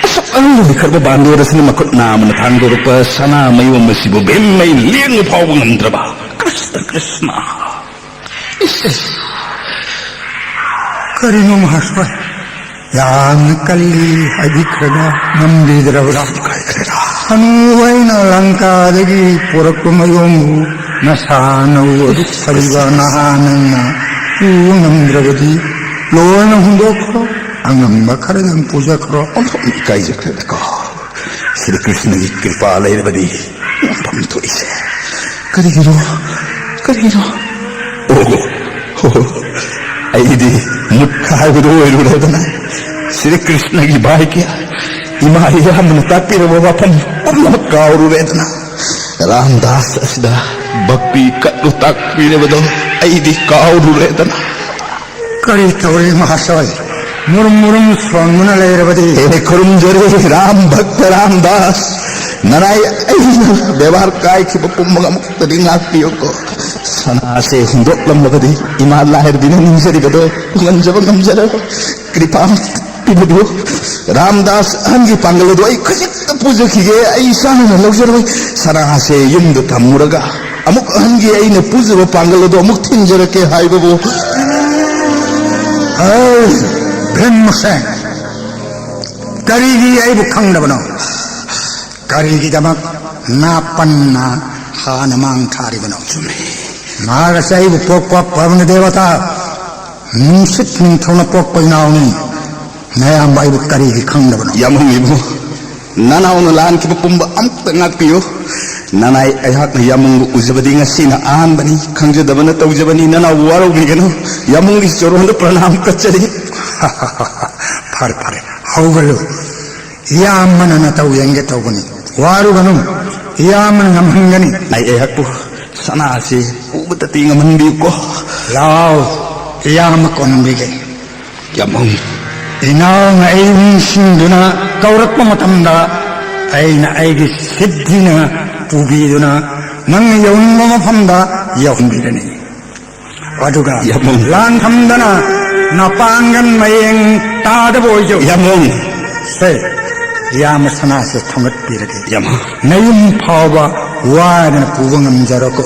ꯑꯁꯨꯛ ꯑꯍꯜ ꯑꯣꯏꯈ꯭ꯔꯕ ꯕꯥꯟꯗꯣꯔ ꯑꯁꯤꯅ ꯃꯈꯨꯠ ꯅꯥꯝꯃꯅ ꯊꯥꯡꯗꯣꯔꯛꯄ ꯁꯅꯥ ꯃꯌꯣꯝ ꯑꯁꯤꯕꯨ ꯕꯦꯝꯃꯩ ꯂꯦꯡꯕ ꯐꯥꯎꯕ ꯉꯝꯗ꯭ꯔꯕ? ꯀ꯭ꯔꯤꯁꯅ, ꯀ꯭ꯔꯤꯁꯅ꯫ ꯏꯁ, ꯏꯁ꯫ ꯀꯔꯤꯅꯣ ꯃꯍꯥꯁꯣꯏ? ꯌꯥꯝꯅ ꯀꯜꯂꯤ ꯍꯥꯏꯕꯤꯈ꯭ꯔꯒ ꯉꯝꯕꯤꯗ꯭ꯔꯕ꯭ꯔꯥ? ꯍꯅꯨ ꯑꯩꯅ ꯂꯪꯀꯥꯗꯒꯤ ꯄꯨꯔꯛꯄ ꯃꯌꯣꯝꯕꯨ ꯅꯁꯥ ꯅꯧ ꯑꯗꯨꯛ ꯐꯔꯤꯕ ꯅꯍꯥ ꯅꯪꯅ ꯄꯨꯕ ꯉꯝꯗ꯭ꯔꯕꯗꯤ ꯂꯣꯏꯅ ꯍꯨꯟꯗꯣꯛꯈ꯭ꯔꯣ꯫ ꯑꯉꯝꯕ ꯈꯔꯗꯪ ꯄꯨꯖꯈ꯭ꯔꯣ꯫ ꯑꯣꯟꯊꯣꯛꯅ ꯏꯀꯥꯏꯖꯈ꯭ꯔꯦꯗꯀꯣ꯫ ꯁ꯭ꯔꯤ ꯀ꯭ꯔꯤꯁꯅꯒꯤ ꯀ꯭ꯔꯤꯄꯥ ꯂꯩꯔꯕꯗꯤ ꯉꯝꯐꯝ ꯊꯣꯛꯏꯁꯦ꯫ ꯀꯔꯤꯒꯤꯅꯣ? ꯀꯔꯤꯒꯤꯅꯣ? ꯑꯣ, ꯑꯣ, ꯑꯩꯗꯤ ꯃꯨꯠꯈꯥꯏꯕꯗꯣ ꯑꯣꯏꯔꯨꯔꯦꯗꯅ꯫ ꯁ꯭ꯔꯤ ꯀ꯭ꯔꯤꯁꯅꯒꯤ ꯚꯥꯏꯒꯤ ꯏꯃꯥ ꯏꯌꯥꯝꯕꯅ ꯇꯥꯛꯄꯤꯔꯕ ꯋꯥꯐꯝ ꯄꯨꯝꯅꯃꯛ ꯀꯥꯎꯔꯨꯔꯦꯗꯅ꯫ ꯔꯥꯝꯗꯥꯁ ꯑꯁꯤꯗ ꯚꯛꯇꯤ ꯀꯠꯂꯨ ꯇꯥꯛꯄꯤꯔꯕꯗꯣ ꯑꯩꯗꯤ ꯀꯥꯎꯔꯨꯔꯦꯗꯅ꯫ ꯀꯔꯤ ꯇꯧꯔꯤ ꯃꯍꯥꯁꯣꯏ? ꯃꯨꯔꯨꯝ ꯃꯨꯔꯨꯝ ꯁꯣꯟꯗꯨꯅ ꯂꯩꯔꯕꯗꯤ? ꯍꯦ ꯈꯨꯔꯨꯝꯖꯔꯤ ꯔꯥꯝ ꯚꯛꯇ ꯔꯥꯝꯗꯥꯁ, ꯅꯅꯥꯏ ꯑꯩꯅ ꯕꯦꯕꯥꯔ ꯀꯥꯏꯈꯤꯕ ꯄꯨꯝꯕ ꯑꯃꯨꯛꯇꯗꯤ ꯉꯥꯛꯄꯤꯌꯨꯀꯣ꯫ ꯁꯅꯥꯁꯦ ꯍꯨꯟꯗꯣꯛꯂꯝꯂꯕꯗꯤ ꯏꯃꯥ ꯂꯥꯏꯔꯕꯤꯅ ꯅꯤꯡꯖꯔꯤꯕꯗꯣ ꯉꯝꯖꯕ ꯉꯝꯖꯔꯔꯣꯏ꯫ ꯀ꯭ꯔꯤꯄꯥ ꯄꯤꯕꯤꯌꯨ꯫ ꯔꯥꯝꯗꯥꯁ ꯑꯍꯟꯒꯤ ꯄꯥꯡꯒꯜ ꯑꯗꯨ ꯑꯩ ꯈꯖꯤꯛꯇ ꯄꯨꯖꯈꯤꯒꯦ꯫ ꯑꯩ ꯏꯁꯥꯅ ꯂꯧꯖꯔꯣꯏ꯫ ꯁꯅꯥꯁꯦ ꯌꯨꯝꯗ ꯊꯝꯃꯨꯔꯒ ꯑꯃꯨꯛ ꯑꯍꯟꯒꯤ ꯑꯩꯅ ꯄꯨꯖꯕ ꯄꯥꯡꯒꯜ ꯑꯗꯨ ꯑꯃꯨꯛ ꯊꯤꯟꯖꯔꯛꯀꯦ ꯍꯥꯏꯕꯕꯨ꯫ ꯑꯩ ꯚꯤꯝꯁꯦꯟ, ꯀꯔꯤꯒꯤ ꯑꯩꯕꯨ ꯈꯪꯗꯕꯅꯣ? ꯀꯔꯤꯒꯤꯗꯃꯛ ꯅꯥꯄꯟꯅ ꯍꯥꯟꯅ ꯃꯥꯡ ꯊꯥꯔꯤꯕꯅꯣ? ꯆꯨꯝꯃꯤ꯫ ꯃꯍꯥꯛ ꯑꯁꯤ ꯑꯩꯕꯨ ꯄꯣꯛꯄ ꯄꯕꯅ ꯗꯦꯕꯇꯥ, ꯅꯨꯡꯁꯤꯠ ꯅꯤꯡꯊꯧꯅ ꯄꯣꯛꯄ ꯏꯅꯥꯎꯅꯤ꯫ ꯅꯌꯥꯝꯕ ꯑꯩꯕꯨ ꯀꯔꯤꯒꯤ ꯈꯪꯗꯕꯅꯣ? ꯌꯥꯝꯕꯨꯡ ꯏꯕꯨꯡ, ꯅꯅꯥꯎꯅ ꯂꯥꯟꯈꯤꯕ ꯄꯨꯝꯕ ꯑꯃꯨꯛꯇ ꯉꯥꯛꯄꯤꯌꯨ꯫ ꯅꯅꯥꯏ ꯑꯩꯍꯥꯛꯅ ꯌꯥꯝꯕꯨꯡꯕꯨ ꯎꯖꯕꯗꯤ ꯉꯁꯤꯅ ꯑꯍꯥꯟꯕꯅꯤ꯫ ꯈꯪꯖꯗꯕꯅ ꯇꯧꯖꯕꯅꯤ꯫ ꯅꯅꯥꯎꯕꯨ ꯋꯥꯔꯧꯕꯤꯒꯅꯨ꯫ ꯌꯥꯝꯕꯨꯡꯒꯤ ꯆꯣꯔꯣꯟꯗ ꯄ꯭ꯔꯅꯥꯝ ꯀꯠꯆꯔꯤ꯫ ꯐꯔꯦ, ꯐꯔꯦ, ꯍꯧꯒꯠꯂꯨ꯫ ꯏꯌꯥꯝꯕꯅ ꯅꯇꯧ ꯌꯦꯡꯒꯦ ꯇꯧꯕꯅꯤ꯫ ꯋꯥꯔꯨꯒꯅꯨ, ꯏꯌꯥꯝꯕꯅ ꯉꯝꯍꯟꯒꯅꯤ꯫ ꯑꯩ ꯑꯩꯍꯥꯛꯄꯨ ꯁꯅꯥꯁꯤ ꯄꯨꯕꯗꯗꯤ ꯉꯝꯍꯟꯕꯤꯌꯨꯀꯣ꯫ ꯂꯥꯎ, ꯏꯌꯥꯝꯕ ꯀꯣꯟꯕꯤꯒꯦ꯫ ꯌꯥꯝꯕꯨꯡ꯫ ꯏꯅꯥꯎꯅ ꯑꯩ ꯅꯤꯡꯁꯤꯡꯗꯨꯅ ꯀꯧꯔꯛꯄ ꯃꯇꯝꯗ ꯑꯩꯅ ꯑꯩꯒꯤ ꯁꯤꯗꯤꯅ ꯄꯨꯕꯤꯗꯨꯅ ꯅꯪꯅ ꯌꯧꯅꯤꯡꯕ ꯃꯐꯝꯗ ꯌꯧꯍꯟꯕꯤꯒꯅꯤ꯫ ꯑꯗꯨꯒ ꯌꯥꯝꯕꯨꯡ꯫ ꯂꯥꯟ ꯊꯝꯗꯅ ꯅꯄꯥꯡꯒꯜ ꯃꯌꯦꯡ ꯇꯥꯗꯕ ꯑꯣꯏꯖꯧ꯫ ꯌꯥꯝꯕꯨꯡ꯫ ꯁꯦ, ꯏꯌꯥꯝꯕ ꯁꯅꯥꯁꯦ ꯊꯣꯡꯒꯠꯄꯤꯔꯒꯦ꯫ ꯌꯥꯝꯕꯨꯡ꯫ ꯅꯌꯨꯝ ꯐꯥꯎꯕ ꯋꯥꯗꯅ ꯄꯨꯕ ꯉꯝꯖꯔꯣꯀꯣ꯫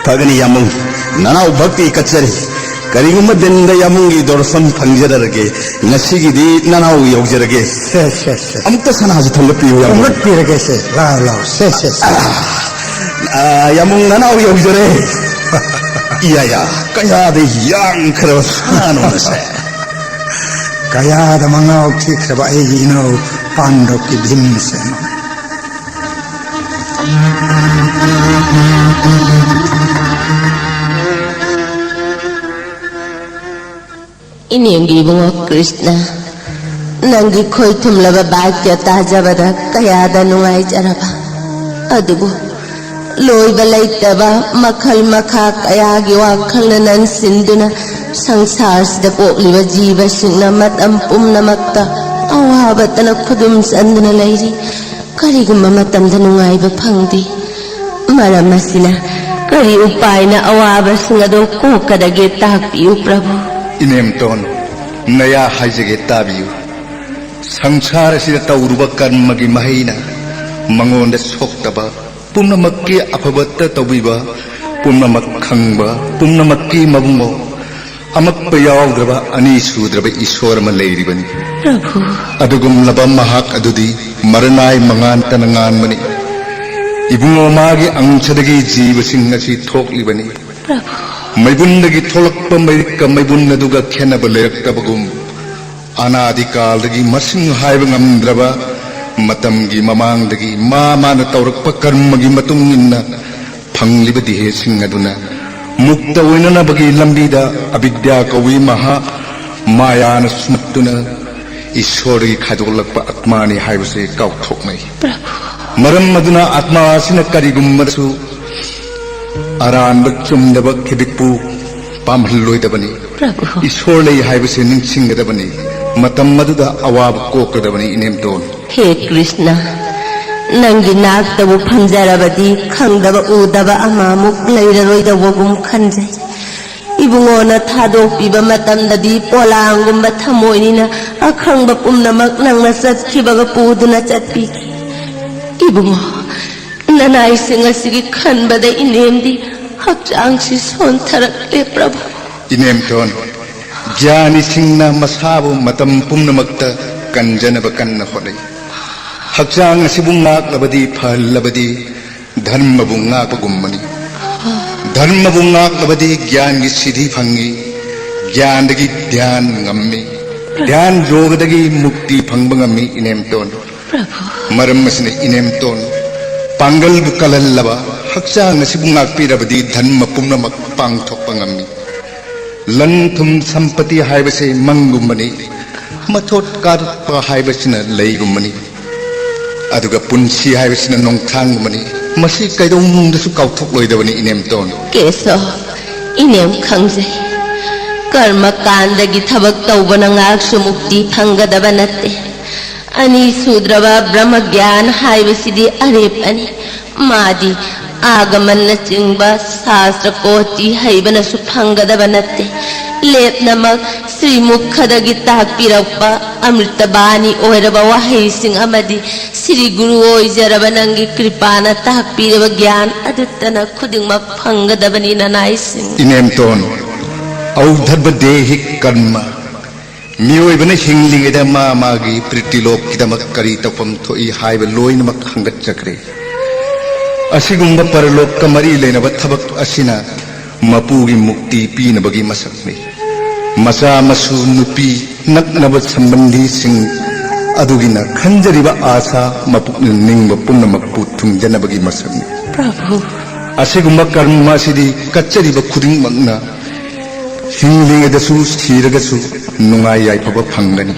ꯐꯒꯅꯤ ꯌꯥꯝꯕꯨꯡ꯫ ꯅꯅꯥꯎ ꯚꯛꯇꯤ ꯀꯠꯆꯔꯤ꯫ ꯀꯔꯤꯒꯨꯝꯕ ꯗꯤꯟꯗ ꯌꯥꯝꯕꯨꯡꯒꯤ ꯗꯣꯔꯁꯟ ꯐꯪꯖꯔꯔꯒꯦ꯫ ꯉꯁꯤꯒꯤꯗꯤ ꯅꯅꯥꯎ ꯌꯧꯖꯔꯒꯦ꯫ ꯁꯦ, ꯁꯦ, ꯁꯦ꯫ ꯑꯃꯨꯛꯇ ꯁꯅꯥꯁꯦ ꯊꯣꯡꯒꯠꯄꯤꯌꯨ ꯌꯥꯝꯕꯨꯡ꯫ ꯊꯣꯡꯒꯠꯄꯤꯔꯒꯦ ꯁꯦ꯫ ꯂꯥꯎ, ꯂꯥꯎ꯫ ꯁꯦ, ꯁꯦ, ꯁꯦ꯫ ꯑꯥ, ꯌꯥꯝꯕꯨꯡ ꯅꯅꯥꯎ ꯌꯧꯖꯔꯦ꯫ ꯏꯌꯥ, ꯌꯥ, ꯀꯌꯥꯗ ꯌꯥꯡꯈ꯭ꯔꯕ ꯁꯅꯥꯅꯣ ꯃꯁꯦ꯫ ꯀꯌꯥꯗ ꯃꯉꯥꯎ ꯊꯤꯈ꯭ꯔꯕ ꯑꯩꯒꯤ ꯏꯅꯥꯎ ꯄꯥꯟꯗꯕꯀꯤ ꯚꯤꯝꯁꯦꯟ꯫ ꯏꯅꯦꯝꯒꯤ ꯏꯕꯨꯡꯉꯣ ꯀ꯭ꯔꯤꯁꯅ, ꯅꯪꯒꯤ ꯈꯣꯏ ꯊꯨꯝꯂꯕ ꯕꯥꯛꯌ ꯇꯥꯖꯕꯗ ꯀꯌꯥꯗ ꯅꯨꯡꯉꯥꯏꯖꯔꯕ꯫ ꯑꯗꯨꯕꯨ ꯂꯣꯏꯕ ꯂꯩꯇꯕ ꯃꯈꯜ ꯃꯈꯥ ꯀꯌꯥꯒꯤ ꯋꯥꯈꯜꯅ ꯅꯟꯁꯤꯟꯗꯨꯅ ꯁꯪꯁꯥꯔꯁꯤꯗ ꯄꯣꯛꯂꯤꯕ ꯖꯤꯕꯁꯤꯡꯅ ꯃꯇꯝ ꯄꯨꯝꯅꯃꯛꯇ ꯑꯋꯥꯕꯇꯅ ꯈꯨꯗꯨꯝ ꯆꯟꯗꯨꯅ ꯂꯩꯔꯤ꯫ ꯀꯔꯤꯒꯨꯝꯕ ꯃꯇꯝꯗ ꯅꯨꯡꯉꯥꯏꯕ ꯐꯪꯗꯦ꯫ ꯃꯔꯝ ꯑꯁꯤꯅ ꯀꯔꯤ ꯎꯄꯥꯏꯅ ꯑꯋꯥꯕꯁꯤꯡ ꯑꯗꯨ ꯀꯣꯛꯀꯗꯒꯦ ꯇꯥꯛꯄꯤꯌꯨ ꯄ꯭ꯔꯚꯨ꯫ ꯏꯅꯦꯝꯇꯣꯟ, ꯅꯌꯥ ꯍꯥꯏꯖꯒꯦ ꯇꯥꯕꯤꯌꯨ꯫ ꯁꯪꯁꯥꯔ ꯑꯁꯤꯗ ꯇꯧꯔꯨꯕ ꯀꯔꯃꯒꯤ ꯃꯍꯩꯅ ꯃꯉꯣꯟꯗ ꯁꯣꯛꯇꯕ, ꯄꯨꯝꯅꯃꯛꯀꯤ ꯑꯐꯕꯇ ꯇꯧꯕꯤꯕ, ꯄꯨꯝꯅꯃꯛ ꯈꯪꯕ, ꯄꯨꯝꯅꯃꯛꯀꯤ ꯃꯕꯨꯡꯉꯣ, ꯑꯃꯛꯄ ꯌꯥꯎꯗ꯭ꯔꯕ ꯑꯅꯤ ꯁꯨꯗ꯭ꯔꯕ ꯏꯁꯣꯔ ꯑꯃ ꯂꯩꯔꯤꯕꯅꯤ꯫ ꯄ꯭ꯔꯚꯨ꯫ ꯑꯗꯨꯒꯨꯝꯂꯕ ꯃꯍꯥꯛ ꯑꯗꯨꯗꯤ ꯃꯔꯅꯥꯏ ꯃꯉꯥꯟꯇꯅ ꯉꯥꯟꯕꯅꯤ꯫ ꯏꯕꯨꯡꯉꯣ, ꯃꯥꯒꯤ ꯑꯪꯁꯗꯒꯤ ꯖꯤꯕꯁꯤꯡ ꯑꯁꯤ ꯊꯣꯛꯂꯤꯕꯅꯤ꯫ ꯄ꯭ꯔꯚꯨ꯫ ꯃꯩꯕꯨꯟꯗꯒꯤ ꯊꯣꯛꯂꯛꯄ ꯃꯩꯔꯤꯛꯀ ꯃꯩꯕꯨꯟ ꯑꯗꯨꯒ ꯈꯦꯠꯅꯕ ꯂꯩꯔꯛꯇꯕꯒꯨꯝ, ꯑꯅꯥꯗꯤ ꯀꯥꯜꯗꯒꯤ ꯃꯁꯤꯡ ꯍꯥꯏꯕ ꯉꯝꯗ꯭ꯔꯕ ꯃꯇꯝꯒꯤ ꯃꯃꯥꯡꯗꯒꯤ ꯃꯥ ꯃꯥꯅ ꯇꯧꯔꯛꯄ ꯀꯔꯃꯒꯤ ꯃꯇꯨꯡ ꯏꯟꯅ ꯐꯪꯂꯤꯕ ꯗꯤꯍꯦꯁꯤꯡ ꯑꯗꯨꯅ ꯃꯨꯛꯇ ꯑꯣꯏꯅꯅꯕꯒꯤ ꯂꯝꯕꯤꯗ ꯑꯕꯤꯗ꯭ꯌꯥ ꯀꯧꯏ ꯃꯍꯥ ꯃꯥꯌꯥꯅ ꯁꯨꯃꯠꯇꯨꯅ ꯏꯁꯣꯔꯗꯒꯤ ꯈꯥꯏꯗꯣꯛꯂꯛꯄ ꯑꯥꯠꯃꯥꯅꯤ ꯍꯥꯏꯕꯁꯤ ꯀꯥꯎꯊꯣꯛꯅꯩ꯫ ꯄ꯭ꯔꯚꯨ꯫ ꯃꯔꯝ ꯑꯗꯨꯅ ꯑꯥꯠꯃꯥ ꯑꯁꯤꯅ ꯀꯔꯤꯒꯨꯝꯕꯗꯁꯨ ꯑꯔꯥꯟꯕ ꯆꯨꯝꯗꯕ ꯈꯤꯕꯤꯛꯄꯨ ꯄꯥꯝꯍꯜꯂꯣꯏꯗꯕꯅꯤ꯫ ꯄ꯭ꯔꯚꯨ꯫ ꯏꯁꯣꯔ ꯂꯩ ꯍꯥꯏꯕꯁꯤ ꯅꯤꯡꯁꯤꯡꯒꯗꯕꯅꯤ꯫ ꯃꯇꯝ ꯑꯗꯨꯗ ꯑꯋꯥꯕ ꯀꯣꯛꯀꯗꯕꯅꯤ, ꯏꯅꯦꯝꯇꯣꯟ꯫ ꯍꯦ ꯀ꯭ꯔꯤꯁꯅ, ꯅꯪꯒꯤ ꯅꯥꯛꯇꯕꯨ ꯐꯝꯖꯔꯕꯗꯤ ꯈꯪꯗꯕ ꯎꯗꯕ ꯑꯃꯃꯨꯛ ꯂꯩꯔꯔꯣꯏꯗꯧꯕꯒꯨꯝ ꯈꯟꯖꯩ꯫ ꯏꯕꯨꯡꯉꯣꯅ ꯊꯥꯗꯣꯛꯄꯤꯕ ꯃꯇꯝꯗꯗꯤ ꯄꯣꯂꯥꯡꯒꯨꯝꯕ ꯊꯃꯣꯏꯅꯤꯅ ꯑꯈꯪꯕ ꯄꯨꯝꯅꯃꯛ ꯅꯪꯅ ꯆꯠꯈꯤꯕꯒ ꯄꯨꯗꯨꯅ ꯆꯠꯄꯤꯈꯤ꯫ ꯏꯕꯨꯡꯉꯣ, ꯅꯅꯥꯏꯁꯤꯡ ꯑꯁꯤꯒꯤ ꯈꯟꯕꯗ ꯏꯅꯦꯝꯗꯤ ꯍꯛꯆꯥꯡꯁꯤ ꯁꯣꯟꯊꯔꯛꯂꯦ ꯄ꯭ꯔꯚꯨ꯫ ꯏꯅꯦꯝꯇꯣꯟ, ꯒ꯭ꯌꯥꯅꯤꯁꯤꯡꯅ ꯃꯁꯥꯕꯨ ꯃꯇꯝ ꯄꯨꯝꯅꯃꯛꯇ ꯀꯟꯖꯅꯕ ꯀꯟꯅ ꯍꯣꯠꯅꯩ꯫ ꯍꯛꯆꯥꯡ ꯑꯁꯤꯕꯨ ꯉꯥꯛꯂꯕꯗꯤ, ꯐꯍꯜꯂꯕꯗꯤ ꯙꯔꯃꯕꯨ ꯉꯥꯛꯄꯒꯨꯝꯕꯅꯤ꯫ ꯙꯔꯃꯕꯨ ꯉꯥꯛꯂꯕꯗꯤ ꯒ꯭ꯌꯥꯟꯒꯤ ꯁꯤꯗꯤ ꯐꯪꯏ, ꯒ꯭ꯌꯥꯟꯗꯒꯤ ꯙ꯭ꯌꯥꯟ ꯉꯝꯃꯤ꯫ ꯙ꯭ꯌꯥꯟ ꯌꯣꯒꯗꯒꯤ ꯃꯨꯛꯇꯤ ꯐꯪꯕ ꯉꯝꯃꯤ ꯏꯅꯦꯝꯇꯣꯟ꯫ ꯃꯔꯝ ꯑꯁꯤꯅ ꯏꯅꯦꯝꯇꯣꯟ, ꯄꯥꯡꯒꯜꯕꯨ ꯀꯜꯍꯜꯂꯕ, ꯍꯛꯆꯥꯡ ꯑꯁꯤꯕꯨ ꯉꯥꯛꯄꯤꯔꯕꯗꯤ ꯙꯔꯃ ꯄꯨꯝꯅꯃꯛ ꯄꯥꯡꯊꯣꯛꯄ ꯉꯝꯃꯤ꯫ ꯂꯟ ꯊꯨꯝ ꯁꯝꯄꯇꯤ ꯍꯥꯏꯕꯁꯤ ꯃꯪꯒꯨꯝꯕꯅꯤ, ꯃꯊꯣꯠ ꯀꯥꯔꯛꯄ ꯍꯥꯏꯕꯁꯤꯅ ꯂꯩꯒꯨꯝꯕꯅꯤ, ꯑꯗꯨꯒ ꯄꯨꯟꯁꯤ ꯍꯥꯏꯕꯁꯤꯅ ꯅꯣꯡꯊꯥꯡꯒꯨꯝꯕꯅꯤ꯫ ꯃꯁꯤ ꯀꯩꯗꯧꯅꯨꯡꯗꯁꯨ ꯀꯥꯎꯊꯣꯛꯂꯣꯏꯗꯕꯅꯤ ꯏꯅꯦꯝꯇꯣꯟ꯫ ꯀꯦꯁꯣ, ꯏꯅꯦꯝ ꯈꯪꯖꯩ꯫ ꯀꯔꯃ ꯀꯥꯟꯗꯒꯤ ꯊꯕꯛ ꯇꯧꯕꯅ ꯉꯥꯏꯍꯥꯛꯁꯨ ꯃꯨꯛꯇꯤ ꯐꯪꯒꯗꯕ ꯅꯠꯇꯦ꯫ ꯑꯅꯤꯁꯨꯗ꯭ꯔꯕ ꯕ꯭ꯔꯍ꯭ꯃ ꯒ꯭ꯌꯥꯟ ꯍꯥꯏꯕꯁꯤꯗꯤ ꯑꯔꯦꯞ ꯑꯅꯤ꯫ ꯃꯥꯗꯤ ꯑꯥꯒꯃꯟꯅꯆꯤꯡꯕ ꯁꯥꯁꯇ꯭ꯔ ꯀꯣꯇꯤ ꯍꯩꯕꯅꯁꯨ ꯐꯪꯒꯗꯕ ꯅꯠꯇꯦ꯫ ꯂꯦꯞꯅꯃꯛ ꯁ꯭ꯔꯤ ꯃꯨꯈꯗꯒꯤ ꯇꯥꯛꯄꯤꯔꯛꯄ ꯑꯃ꯭ꯔꯤꯇꯕꯥꯅꯤ ꯑꯣꯏꯔꯕ ꯋꯥꯍꯩꯁꯤꯡ ꯑꯃꯗꯤ ꯁ꯭ꯔꯤ ꯒꯨꯔꯨ ꯑꯣꯏꯖꯔꯕ ꯅꯪꯒꯤ ꯀ꯭ꯔꯤꯄꯥꯅ ꯇꯥꯛꯄꯤꯔꯕ ꯒ꯭ꯌꯥꯟ ꯑꯗꯨꯇꯅ ꯈꯨꯗꯤꯡꯃꯛ ꯐꯪꯒꯗꯕꯅꯤ ꯅꯅꯥꯏꯁꯤꯡ꯫ ꯏꯅꯦꯝꯇꯣꯟ, ꯑꯧꯙꯔꯕ ꯗꯦꯍꯤ ꯀꯔꯃ꯫ ꯃꯤꯑꯣꯏꯕꯅ ꯍꯤꯡꯂꯤꯉꯩꯗ ꯃꯥ ꯃꯥꯒꯤ ꯄ꯭ꯔꯤꯇꯤꯂꯣꯛꯀꯤꯗꯃꯛ ꯀꯔꯤ ꯇꯧꯐꯝ ꯊꯣꯛꯏ ꯍꯥꯏꯕ ꯂꯣꯏꯅꯃꯛ ꯈꯪꯒꯠꯆꯈ꯭ꯔꯦ꯫ ꯑꯁꯤꯒꯨꯝꯕ ꯄꯔꯂꯣꯛꯀ ꯃꯔꯤ ꯂꯩꯅꯕ ꯊꯕꯛ ꯑꯁꯤꯅ ꯃꯄꯨꯒꯤ ꯃꯨꯛꯇꯤ ꯄꯤꯅꯕꯒꯤ ꯃꯁꯛꯅꯤ꯫ ꯃꯆꯥ ꯃꯁꯨ, ꯅꯨꯄꯤ, ꯅꯛꯅꯕ ꯁꯝꯕꯟꯙꯤꯁꯤꯡ ꯑꯗꯨꯒꯤꯅ ꯈꯟꯖꯔꯤꯕ ꯑꯥꯁꯥ, ꯃꯄꯨꯛꯅꯤꯡ ꯅꯤꯡꯕ ꯄꯨꯝꯅꯃꯛꯄꯨ ꯊꯨꯡꯖꯅꯕꯒꯤ ꯃꯁꯛꯅꯤ꯫ ꯄ꯭ꯔꯚꯨ꯫ ꯑꯁꯤꯒꯨꯝꯕ ꯀꯔꯃ ꯑꯁꯤꯗꯤ ꯀꯠꯆꯔꯤꯕ ꯈꯨꯗꯤꯡꯃꯛꯅ ꯍꯤꯡꯂꯤꯉꯩꯗꯁꯨ ꯁꯤꯔꯒꯁꯨ ꯅꯨꯡꯉꯥꯏ ꯌꯥꯏꯐꯕ ꯐꯪꯒꯅꯤ꯫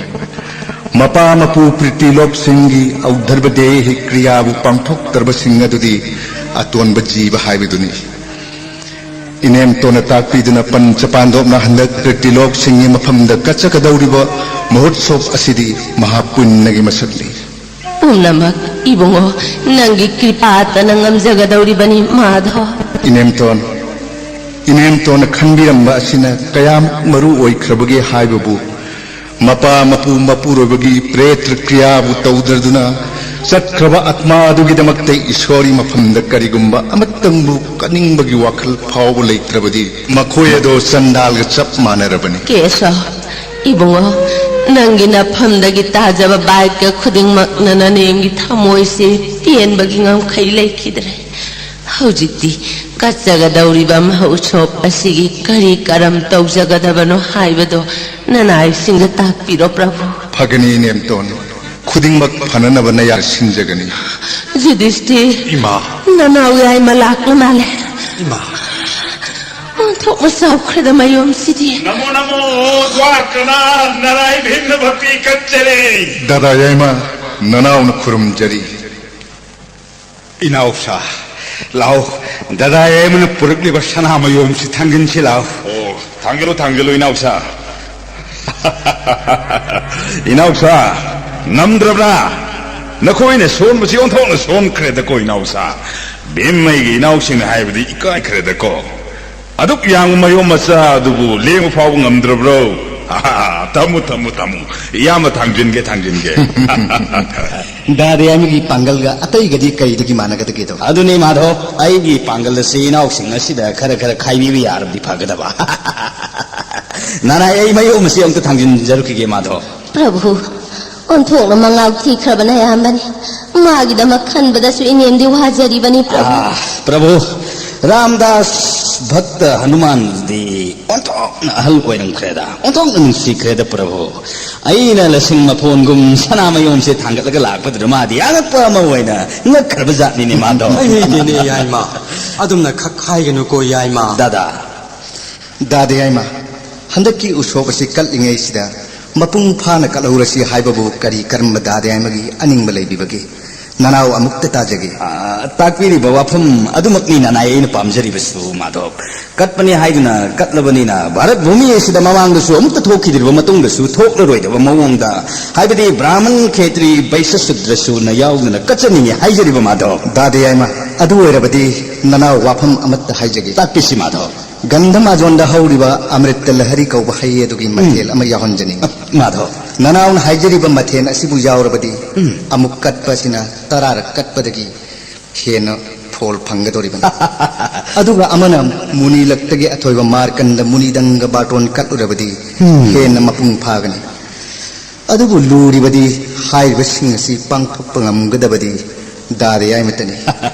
ꯃꯄꯥ ꯃꯄꯨ ꯄ꯭ꯔꯤꯇꯤꯂꯣꯛꯁꯤꯡꯒꯤ ꯑꯧꯙꯔꯕ ꯗꯦꯍꯤ ꯀ꯭ꯔꯤꯌꯥꯕꯨ ꯄꯥꯡꯊꯣꯛꯇ꯭ꯔꯕꯁꯤꯡ ꯑꯗꯨꯗꯤ ꯑꯇꯣꯟꯕ ꯖꯤꯕ ꯍꯥꯏꯕꯗꯨꯅꯤ꯫ ꯏꯅꯦꯝꯇꯣꯟꯅ ꯇꯥꯛꯄꯤꯗꯨꯅ ꯄꯟꯆ ꯄꯥꯟꯗꯣꯞꯅ ꯍꯟꯗꯛ ꯄ꯭ꯔꯤꯇꯤꯂꯣꯛꯁꯤꯡꯒꯤ ꯃꯐꯝꯗ ꯀꯠꯆꯀꯗꯧꯔꯤꯕ ꯃꯍꯣꯠꯁꯣꯞ ꯑꯁꯤꯗꯤ ꯃꯍꯥꯄꯨꯟꯅꯒꯤ ꯃꯁꯛꯅꯤ꯫ ꯄꯨꯝꯅꯃꯛ ꯏꯕꯨꯡꯉꯣ, ꯅꯪꯒꯤ ꯀ꯭ꯔꯤꯄꯥꯇꯅ ꯉꯝꯖꯒꯗꯧꯔꯤꯕꯅꯤ ꯃꯥꯙꯣ꯫ ꯏꯅꯦꯝꯇꯣꯟ, ꯏꯅꯦꯝꯇꯣꯟꯅ ꯈꯟꯕꯤꯔꯝꯕ ꯑꯁꯤꯅ ꯀꯌꯥꯃꯨꯛ ꯃꯔꯨ ꯑꯣꯏꯈ꯭ꯔꯕꯒꯦ ꯍꯥꯏꯕꯕꯨ, ꯃꯄꯥ ꯃꯄꯨ ꯃꯄꯨꯔꯣꯏꯕꯒꯤ ꯄ꯭ꯔꯦꯇ꯭ꯔ ꯀ꯭ꯔꯤꯌꯥꯕꯨ ꯇꯧꯗ꯭ꯔꯗꯨꯅ ꯆꯠꯈ꯭ꯔꯕ ꯑꯥꯠꯃꯥ ꯑꯗꯨꯒꯤꯗꯃꯛꯇ ꯏꯁꯣꯔꯒꯤ ꯃꯐꯝꯗ ꯀꯔꯤꯒꯨꯝꯕ ꯑꯃꯠꯇꯪꯕꯨ ꯀꯠꯅꯤꯡꯕꯒꯤ ꯋꯥꯈꯜ ꯐꯥꯎꯕ ꯂꯩꯇ꯭ꯔꯕꯗꯤ ꯃꯈꯣꯏ ꯑꯗꯣ ꯆꯟꯗꯥꯜꯒ ꯆꯞ ꯃꯥꯟꯅꯔꯕꯅꯤ꯫ ꯀꯦꯁꯣ, ꯏꯕꯨꯡꯉꯣ, ꯅꯪꯒꯤ ꯅꯐꯝꯗꯒꯤ ꯇꯥꯖꯕ ꯕꯥꯏꯛꯀ ꯈꯨꯗꯤꯡꯃꯛꯅ ꯅꯅꯦꯝꯒꯤ ꯊꯃꯣꯏꯁꯦ ꯄꯦꯟꯕꯒꯤ ꯉꯝꯈꯩ ꯂꯩꯈꯤꯗ꯭ꯔꯦ꯫ ꯍꯧꯖꯤꯛꯇꯤ ꯆꯠꯆꯒꯗꯧꯔꯤꯕ ꯃꯍꯧꯁꯣꯞ ꯑꯁꯤꯒꯤ ꯀꯔꯤ ꯀꯔꯝ ꯇꯧꯖꯒꯗꯕꯅꯣ ꯍꯥꯏꯕꯗꯣ ꯅꯅꯥꯏꯁꯤꯡꯗ ꯇꯥꯛꯄꯤꯔꯣ, ꯄ꯭ꯔꯚꯨ꯫ ꯐꯒꯅꯤ, ꯏꯅꯦꯝꯇꯣꯟ꯫ ꯈꯨꯗꯤꯡꯃꯛ ꯐꯅꯅꯕ ꯅꯌꯥ ꯁꯤꯟꯖꯒꯅꯤ꯫ ꯌꯨꯙꯤꯁꯇꯤꯔ, ꯏꯃꯥ꯫ ꯅꯅꯥꯎ ꯌꯥꯏꯃ ꯂꯥꯛꯂ ꯃꯥꯜꯂꯦ꯫ ꯏꯃꯥ꯫ ꯑꯣꯟꯊꯣꯛꯅ ꯆꯥꯎꯈ꯭ꯔꯦꯗ ꯃꯌꯨꯝꯁꯤꯗꯤ꯫ ꯅꯃꯣ ꯅꯃꯣ ꯗ꯭ꯋꯥꯔꯀꯅꯥ ꯅꯔꯥꯏ ꯚꯤꯝꯅ ꯚꯛꯇꯤ ꯀꯠꯆꯔꯦ꯫ ꯗꯥꯗꯥ ꯌꯥꯏꯃ, ꯅꯅꯥꯎꯅ ꯈꯨꯔꯨꯝꯖꯔꯤ꯫ ꯏꯅꯥꯎꯁꯥ, ꯂꯥꯎ, ꯗꯥꯗꯥ ꯌꯥꯏꯃꯅ ꯄꯨꯔꯛꯂꯤꯕ ꯁꯅꯥ ꯃꯌꯣꯝꯁꯤ ꯊꯥꯡꯖꯤꯟꯁꯤ ꯂꯥꯎ꯫ ꯑꯣ, ꯊꯥꯡꯖꯜꯂꯨ, ꯊꯥꯡꯖꯜꯂꯨ, ꯏꯅꯥꯎꯁꯥ꯫ ꯏꯅꯥꯎꯁꯥ, ꯉꯝꯗ꯭ꯔꯕ꯭ꯔꯥ? ꯅꯈꯣꯏꯅ ꯁꯣꯟꯕꯁꯤ ꯑꯣꯟꯊꯣꯛꯅ ꯁꯣꯟꯈ꯭ꯔꯦꯗꯀꯣ, ꯏꯅꯥꯎꯁꯥ꯫ ꯚꯤꯝ ꯑꯩꯒꯤ ꯏꯅꯥꯎꯁꯤꯡꯅ ꯍꯥꯏꯕꯗꯤ ꯏꯀꯥꯏꯈ꯭ꯔꯦꯗꯀꯣ꯫ ꯑꯗꯨꯛ ꯌꯥꯝꯕ ꯃꯌꯣꯝ ꯃꯆꯥ ꯑꯗꯨꯕꯨ ꯂꯦꯡꯕ ꯐꯥꯎꯕ ꯉꯝꯗ꯭ꯔꯕ꯭ꯔꯣ? ꯊꯝꯃꯨ, ꯊꯝꯃꯨ, ꯊꯝꯃꯨ꯫ ꯏꯌꯥꯝꯕ ꯊꯥꯡꯖꯤꯟꯒꯦ, ꯊꯥꯡꯖꯤꯟꯒꯦ꯫ ꯗꯥꯗꯥ ꯌꯥꯏꯃꯒꯤ ꯄꯥꯡꯒꯜꯒ ꯑꯇꯩꯒꯗꯤ ꯀꯩꯗꯒꯤ ꯃꯥꯟꯅꯒꯗꯒꯦꯗꯣ? ꯑꯗꯨꯅꯤ ꯃꯥꯙꯣ, ꯑꯩꯒꯤ ꯄꯥꯡꯒꯜ ꯑꯁꯤ ꯏꯅꯥꯎꯁꯤꯡ ꯑꯁꯤꯗ ꯈꯔ ꯈꯔ ꯈꯥꯏꯕꯤꯕ ꯌꯥꯔꯕꯗꯤ ꯐꯒꯗꯕ꯫ ꯅꯅꯥꯏ, ꯑꯩ ꯃꯌꯣꯝ ꯑꯁꯤ ꯑꯝꯇ ꯊꯥꯡꯖꯤꯟꯖꯔꯨꯈꯤꯒꯦ, ꯃꯥꯙꯣ꯫ ꯄ꯭ꯔꯚꯨ, ꯑꯣꯟꯊꯣꯛꯅ ꯃꯉꯥꯎ ꯊꯤꯈ꯭ꯔꯕꯅ ꯑꯌꯥꯝꯕꯅꯤ꯫ ꯃꯥꯒꯤꯗꯃꯛ ꯈꯟꯕꯗꯁꯨ ꯏꯅꯦꯝꯗꯤ ꯋꯥꯖꯔꯤꯕꯅꯤ, ꯄ꯭ꯔꯚꯨ꯫ ꯑꯥ, ꯄ꯭ꯔꯚꯨ, ꯔꯥꯝꯗꯥꯁ ꯚꯛꯇ ꯍꯅꯨꯃꯥꯟꯗꯤ ꯑꯣꯟꯊꯣꯛꯅ ꯑꯍꯜ ꯑꯣꯏꯔꯝꯈ꯭ꯔꯦꯗ, ꯑꯣꯟꯊꯣꯛꯅ ꯅꯨꯡꯁꯤꯈ꯭ꯔꯦꯗ, ꯄ꯭ꯔꯚꯨ꯫ ꯑꯩꯅ ꯂꯁꯤꯡ ꯃꯐꯣꯟꯒꯨꯝ ꯁꯅꯥ ꯃꯌꯣꯝꯁꯦ ꯊꯥꯡꯒꯠꯂꯒ ꯂꯥꯛꯄꯗꯨꯗ ꯃꯥꯗꯤ ꯑꯉꯛꯄ ꯑꯃ ꯑꯣꯏꯅ ꯉꯛꯈ꯭ꯔꯕ ꯖꯥꯠꯅꯤꯅꯦ, ꯃꯥꯗꯣ꯫ ꯑꯩꯅꯦꯅꯦ, ꯌꯥꯏꯃ, ꯑꯗꯨꯝꯅ ꯈꯛ ꯍꯥꯏꯒꯅꯨꯀꯣ, ꯌꯥꯏꯃ꯫ ꯗꯥꯗꯥ, ꯗꯥꯗꯥ ꯌꯥꯏꯃ, ꯍꯟꯗꯛꯀꯤ ꯎꯁꯣꯞ ꯑꯁꯤ ꯀꯠꯂꯤꯉꯩꯁꯤꯗ ꯃꯄꯨꯡ ꯐꯥꯅ ꯀꯠꯍꯧꯔꯁꯤ ꯍꯥꯏꯕꯕꯨ ꯀꯔꯤ ꯀꯔꯝꯕ ꯗꯥꯗꯥ ꯌꯥꯏꯃꯒꯤ ꯑꯅꯤꯡꯕ ꯂꯩꯕꯤꯕꯒꯦ? ꯅꯅꯥꯎ ꯑꯃꯨꯛꯇ ꯇꯥꯖꯒꯦ꯫ ꯑꯥ, ꯇꯥꯛꯄꯤꯔꯤꯕ ꯋꯥꯐꯝ ꯑꯗꯨꯃꯛꯅꯤ ꯅꯅꯥꯏ ꯑꯩꯅ ꯄꯥꯝꯖꯔꯤꯕꯁꯨ, ꯃꯥꯙꯣ꯫ ꯀꯠꯄꯅꯤ ꯍꯥꯏꯗꯨꯅ ꯀꯠꯂꯕꯅꯤꯅ ꯚꯥꯔꯠ ꯚꯨꯃꯤ ꯑꯁꯤꯗ ꯃꯃꯥꯡꯗꯁꯨ ꯑꯃꯨꯛꯇ ꯊꯣꯛꯈꯤꯗ꯭ꯔꯤꯕ ꯃꯇꯨꯡꯗꯁꯨ ꯊꯣꯛꯂꯔꯣꯏꯗꯕ ꯃꯑꯣꯡꯗ, ꯍꯥꯏꯕꯗꯤ ꯕ꯭ꯔꯥꯍꯃꯟ, ꯈꯦꯇ꯭ꯔꯤ, ꯚꯩꯁ꯭ꯌ ꯁꯨꯗ꯭ꯔꯁꯨꯅ ꯌꯥꯎꯗꯅ ꯀꯠꯆꯅꯤꯡꯉꯤ ꯍꯥꯏꯖꯔꯤꯕ, ꯃꯥꯙꯣ꯫ ꯗꯥꯗꯥ ꯌꯥꯏꯃ, ꯑꯗꯨ ꯑꯣꯏꯔꯕꯗꯤ ꯅꯅꯥꯎ ꯋꯥꯐꯝ ꯑꯃꯠꯇ ꯍꯥꯏꯖꯒꯦ꯫ ꯇꯥꯛꯄꯤꯁꯤ, ꯃꯥꯙꯣ꯫ ꯒꯟꯙ ꯃꯥꯖꯣꯟꯗ ꯍꯧꯔꯤꯕ ꯑꯃ꯭ꯔꯤꯇ ꯂꯍꯔꯤ ꯀꯧꯕ ꯍꯩ ꯑꯗꯨꯒꯤ ꯎꯝ꯫ ꯃꯊꯦꯜ ꯑꯃ ꯌꯥꯎꯍꯟꯖꯅꯤꯡꯉꯤ꯫ ꯃꯥꯙꯣ꯫ ꯅꯅꯥꯎꯅ ꯍꯥꯏꯖꯔꯤꯕ ꯃꯊꯦꯜ ꯑꯁꯤꯕꯨ ꯌꯥꯎꯔꯕꯗꯤ ꯎꯝ꯫ ꯑꯃꯨꯛ ꯀꯠꯄ ꯑꯁꯤꯅ ꯇꯔꯥꯔꯛ ꯀꯠꯄꯗꯒꯤ ꯍꯦꯟꯅ ꯐꯣꯜ ꯐꯪꯒꯗꯧꯔꯤꯕꯅꯤ꯫ ꯑꯗꯨꯒ ꯑꯃꯅ ꯃꯨꯅꯤ ꯂꯛꯇꯒꯤ ꯑꯊꯣꯏꯕ ꯃꯥꯔꯀꯟꯗ ꯃꯨꯅꯤꯗꯪꯒ ꯕꯥꯇꯣꯟ ꯀꯠꯂꯨꯔꯕꯗꯤ ꯎꯝ꯫ ꯍꯦꯟꯅ ꯃꯄꯨꯡ ꯐꯥꯒꯅꯤ꯫ ꯑꯗꯨꯕꯨ ꯂꯨꯔꯤꯕꯗꯤ ꯍꯥꯏꯔꯤꯕꯁꯤꯡ ꯑꯁꯤ ꯄꯥꯡꯊꯣꯛꯄ ꯉꯝꯒꯗꯕꯗꯤ ꯗꯥꯗ ꯌꯥꯏꯃꯇꯅꯤ꯫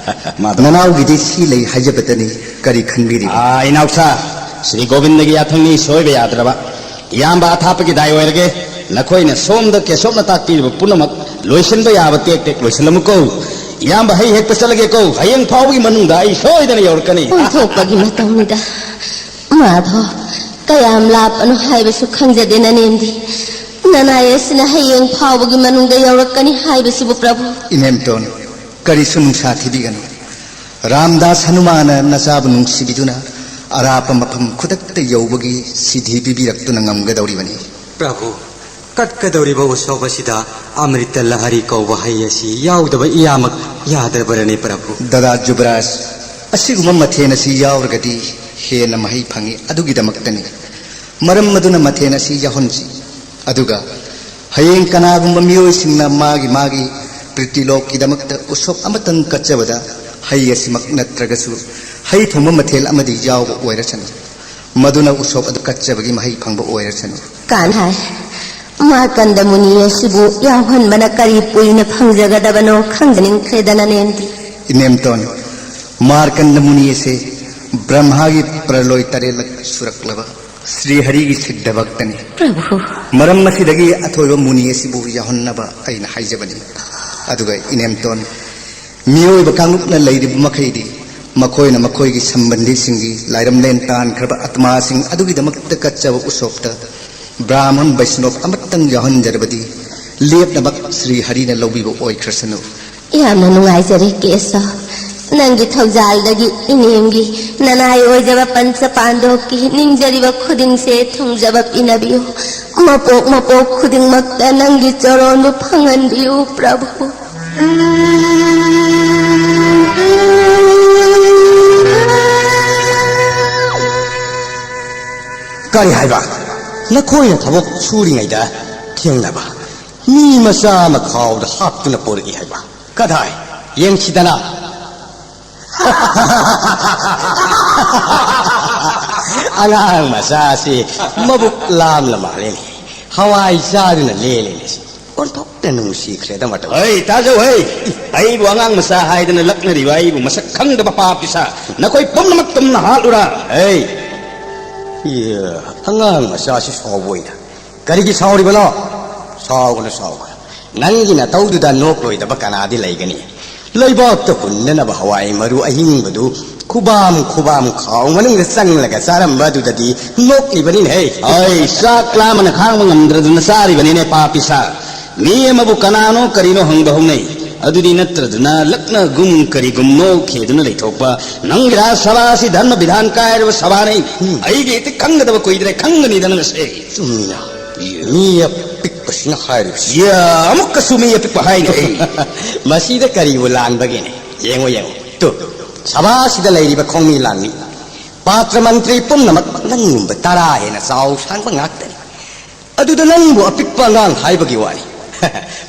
ꯃꯥꯗꯣ꯫ ꯅꯅꯥꯎꯒꯤꯗꯤ ꯁꯤ ꯂꯩ ꯍꯥꯏꯖꯕꯇꯅꯤ, ꯀꯔꯤ ꯈꯟꯕꯤꯔꯤꯕ? ꯑꯥ, ꯏꯅꯥꯎꯁꯥ, ꯁ꯭ꯔꯤ ꯒꯣꯕꯤꯟꯗꯒꯤ ꯌꯥꯊꯪꯅꯤ, ꯁꯣꯏꯕ ꯌꯥꯗ꯭ꯔꯕ꯫ ꯏꯌꯥꯝꯕ ꯑꯊꯥꯞꯄꯒꯤ ꯗꯥꯏ ꯑꯣꯏꯔꯒꯦ꯫ ꯅꯈꯣꯏꯅ ꯁꯣꯝꯗ ꯀꯦꯁꯣꯞꯅ ꯇꯥꯛꯄꯤꯔꯤꯕ ꯄꯨꯝꯅꯃꯛ ꯂꯣꯏꯁꯤꯟꯕ ꯌꯥꯕ ꯇꯦꯛ ꯇꯦꯛ ꯂꯣꯏꯁꯤꯜꯂꯝꯃꯨꯀꯣ꯫ ꯏꯌꯥꯝꯕ ꯍꯩ ꯍꯦꯛꯄ ꯆꯠꯂꯒꯦꯀꯣ꯫ ꯍꯌꯦꯡ ꯐꯥꯎꯕꯒꯤ ꯃꯅꯨꯡꯗ ꯑꯩ ꯁꯣꯏꯗꯅ ꯌꯧꯔꯛꯀꯅꯤ꯫ ꯑꯣꯟꯊꯣꯛꯄꯒꯤ ꯃꯇꯧꯅꯤꯗ꯫ ꯃꯥꯙꯣ, ꯀꯌꯥꯝ ꯂꯥꯞꯄꯅꯣ ꯍꯥꯏꯕꯁꯨ ꯈꯪꯖꯗꯦ ꯅꯅꯦꯝꯗꯤ꯫ ꯅꯅꯥꯏ ꯑꯁꯤꯅ ꯍꯌꯦꯡ ꯐꯥꯎꯕꯒꯤ ꯃꯅꯨꯡꯗ ꯌꯧꯔꯛꯀꯅꯤ ꯍꯥꯏꯕꯁꯤꯕꯨ, ꯄ꯭ꯔꯚꯨ꯫ ꯏꯅꯦꯝꯇꯣꯟ, ꯀꯔꯤꯁꯨ ꯅꯨꯡꯁꯥ ꯊꯤꯕꯤꯒꯅꯨ꯫ ꯔꯥꯝꯗꯥꯁ ꯍꯅꯨꯃꯥꯟꯅ ꯅꯆꯥꯕꯨ ꯅꯨꯡꯁꯤꯕꯤꯗꯨꯅ ꯑꯔꯥꯞꯄ ꯃꯐꯝ ꯈꯨꯗꯛꯇ ꯌꯧꯕꯒꯤ ꯁꯤꯙꯤ ꯄꯤꯕꯤꯔꯛꯇꯨꯅ ꯉꯝꯒꯗꯧꯔꯤꯕꯅꯤ꯫ ꯄ꯭ꯔꯚꯨ, ꯀꯠꯀꯗꯧꯔꯤꯕ ꯎꯁꯣꯞ ꯑꯁꯤꯗ ꯑꯃ꯭ꯔꯤꯇ ꯂꯍꯔꯤ ꯀꯧꯕ ꯍꯩ ꯑꯁꯤ ꯌꯥꯎꯗꯕ ꯏꯌꯥꯃꯛ ꯌꯥꯗ꯭ꯔꯕꯔꯅꯦ, ꯄ꯭ꯔꯚꯨ? ꯗꯗꯥ ꯖꯨꯕꯔꯥꯖ, ꯑꯁꯤꯒꯨꯝꯕ ꯃꯊꯦꯜ ꯑꯁꯤ ꯌꯥꯎꯔꯒꯗꯤ ꯍꯦꯟꯅ ꯃꯍꯩ ꯐꯪꯏ, ꯑꯗꯨꯒꯤꯗꯃꯛꯇꯅꯤ꯫ ꯃꯔꯝ ꯑꯗꯨꯅ ꯃꯊꯦꯜ ꯑꯁꯤ ꯌꯥꯎꯍꯟꯁꯤ꯫ ꯑꯗꯨꯒ ꯍꯌꯦꯡ ꯀꯅꯥꯒꯨꯝꯕ ꯃꯤꯑꯣꯏꯁꯤꯡꯅ ꯃꯥꯒꯤ ꯃꯥꯒꯤ ꯄ꯭ꯔꯤꯇꯤꯂꯣꯛꯀꯤꯗꯃꯛꯇ ꯎꯁꯣꯞ ꯑꯃꯇꯪ ꯀꯠꯆꯕꯗ ꯍꯩ ꯑꯁꯤꯃꯛ ꯅꯠꯇ꯭ꯔꯒꯁꯨ ꯍꯩ ꯊꯣꯡꯕ ꯃꯊꯦꯜ ꯑꯃꯗꯤ ꯌꯥꯎꯕ ꯑꯣꯏꯔꯁꯅꯨ, ꯃꯗꯨꯅ ꯎꯁꯣꯞ ꯑꯗꯨ ꯀꯠꯆꯕꯒꯤ ꯃꯍꯩ ꯐꯪꯕ ꯑꯣꯏꯔꯁꯅꯨ꯫ ꯀꯥꯟꯍꯥꯏ, ꯃꯥꯔꯀꯟꯗ ꯃꯨꯅꯤ ꯑꯁꯤꯕꯨ ꯌꯥꯎꯍꯟꯕꯅ ꯀꯔꯤ ꯄꯨꯏꯅ ꯐꯪꯖꯒꯗꯕꯅꯣ ꯈꯪꯖꯅꯤꯡꯈ꯭ꯔꯦꯗ ꯅꯅꯦꯝꯗꯤ꯫ ꯏꯅꯦꯝꯇꯣꯟ, ꯃꯥꯔꯀꯟꯗ ꯃꯨꯅꯤ ꯑꯁꯤ ꯕ꯭ꯔꯍ꯭ꯃꯥꯒꯤ ꯄ꯭ꯔꯂꯣꯏ ꯇꯔꯦꯠꯂꯛ ꯁꯨꯔꯛꯂꯕ ꯁ꯭ꯔꯤ ꯍꯔꯤꯒꯤ ꯁꯤꯗꯙ ꯚꯛꯇꯅꯤ꯫ ꯄ꯭ꯔꯚꯨ꯫ ꯃꯔꯝ ꯑꯁꯤꯗꯒꯤ ꯑꯊꯣꯏꯕ ꯃꯨꯅꯤ ꯑꯁꯤꯕꯨ ꯌꯥꯎꯍꯟꯅꯕ ꯑꯩꯅ ꯍꯥꯏꯖꯕꯅꯤ꯫ ꯑꯗꯨꯒ ꯏꯅꯦꯝꯇꯣꯟ, ꯃꯤꯑꯣꯏꯕ ꯀꯥꯡꯂꯨꯞꯅ ꯂꯩꯔꯤꯕ ꯃꯈꯩꯗꯤ ꯃꯈꯣꯏꯅ ꯃꯈꯣꯏꯒꯤ ꯁꯝꯕꯟꯗꯤꯁꯤꯡꯒꯤ ꯂꯥꯏꯔꯝꯂꯦꯟ ꯇꯥꯟꯈ꯭ꯔꯕ ꯑꯥꯇꯃꯥꯁꯤꯡ ꯑꯗꯨꯒꯤꯗꯃꯛꯇ ꯀꯠꯆꯕ ꯎꯁꯣꯞꯇ ꯕ꯭ꯔꯥꯍꯃꯟ ꯕꯩꯁꯅꯣꯞ ꯑꯃꯠꯇꯪ ꯌꯥꯎꯍꯟꯖꯔꯕꯗꯤ ꯂꯦꯞꯅꯃꯛ ꯁ꯭ꯔꯤ ꯍꯔꯤꯅ ꯂꯧꯕꯤꯕ ꯑꯣꯏꯈ꯭ꯔꯁꯅꯨ꯫ ꯌꯥꯝꯅ ꯅꯨꯡꯉꯥꯏꯖꯔꯦ ꯀꯦꯁꯣ꯫ ꯅꯪꯒꯤ ꯊꯧꯖꯥꯜꯗꯒꯤ ꯏꯅꯦꯝꯒꯤ ꯅꯅꯥꯏ ꯑꯣꯏꯖꯕ ꯄꯟꯆ ꯄꯥꯟꯗꯣꯞꯀꯤ ꯅꯤꯡꯖꯔꯤꯕ ꯈꯨꯗꯤꯡꯁꯦ ꯊꯨꯡꯖꯕ ꯄꯤꯅꯕꯤꯌꯨ꯫ ꯃꯄꯣꯛ ꯃꯄꯣꯛ ꯈꯨꯗꯤꯡꯃꯛꯇ ꯅꯪꯒꯤ ꯆꯔꯣꯟꯕꯨ ꯐꯪꯍꯟꯕꯤꯌꯨ ꯄ꯭ꯔꯚꯨ꯫ ꯀꯔꯤ ꯍꯥꯏꯕ? ꯅꯈꯣꯏꯅ ꯊꯕꯛ ꯁꯨꯔꯤꯉꯩꯗ ꯊꯦꯡꯅꯕ ꯃꯤ ꯃꯆꯥ ꯑꯃ ꯈꯥꯎꯗ ꯍꯥꯞꯇꯨꯅ ꯄꯣꯔꯛꯏ ꯍꯥꯏꯕ? ꯀꯗꯥꯏ? ꯌꯦꯡꯁꯤꯗꯅ꯫ ꯑꯉꯥꯡ ꯃꯆꯥꯁꯤ ꯃꯕꯨꯛ ꯂꯥꯝꯂ ꯃꯥꯜꯂꯦꯅꯦ꯫ ꯍꯋꯥꯏ ꯆꯥꯗꯨꯅ ꯂꯦꯜꯂꯦꯅꯦ ꯁꯤ꯫ ꯑꯣꯟꯊꯣꯛ ꯅꯨꯡꯁꯤꯈ꯭ꯔꯦꯗ ꯃꯇꯧ꯫ ꯍꯩ, ꯇꯥꯖꯧ ꯍꯩ! ꯑꯩꯕꯨ ꯑꯉꯥꯡ ꯃꯆꯥ ꯍꯥꯏꯗꯅ ꯂꯛꯅꯔꯤꯕ ꯑꯩꯕꯨ ꯃꯁꯛ ꯈꯪꯗꯕ ꯄꯥꯄꯤꯁꯥ! ꯅꯈꯣꯏ ꯄꯨꯝꯅꯃꯛ ꯇꯨꯝꯅ ꯍꯥꯠꯂꯨꯔꯥ? ꯍꯩ! ꯏꯌꯥ, ꯑꯉꯥꯡ ꯃꯆꯥꯁꯤ ꯁꯥꯎꯕ ꯑꯣꯏꯅ꯫ ꯀꯔꯤꯒꯤ ꯁꯥꯎꯔꯤꯕꯅꯣ? ꯁꯥꯎꯒꯅꯨ, ꯁꯥꯎꯒꯅꯨ꯫ ꯅꯪꯒꯤ ꯅꯇꯧꯗꯨꯗ ꯅꯣꯛꯂꯣꯏꯗꯕ ꯀꯅꯥꯗꯤ ꯂꯩꯒꯅꯤ? ꯂꯩꯕꯥꯛꯇ ꯍꯨꯟꯅꯅꯕ ꯍꯋꯥꯏ ꯃꯔꯨ ꯑꯍꯤꯡꯕꯗꯨ ꯈꯨꯕꯥꯝ ꯈꯨꯕꯥꯝ ꯈꯥꯎ ꯃꯅꯨꯡꯗ ꯆꯪꯂꯒ ꯆꯥꯔꯝꯕ ꯑꯗꯨꯗꯗꯤ ꯅꯣꯛꯂꯤꯕꯅꯤꯅꯦ ꯍꯦ꯫ ꯑꯩ ꯆꯥꯛ ꯂꯥꯝꯕꯅ ꯈꯥꯡꯕ ꯉꯝꯗ꯭ꯔꯗꯨꯅ ꯆꯥꯔꯤꯕꯅꯤꯅꯦ, ꯄꯥꯄꯤꯁꯥ꯫ ꯃꯤ ꯑꯃꯕꯨ ꯀꯅꯥꯅꯣ ꯀꯔꯤꯅꯣ ꯍꯪꯕ ꯍꯧꯅꯩ꯫ ꯑꯗꯨꯗꯤ ꯅꯠꯇ꯭ꯔꯗꯨꯅ ꯂꯛꯅꯒꯨꯝ ꯀꯔꯤꯒꯨꯝ ꯅꯣꯛꯈꯤꯗꯨꯅ ꯂꯩꯊꯣꯛꯄ꯫ ꯅꯪꯒꯤ ꯔꯥꯖ ꯁꯚꯥ ꯑꯁꯤ ꯙꯔꯃ ꯕꯤꯙꯥꯟ ꯀꯥꯏꯔꯕ ꯁꯚꯥꯅꯤ꯫ ꯎꯝ꯫ ꯑꯩꯒꯤ ꯏꯇꯤꯛ ꯈꯪꯒꯗꯕ ꯀꯨꯏꯗ꯭ꯔꯦ, ꯈꯪꯒꯅꯤꯗ ꯅꯪ ꯑꯁꯦ꯫ ꯆꯨꯝꯃꯤꯅ꯫ ꯃꯤ ꯑꯄꯤꯛꯄꯁꯤꯅ ꯍꯥꯏꯔꯤꯕꯁꯤ꯫ ꯌꯥ, ꯑꯃꯨꯛꯀꯁꯨ ꯃꯤ ꯑꯄꯤꯛꯄ ꯍꯥꯏꯅꯦ꯫ ꯃꯁꯤꯗ ꯀꯔꯤꯕꯨ ꯂꯥꯟꯕꯒꯦꯅꯦ? ꯌꯦꯡꯉꯨ, ꯌꯦꯡꯉꯨ꯫ ꯇꯨ, ꯁꯚꯥꯁꯤꯗ ꯂꯩꯔꯤꯕ ꯈꯣꯡꯃꯤ ꯂꯥꯟꯃꯤ, ꯄꯥꯇ꯭ꯔ ꯃꯟꯇ꯭ꯔꯤ ꯄꯨꯝꯅꯃꯛ ꯅꯪꯒꯨꯝꯕ ꯇꯔꯥ ꯍꯦꯟꯅ ꯆꯥꯎ ꯁꯥꯡꯕ ꯉꯥꯛꯇꯅꯤ꯫ ꯑꯗꯨꯗ ꯅꯪꯕꯨ ꯑꯄꯤꯛꯄ ꯑꯉꯥꯡ ꯍꯥꯏꯕꯒꯤ ꯋꯥꯅꯤ꯫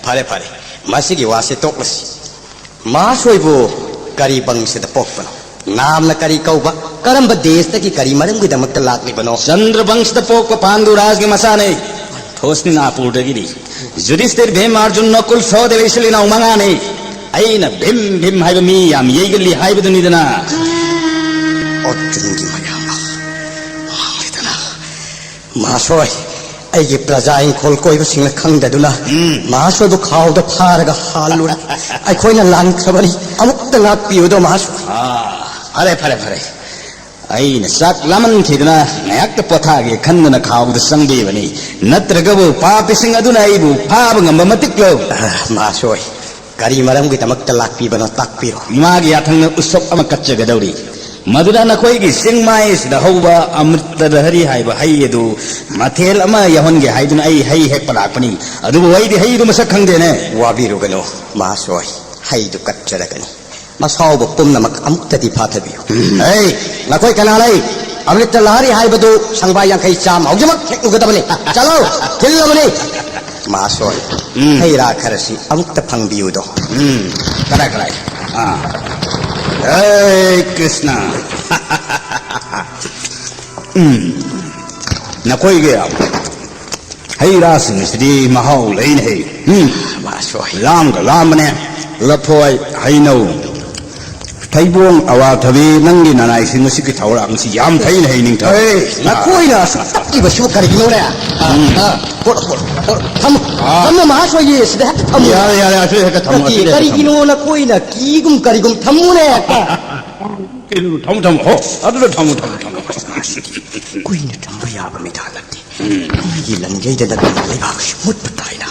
ꯐꯔꯦ, ꯐꯔꯦ, ꯃꯁꯤꯒꯤ ꯋꯥꯁꯦ ꯇꯣꯛꯂꯁꯤ꯫ ꯃꯍꯥꯁꯣꯏꯕꯨ ꯀꯔꯤ ꯕꯪꯁꯗ ꯄꯣꯛꯄꯅꯣ? ꯅꯥꯝꯅ ꯀꯔꯤ ꯀꯧꯕ? ꯀꯔꯝꯕ ꯗꯦꯁꯇꯒꯤ ꯀꯔꯤ ꯃꯔꯝꯒꯤꯗꯃꯛꯇ ꯂꯥꯛꯂꯤꯕꯅꯣ? ꯆꯟꯗ꯭ꯔ ꯕꯪꯁꯗ ꯄꯣꯛꯄ ꯄꯥꯟꯗꯨ ꯔꯥꯖꯒꯤ ꯃꯆꯥꯅꯦ꯫ ꯍꯣꯁꯅꯤꯅꯥꯄꯨꯔꯗꯒꯤꯅꯤ꯫ ꯌꯨꯙꯤꯁꯇꯤꯔ, ꯚꯤꯝ, ꯑꯔꯖꯨꯟ, ꯅꯀꯨꯜ, ꯁꯍꯗꯦꯕ, ꯏꯆꯤꯜ ꯏꯅꯥꯎ ꯃꯉꯥꯅꯤ꯫ ꯑꯩꯅ ꯚꯤꯝ ꯚꯤꯝ ꯍꯥꯏꯕ ꯃꯤ ꯌꯥꯝ ꯌꯩꯒꯜꯂꯤ ꯍꯥꯏꯕꯗꯨꯅꯤꯗꯅ꯫ ꯑꯔꯖꯨꯟꯒꯤ ꯃꯌꯥꯝꯕ ꯃꯥꯜꯂꯤꯗꯅ꯫ ꯃꯍꯥꯁꯣꯏ, ꯑꯩꯒꯤ ꯄ꯭ꯔꯖꯥ ꯏꯪꯈꯣꯜ ꯀꯣꯏꯕꯁꯤꯡꯅ ꯈꯪꯗꯗꯨꯅ ꯎꯝ꯫ ꯃꯍꯥꯁꯣꯏꯕꯨ ꯈꯥꯎꯗ ꯐꯥꯔꯒ ꯍꯥꯜꯂꯨꯔꯦ꯫ ꯑꯩꯈꯣꯏꯅ ꯂꯥꯟꯈ꯭ꯔꯕꯅꯤ, ꯑꯃꯨꯛꯇ ꯉꯥꯛꯄꯤꯌꯨꯗꯣ ꯃꯍꯥꯁꯣꯏ꯫ ꯑꯥ, ꯐꯔꯦ, ꯐꯔꯦ, ꯐꯔꯦ꯫ ꯑꯩꯅ ꯆꯥꯛ ꯂꯥꯝꯃꯟꯈꯤꯗꯅ ꯉꯥꯏꯍꯥꯛꯇ ꯄꯣꯊꯥꯒꯦ ꯈꯟꯗꯨꯅ ꯈꯥꯎꯗ ꯆꯪꯕꯤꯕꯅꯤ꯫ ꯅꯠꯇ꯭ꯔꯒꯕꯨ ꯄꯥꯄꯤꯁꯤꯡ ꯑꯗꯨꯅ ꯑꯩꯕꯨ ꯐꯥꯕ ꯉꯝꯕ ꯃꯇꯤꯛ ꯂꯧ꯫ ꯑ, ꯃꯍꯥꯁꯣꯏ, ꯀꯔꯤ ꯃꯔꯝꯒꯤꯗꯃꯛꯇ ꯂꯥꯛꯄꯤꯕꯅꯣ ꯇꯥꯛꯄꯤꯔꯣ꯫ ꯏꯃꯥꯒꯤ ꯌꯥꯊꯪꯅ ꯎꯁꯣꯞ ꯑꯃ ꯀꯠꯆꯒꯗꯧꯔꯤ꯫ ꯃꯗꯨꯗ ꯅꯈꯣꯏꯒꯤ ꯆꯤꯡꯃꯥꯏ ꯑꯁꯤꯗ ꯍꯧꯕ ꯑꯃ꯭ꯔꯤꯇ ꯂꯍꯔꯤ ꯍꯥꯏꯕ ꯍꯩ ꯑꯗꯨ ꯃꯊꯦꯜ ꯑꯃ ꯌꯥꯎꯍꯟꯒꯦ ꯍꯥꯏꯗꯨꯅ ꯑꯩ ꯍꯩ ꯍꯦꯛꯄ ꯂꯥꯛꯄꯅꯤ꯫ ꯑꯗꯨꯕꯨ ꯑꯩꯗꯤ ꯍꯩꯗꯨ ꯃꯁꯛ ꯈꯪꯗꯦꯅꯦ꯫ ꯋꯥꯕꯤꯔꯨꯒꯅꯨ ꯃꯍꯥꯁꯣꯏ, ꯍꯩꯗꯨ ꯀꯠꯆꯔꯒꯅꯤ꯫ ꯑꯁꯥꯎꯕ ꯄꯨꯝꯅꯃꯛ ꯑꯃꯨꯛꯇꯗꯤ ꯐꯥꯊꯕꯤꯌꯨ꯫ ꯎꯝ꯫ ꯑꯩ, ꯅꯈꯣꯏ ꯀꯅꯥ ꯂꯩ? ꯑꯃ꯭ꯔꯤꯇ ꯂꯍꯔꯤ ꯍꯥꯏꯕꯗꯨ ꯁꯪꯕꯥꯏ ꯌꯥꯡꯈꯩ ꯆꯥꯝꯃ ꯍꯧꯖꯤꯛꯃꯛ ꯍꯦꯛꯂꯨꯒꯗꯕꯅꯤ꯫ ꯆꯠꯂꯣ, ꯊꯤꯜꯂꯕꯅꯤ꯫ ꯃꯍꯥꯁꯣꯏ, ꯎꯝ꯫ ꯍꯩ ꯔꯥ ꯈꯔꯁꯤ ꯑꯃꯨꯛꯇ ꯐꯪꯕꯤꯌꯨꯗꯣ꯫ ꯎꯝ, ꯀꯗꯥꯏ, ꯀꯗꯥꯏ? ꯑꯥ꯫ ꯍꯦ ꯀ꯭ꯔꯤꯁꯅ꯫ ꯎꯝ, ꯅꯈꯣꯏꯒꯤ ꯍꯩ ꯔꯥꯁꯤꯡ ꯑꯁꯤꯗꯤ ꯃꯍꯥꯎ ꯂꯩꯅ ꯍꯩ꯫ ꯎꯝ꯫ ꯃꯥꯁꯨ ꯍꯩ꯫ ꯂꯥꯝꯒ ꯂꯥꯝꯕꯅꯦ꯫ ꯂꯐꯣꯏ, ꯍꯩꯅꯧ, ꯊꯩꯕꯣꯡ, ꯑꯋꯥꯊꯕꯤ, ꯅꯪꯒꯤ ꯅꯅꯥꯏꯁꯤꯡ ꯑꯁꯤꯒꯤ ꯊꯧꯔꯥꯡ ꯑꯁꯤ ꯌꯥꯝ ꯐꯩꯅ ꯍꯩ, ꯅꯤꯡꯊꯧ꯫ ꯑꯦ, ꯅꯈꯣꯏꯅ ꯑꯁꯨꯛ ꯇꯞꯂꯤꯕꯁꯨ ꯀꯔꯤꯒꯤꯅꯣꯅꯦ? ꯑ, ꯎꯝ꯫ ꯑ, ꯄꯣꯔꯣ, ꯄꯣꯔꯣ, ꯄꯣꯔꯣ꯫ ꯊꯝꯃꯣ꯫ ꯑ꯫ ꯊꯝꯃꯣ, ꯃꯍꯥꯁꯣꯏꯒꯤ ꯁꯤꯗ ꯍꯦꯛꯇ ꯊꯝꯃꯣ꯫ ꯌꯥꯔꯦ, ꯌꯥꯔꯦ, ꯑꯁꯤꯗ ꯍꯦꯛꯇ ꯊꯝꯃꯣ, ꯅꯠꯇꯦ, ꯑꯁꯤꯗ ꯍꯦꯛꯇ ꯊꯝꯃꯣ꯫ ꯀꯔꯤꯒꯤꯅꯣ ꯅꯈꯣꯏꯅ ꯀꯤꯒꯨꯝ ꯀꯔꯤꯒꯨꯝ ꯊꯝꯃꯨꯅꯦ ꯍꯦꯛꯇ꯫ ꯀꯩꯅꯣ, ꯊꯝꯃꯣ, ꯊꯝꯃꯣ, ꯍꯣ, ꯑꯗꯨꯗ ꯊꯝꯃꯣ, ꯊꯝꯃꯣ, ꯊꯝꯃꯣ꯫ ꯀꯨꯏꯅ ꯊꯝꯕ ꯌꯥꯕ ꯃꯤꯗꯥ ꯅꯠꯇꯦ꯫ ꯎꯝ꯫ ꯑꯩꯒꯤ ꯂꯟꯖꯩꯗ ꯅꯠꯇꯅ ꯂꯩꯕꯥꯛꯁꯤ ꯃꯨꯠꯄ ꯇꯥꯏꯅ꯫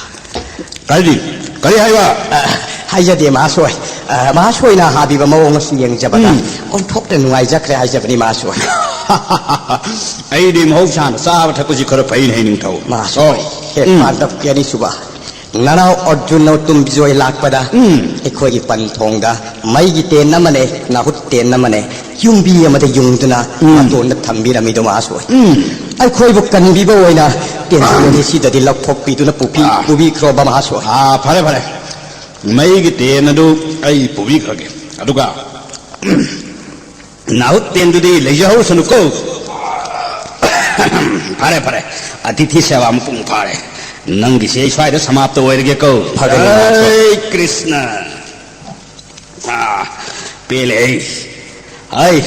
ꯀꯔꯤ? ꯀꯔꯤ ꯍꯥꯏꯕ? ꯑ, ꯍꯥꯏꯖꯗꯦ, ꯃꯍꯥꯁꯣꯏ꯫ ꯑ, ꯃꯍꯥꯁꯣꯏꯅ ꯍꯥꯕꯤꯕ ꯃꯑꯣꯡ ꯑꯁꯤ ꯌꯦꯡꯖꯕꯗ ꯎꯝ꯫ ꯑꯣꯟꯊꯣꯛꯅ ꯅꯨꯡꯉꯥꯏꯖꯈ꯭ꯔꯦ ꯍꯥꯏꯖꯕꯅꯤ, ꯃꯍꯥꯁꯣꯏ꯫ ꯑꯩꯗꯤ ꯃꯍꯧꯁꯥꯅ ꯆꯥꯕ ꯊꯛꯄꯁꯤ ꯈꯔ ꯐꯩꯅꯦ, ꯅꯤꯡꯊꯧ꯫ ꯃꯍꯥꯁꯣꯏ, ꯑꯣ꯫ ꯍꯦ ꯎꯝ꯫ ꯄꯥꯟꯗꯕ ꯀꯌꯥꯅꯤ ꯁꯨꯕ꯫ ꯅꯅꯥꯎ ꯑꯔꯖꯨꯟꯅ ꯇꯨꯝꯕꯤꯖꯣꯏ ꯂꯥꯛꯄꯗ ꯎꯝ꯫ ꯑꯩꯈꯣꯏꯒꯤ ꯄꯟꯊꯣꯡꯗ ꯃꯩꯒꯤ ꯇꯦꯟ ꯑꯃꯅꯦ, ꯅꯥꯍꯨꯠ ꯇꯦꯟ ꯑꯃꯅꯦ, ꯌꯨꯝꯕꯤ ꯑꯃꯗ ꯌꯨꯡꯗꯨꯅ ꯎꯝ꯫ ꯃꯇꯣꯟꯗ ꯊꯝꯕꯤꯔꯝꯃꯤꯗꯣ ꯃꯍꯥꯁꯣꯏ꯫ ꯎꯝ꯫ ꯑꯩꯈꯣꯏꯕꯨ ꯀꯟꯕꯤꯕ ꯑꯣꯏꯅ ꯇꯦꯟꯁꯤꯡ ꯑꯅꯤ ꯁꯤꯗꯗꯤ ꯂꯧꯊꯣꯛꯄꯤꯗꯨꯅ ꯄꯨꯕꯤ-, ꯑꯥ꯫ ꯄꯨꯕꯤꯈ꯭ꯔꯣꯕ ꯃꯍꯥꯁꯣꯏ꯫ ꯑꯥ, ꯐꯔꯦ, ꯐꯔꯦ꯫ ꯃꯩꯒꯤ ꯇꯦꯟ ꯑꯗꯨ ꯑꯩ ꯄꯨꯕꯤꯈ꯭ꯔꯒꯦ꯫ ꯑꯗꯨꯒ ꯅꯥꯍꯨꯠ ꯇꯦꯟꯗꯨꯗꯤ ꯂꯩꯖꯍꯧꯁꯅꯨꯀꯣ꯫ ꯐꯔꯦ, ꯐꯔꯦ꯫ ꯑꯇꯤꯊꯤ ꯁꯦꯕꯥ ꯃꯄꯨꯡ ꯐꯥꯔꯦ꯫ ꯅꯪꯒꯤꯁꯦ ꯑꯩ ꯁ꯭ꯋꯥꯏꯗ ꯁꯃꯥꯞꯇ ꯑꯣꯏꯔꯒꯦꯀꯣ꯫ ꯐꯒꯅꯤ, ꯃꯍꯥꯁꯣꯏ꯫ ꯖꯩ ꯀ꯭ꯔꯤꯁꯅ꯫ ꯑꯥ, ꯄꯦꯜꯂꯦ ꯑꯩ꯫ ꯍꯥꯏ,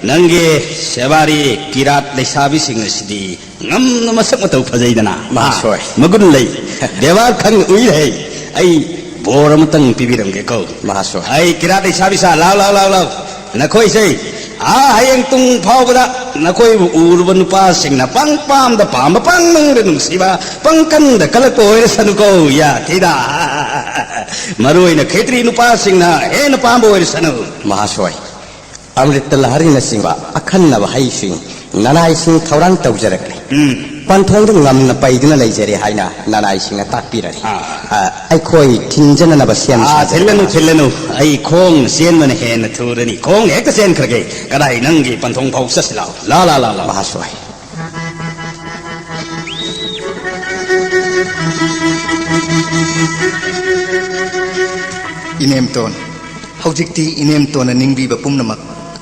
ꯅꯪꯒꯤ ꯁꯦꯕꯥꯔꯤ ꯀꯤꯔꯥꯠ ꯂꯩꯁꯥꯕꯤꯁꯤꯡ ꯑꯁꯤꯗꯤ ꯉꯝꯅ ꯃꯁꯛ ꯃꯇꯧ ꯐꯖꯩꯗꯅ꯫ ꯃꯍꯥꯁꯣꯏ꯫ ꯑꯥ, ꯃꯒꯨꯟ ꯂꯩ꯫ ꯕꯦꯕꯥꯔ ꯈꯪꯅ ꯎꯏ ꯂꯩ꯫ ꯑꯩ ꯕꯣꯔ ꯑꯃꯇꯪ ꯄꯤꯕꯤꯔꯝꯒꯦꯀꯣ꯫ ꯃꯍꯥꯁꯣꯏ꯫ ꯑꯩ ꯀꯤꯔꯥꯠ ꯂꯩꯁꯥꯕꯤ ꯁꯥ, ꯂꯥꯎ, ꯂꯥꯎ, ꯂꯥꯎ, ꯂꯥꯎ꯫ ꯅꯈꯣꯏꯁꯦ, ꯑꯥ, ꯍꯌꯦꯡ ꯇꯨꯡ ꯐꯥꯎꯕꯗ ꯅꯈꯣꯏꯕꯨ ꯎꯔꯨꯕ ꯅꯨꯄꯥꯁꯤꯡꯅ ꯄꯪ ꯄꯥꯝꯗ ꯄꯥꯝꯕ, ꯄꯪ ꯅꯨꯡꯗ ꯅꯨꯡꯁꯤꯕ, ꯄꯪꯀꯟꯗ ꯀꯜꯂꯛꯄ ꯑꯣꯏꯔꯁꯅꯨꯀꯣ, ꯌꯥꯈꯤꯗ꯫ ꯃꯔꯨ ꯑꯣꯏꯅ ꯈꯦꯇ꯭ꯔꯤ ꯅꯨꯄꯥꯁꯤꯡꯅ ꯍꯦꯟꯅ ꯄꯥꯝꯕ ꯑꯣꯏꯔꯁꯅꯨ꯫ ꯃꯍꯥꯁꯣꯏ, ꯑꯃ꯭ꯔꯤꯇ ꯂꯍꯔꯤꯅꯆꯤꯡꯕ ꯑꯈꯟꯅꯕ ꯍꯩꯁꯤꯡ, ꯅꯅꯥꯏꯁꯤꯡ ꯊꯧꯔꯥꯡ ꯇꯧꯖꯔꯛꯂꯤ꯫ ꯎꯝ꯫ ꯄꯟꯊꯣꯡꯗ ꯉꯝꯅ ꯄꯩꯗꯨꯅ ꯂꯩꯖꯔꯦ ꯍꯥꯏꯅ ꯅꯅꯥꯏꯁꯤꯡꯅ ꯇꯥꯛꯄꯤꯔꯅꯤ꯫ ꯑꯥ꯫ ꯑ, ꯑꯩꯈꯣꯏ ꯊꯤꯟꯖꯅꯅꯕ ꯁꯦꯝ ꯑꯥ, ꯁꯥꯖꯔꯦ꯫ ꯊꯤꯜꯂꯅꯨ, ꯊꯤꯜꯂꯅꯨ꯫ ꯑꯩ ꯈꯣꯡ ꯆꯦꯟꯕꯅ ꯍꯦꯟꯅ ꯊꯨꯔꯅꯤ꯫ ꯈꯣꯡ ꯍꯦꯛꯇ ꯆꯦꯟꯈ꯭ꯔꯒꯦ꯫ ꯀꯗꯥꯏ ꯅꯪꯒꯤ ꯄꯟꯊꯣꯡ ꯐꯥꯎ ꯆꯠꯁꯤ ꯂꯥꯎ꯫ ꯂꯥ, ꯂꯥ, ꯂꯥ, ꯂꯥ꯫ ꯃꯍꯥꯁꯣꯏ꯫ ꯏꯅꯦꯝꯇꯣꯟ, ꯍꯧꯖꯤꯛꯇꯤ ꯏꯅꯦꯝꯇꯣꯟꯅ ꯅꯤꯡꯕꯤꯕ ꯄꯨꯝꯅꯃꯛ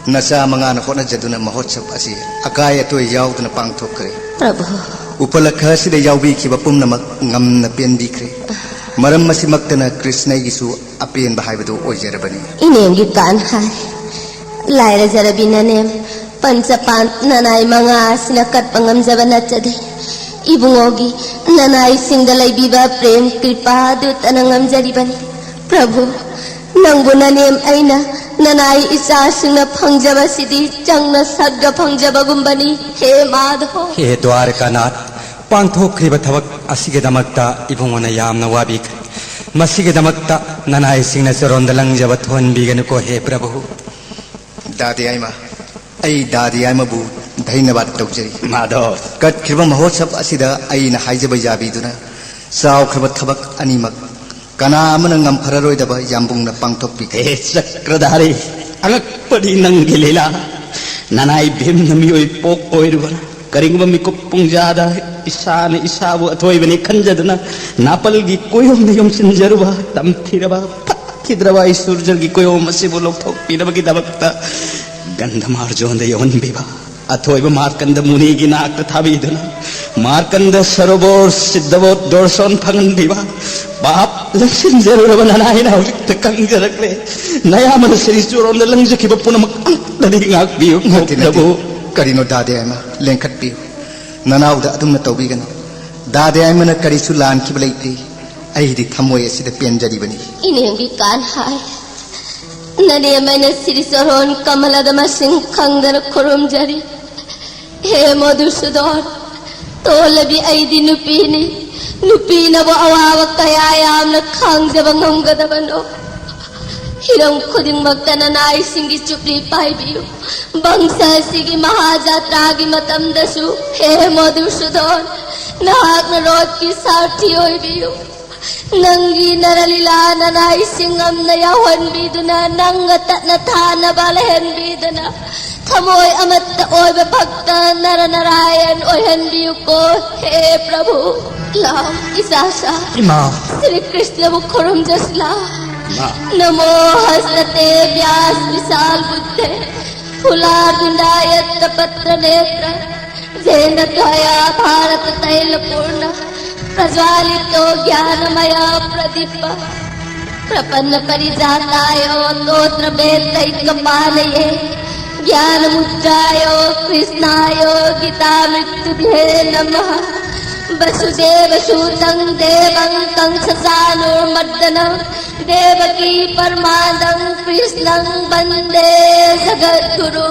ꯅꯆꯥ ꯃꯉꯥꯅ ꯍꯣꯠꯅꯖꯗꯨꯅ ꯃꯍꯣꯠꯁꯕ ꯑꯁꯤ ꯑꯀꯥꯏ ꯑꯇꯣꯏ ꯌꯥꯎꯗꯅ ꯄꯥꯡꯊꯣꯛꯈ꯭ꯔꯦ꯫ ꯄ꯭ꯔꯚꯨ, ꯎꯄꯂꯛꯈ ꯑꯁꯤꯗ ꯌꯥꯎꯕꯤꯈꯤꯕ ꯄꯨꯝꯅꯃꯛ ꯉꯝꯅ ꯄꯦꯟꯕꯤꯈ꯭ꯔꯦ꯫ ꯃꯔꯝ ꯑꯁꯤꯃꯛꯇꯅ ꯀ꯭ꯔꯤꯁꯅꯒꯤꯁꯨ ꯑꯄꯦꯟꯕ ꯍꯥꯏꯕꯗꯨ ꯑꯣꯏꯖꯔꯕꯅꯤ꯫ ꯏꯅꯦꯝꯒꯤ ꯀꯥꯟ ꯍꯥꯏ, ꯂꯥꯏꯔꯖꯔꯕꯤ ꯅꯅꯦꯝ ꯄꯟꯆꯄꯥꯟ ꯅꯅꯥꯏ ꯃꯉꯥ ꯑꯁꯤꯅ ꯀꯠꯄ ꯉꯝꯖꯕ ꯅꯠꯆꯗꯦ꯫ ꯏꯕꯨꯡꯉꯣꯒꯤ ꯅꯅꯥꯏꯁꯤꯡꯗ ꯂꯩꯕꯤꯕ ꯄ꯭ꯔꯦꯝ ꯀ꯭ꯔꯤꯄꯥ ꯑꯗꯨꯇꯅ ꯉꯝꯖꯔꯤꯕꯅꯤ꯫ ꯄ꯭ꯔꯚꯨ, ꯅꯪꯕꯨ ꯅꯅꯦꯝ ꯑꯩꯅ ꯅꯅꯥꯏ ꯏꯆꯥꯁꯤꯡꯅ ꯐꯪꯖꯕꯁꯤꯗꯤ ꯆꯪꯅ ꯁꯠꯒ ꯐꯪꯖꯕꯒꯨꯝꯕꯅꯤ꯫ ꯍꯦ ꯃꯥꯙꯣ꯫ ꯍꯦ ꯗ꯭ꯋꯥꯔꯀꯥꯅꯥꯊ, ꯄꯥꯡꯊꯣꯛꯈ꯭ꯔꯤꯕ ꯊꯕꯛ ꯑꯁꯤꯒꯤꯗꯃꯛꯇ ꯏꯕꯨꯡꯉꯣꯅ ꯌꯥꯝꯅ ꯋꯥꯕꯤꯈ꯭ꯔꯦ꯫ ꯃꯁꯤꯒꯤꯗꯃꯛꯇ ꯅꯅꯥꯏꯁꯤꯡꯅ ꯆꯔꯣꯟꯗ ꯂꯪꯖꯕ ꯊꯣꯟꯕꯤꯒꯅꯨꯀꯣ ꯍꯦ ꯄ꯭ꯔꯚꯨ꯫ ꯗꯥꯗꯤ ꯑꯥꯏꯃ, ꯑꯩ ꯗꯥꯗꯤ ꯑꯥꯏꯃꯕꯨ ꯙꯩꯅꯕꯥꯗ ꯇꯧꯖꯔꯤ꯫ ꯃꯥꯙꯣ꯫ ꯀꯠꯈ꯭ꯔꯤꯕ ꯃꯍꯣꯠꯁꯕ ꯑꯁꯤꯗ ꯑꯩꯅ ꯍꯥꯏꯖꯕ ꯌꯥꯕꯤꯗꯨꯅ ꯆꯥꯎꯈ꯭ꯔꯕ ꯊꯕꯛ ꯑꯅꯤꯃꯛ ꯀꯅꯥ ꯑꯃꯅ ꯉꯝꯐꯔꯔꯣꯏꯗꯕ ꯌꯥꯝꯕꯨꯡꯅ ꯄꯥꯡꯊꯣꯛꯄꯤꯈ꯭ꯔꯦ꯫ ꯍꯦ ꯆꯀ꯭ꯔꯙꯥꯔꯤ, ꯑꯉꯛꯄꯗꯤ ꯅꯪꯒꯤ ꯂꯤꯂꯥ꯫ ꯅꯅꯥꯏ ꯚꯤꯝꯅ ꯃꯤꯑꯣꯏ ꯄꯣꯛ ꯑꯣꯏꯔꯨꯕꯅ ꯀꯔꯤꯒꯨꯝꯕ ꯃꯤꯀꯨꯞ ꯄꯨꯡꯖꯥꯗ ꯏꯁꯥꯅ ꯏꯁꯥꯕꯨ ꯑꯊꯣꯏꯕꯅꯤ ꯈꯟꯖꯗꯨꯅ ꯅꯥꯄꯜꯒꯤ ꯀꯣꯌꯣꯝꯗ ꯌꯣꯝꯁꯤꯟꯖꯔꯨꯕ ꯇꯝꯊꯤꯔꯕ ꯐꯠꯈꯤꯗ꯭ꯔꯕ ꯑꯩ ꯁꯨꯔꯖꯔꯒꯤ ꯀꯣꯌꯣꯝ ꯑꯁꯤꯕꯨ ꯂꯧꯊꯣꯛꯄꯤꯅꯕꯒꯤꯗꯃꯛꯇ ꯒꯟꯙꯃꯥꯔꯖꯣꯟꯗ ꯌꯧꯍꯟꯕꯤꯕ, ꯑꯊꯣꯏꯕ ꯃꯥꯔꯀꯟꯗ ꯃꯨꯅꯤꯒꯤ ꯅꯥꯛꯇ ꯊꯥꯕꯤꯗꯨꯅ ꯃꯥꯔꯀꯟꯗ ꯁꯔꯣꯕꯣꯔ ꯁꯤꯗꯕꯣꯠ ꯗꯣꯔꯁꯣꯟ ꯐꯪꯍꯟꯕꯤꯕ, ꯄꯥꯞ ꯂꯪꯁꯤꯟꯖꯔꯨꯔꯕ ꯅꯅꯥꯏꯅ ꯍꯧꯖꯤꯛꯇ ꯈꯪꯖꯔꯛꯂꯦ꯫ ꯅꯌꯥꯝꯕꯅ ꯁꯤꯔꯤ ꯆꯨꯔꯣꯟꯗ ꯂꯪꯖꯈꯤꯕ ꯄꯨꯝꯅꯃꯛ ꯑꯝꯇꯗꯤ ꯉꯥꯛꯄꯤꯌꯨ꯫ ꯅꯠꯇꯦ, ꯅꯠꯇꯦ꯫ ꯄ꯭ꯔꯚꯨ꯫ ꯀꯔꯤꯅꯣ ꯗꯥꯗꯤ ꯑꯥꯏꯃ? ꯂꯦꯡꯈꯠꯄꯤꯌꯨ꯫ ꯅꯅꯥꯎꯗ ꯑꯗꯨꯝꯅ ꯇꯧꯕꯤꯒꯅꯨ꯫ ꯗꯥꯗꯤ ꯑꯥꯏꯃꯅ ꯀꯔꯤꯁꯨ ꯂꯥꯟꯈꯤꯕ ꯂꯩꯇꯦ꯫ ꯑꯩꯗꯤ ꯊꯃꯣꯏ ꯑꯁꯤꯗ ꯄꯦꯟꯖꯔꯤꯕꯅꯤ꯫ ꯏꯅꯦꯝꯒꯤ ꯀꯥꯟ ꯍꯥꯏ, ꯅꯅꯦꯝ ꯑꯩꯅ ꯁꯤꯔꯤ ꯆꯔꯣꯟ ꯀꯃꯂꯗ ꯃꯁꯤꯡ ꯈꯪꯗꯅ ꯈꯨꯔꯨꯝꯖꯔꯤ꯫ ꯍꯦ ꯃꯙꯨꯁꯨꯗꯣꯟ, ꯇꯣꯜꯂꯕꯤ ꯑꯩꯗꯤ ꯅꯨꯄꯤꯅꯤ꯫ ꯅꯨꯄꯤꯅꯕꯨ ꯑꯋꯥꯕ ꯀꯌꯥ ꯌꯥꯝꯅ ꯈꯥꯡꯖꯕ ꯉꯝꯒꯗꯕꯅꯣ? ꯍꯤꯔꯝ ꯈꯨꯗꯤꯡꯃꯛꯇ ꯅꯅꯥꯏꯁꯤꯡꯒꯤ ꯆꯨꯞꯂꯤ ꯄꯥꯏꯕꯤꯌꯨ꯫ ꯕꯪꯁ ꯑꯁꯤꯒꯤ ꯃꯍꯥꯖꯥꯇ꯭ꯔꯥꯒꯤ ꯃꯇꯝꯗꯁꯨ, ꯍꯦ ꯃꯙꯨꯁꯨꯗꯣꯟ, ꯅꯍꯥꯛꯅ ꯔꯣꯠꯀꯤ ꯁꯥꯔꯊꯤ ꯑꯣꯏꯕꯤꯌꯨ꯫ ꯅꯪꯒꯤ ꯅꯔꯂꯤꯂꯥ ꯅꯅꯥꯏꯁꯤꯡ ꯑꯃꯅ ꯌꯥꯎꯍꯟꯕꯤꯗꯨꯅ, ꯅꯪꯒ ꯇꯠꯅ ꯊꯥꯅꯕ ꯂꯩꯍꯟꯕꯤꯗꯨꯅ, ꯊꯃꯣꯏ ꯑꯃꯠꯇ ꯑꯣꯏꯕ ꯚꯛꯇ ꯅꯔ ꯅꯔꯥꯌꯟ ꯑꯣꯏꯍꯟꯕꯤꯌꯨꯀꯣ꯫ ꯍꯦ ꯄ꯭ꯔꯚꯨ, ꯂꯥꯎ, ꯏꯆꯥꯁꯥ, ꯏꯃꯥ꯫ ꯁ꯭ꯔꯤ ꯀ꯭ꯔꯤꯁꯅꯕꯨ ꯈꯨꯔꯨꯝꯖꯁꯤ ꯂꯥꯎ꯫ ꯏꯃꯥ꯫ नमो हस्तते व्यास विशाल बुद्धे, फुलाटुंडायत्त पत्र नेत्र, तेन त्वया भारततैलपूर्ण प्रज्वालितो ज्ञानमय प्रदीप। प्रपन्न परिजाताय स्तोत्रवेत्रैकपाणये ज्ञानमुद्राय कृष्णाय गीतामृत्युभे नमः। वसुदेवसुतं देवं कंसचाणूरमर्दनं देवकी परमानन्दं कृष्णं वन्दे जगद्गुरु।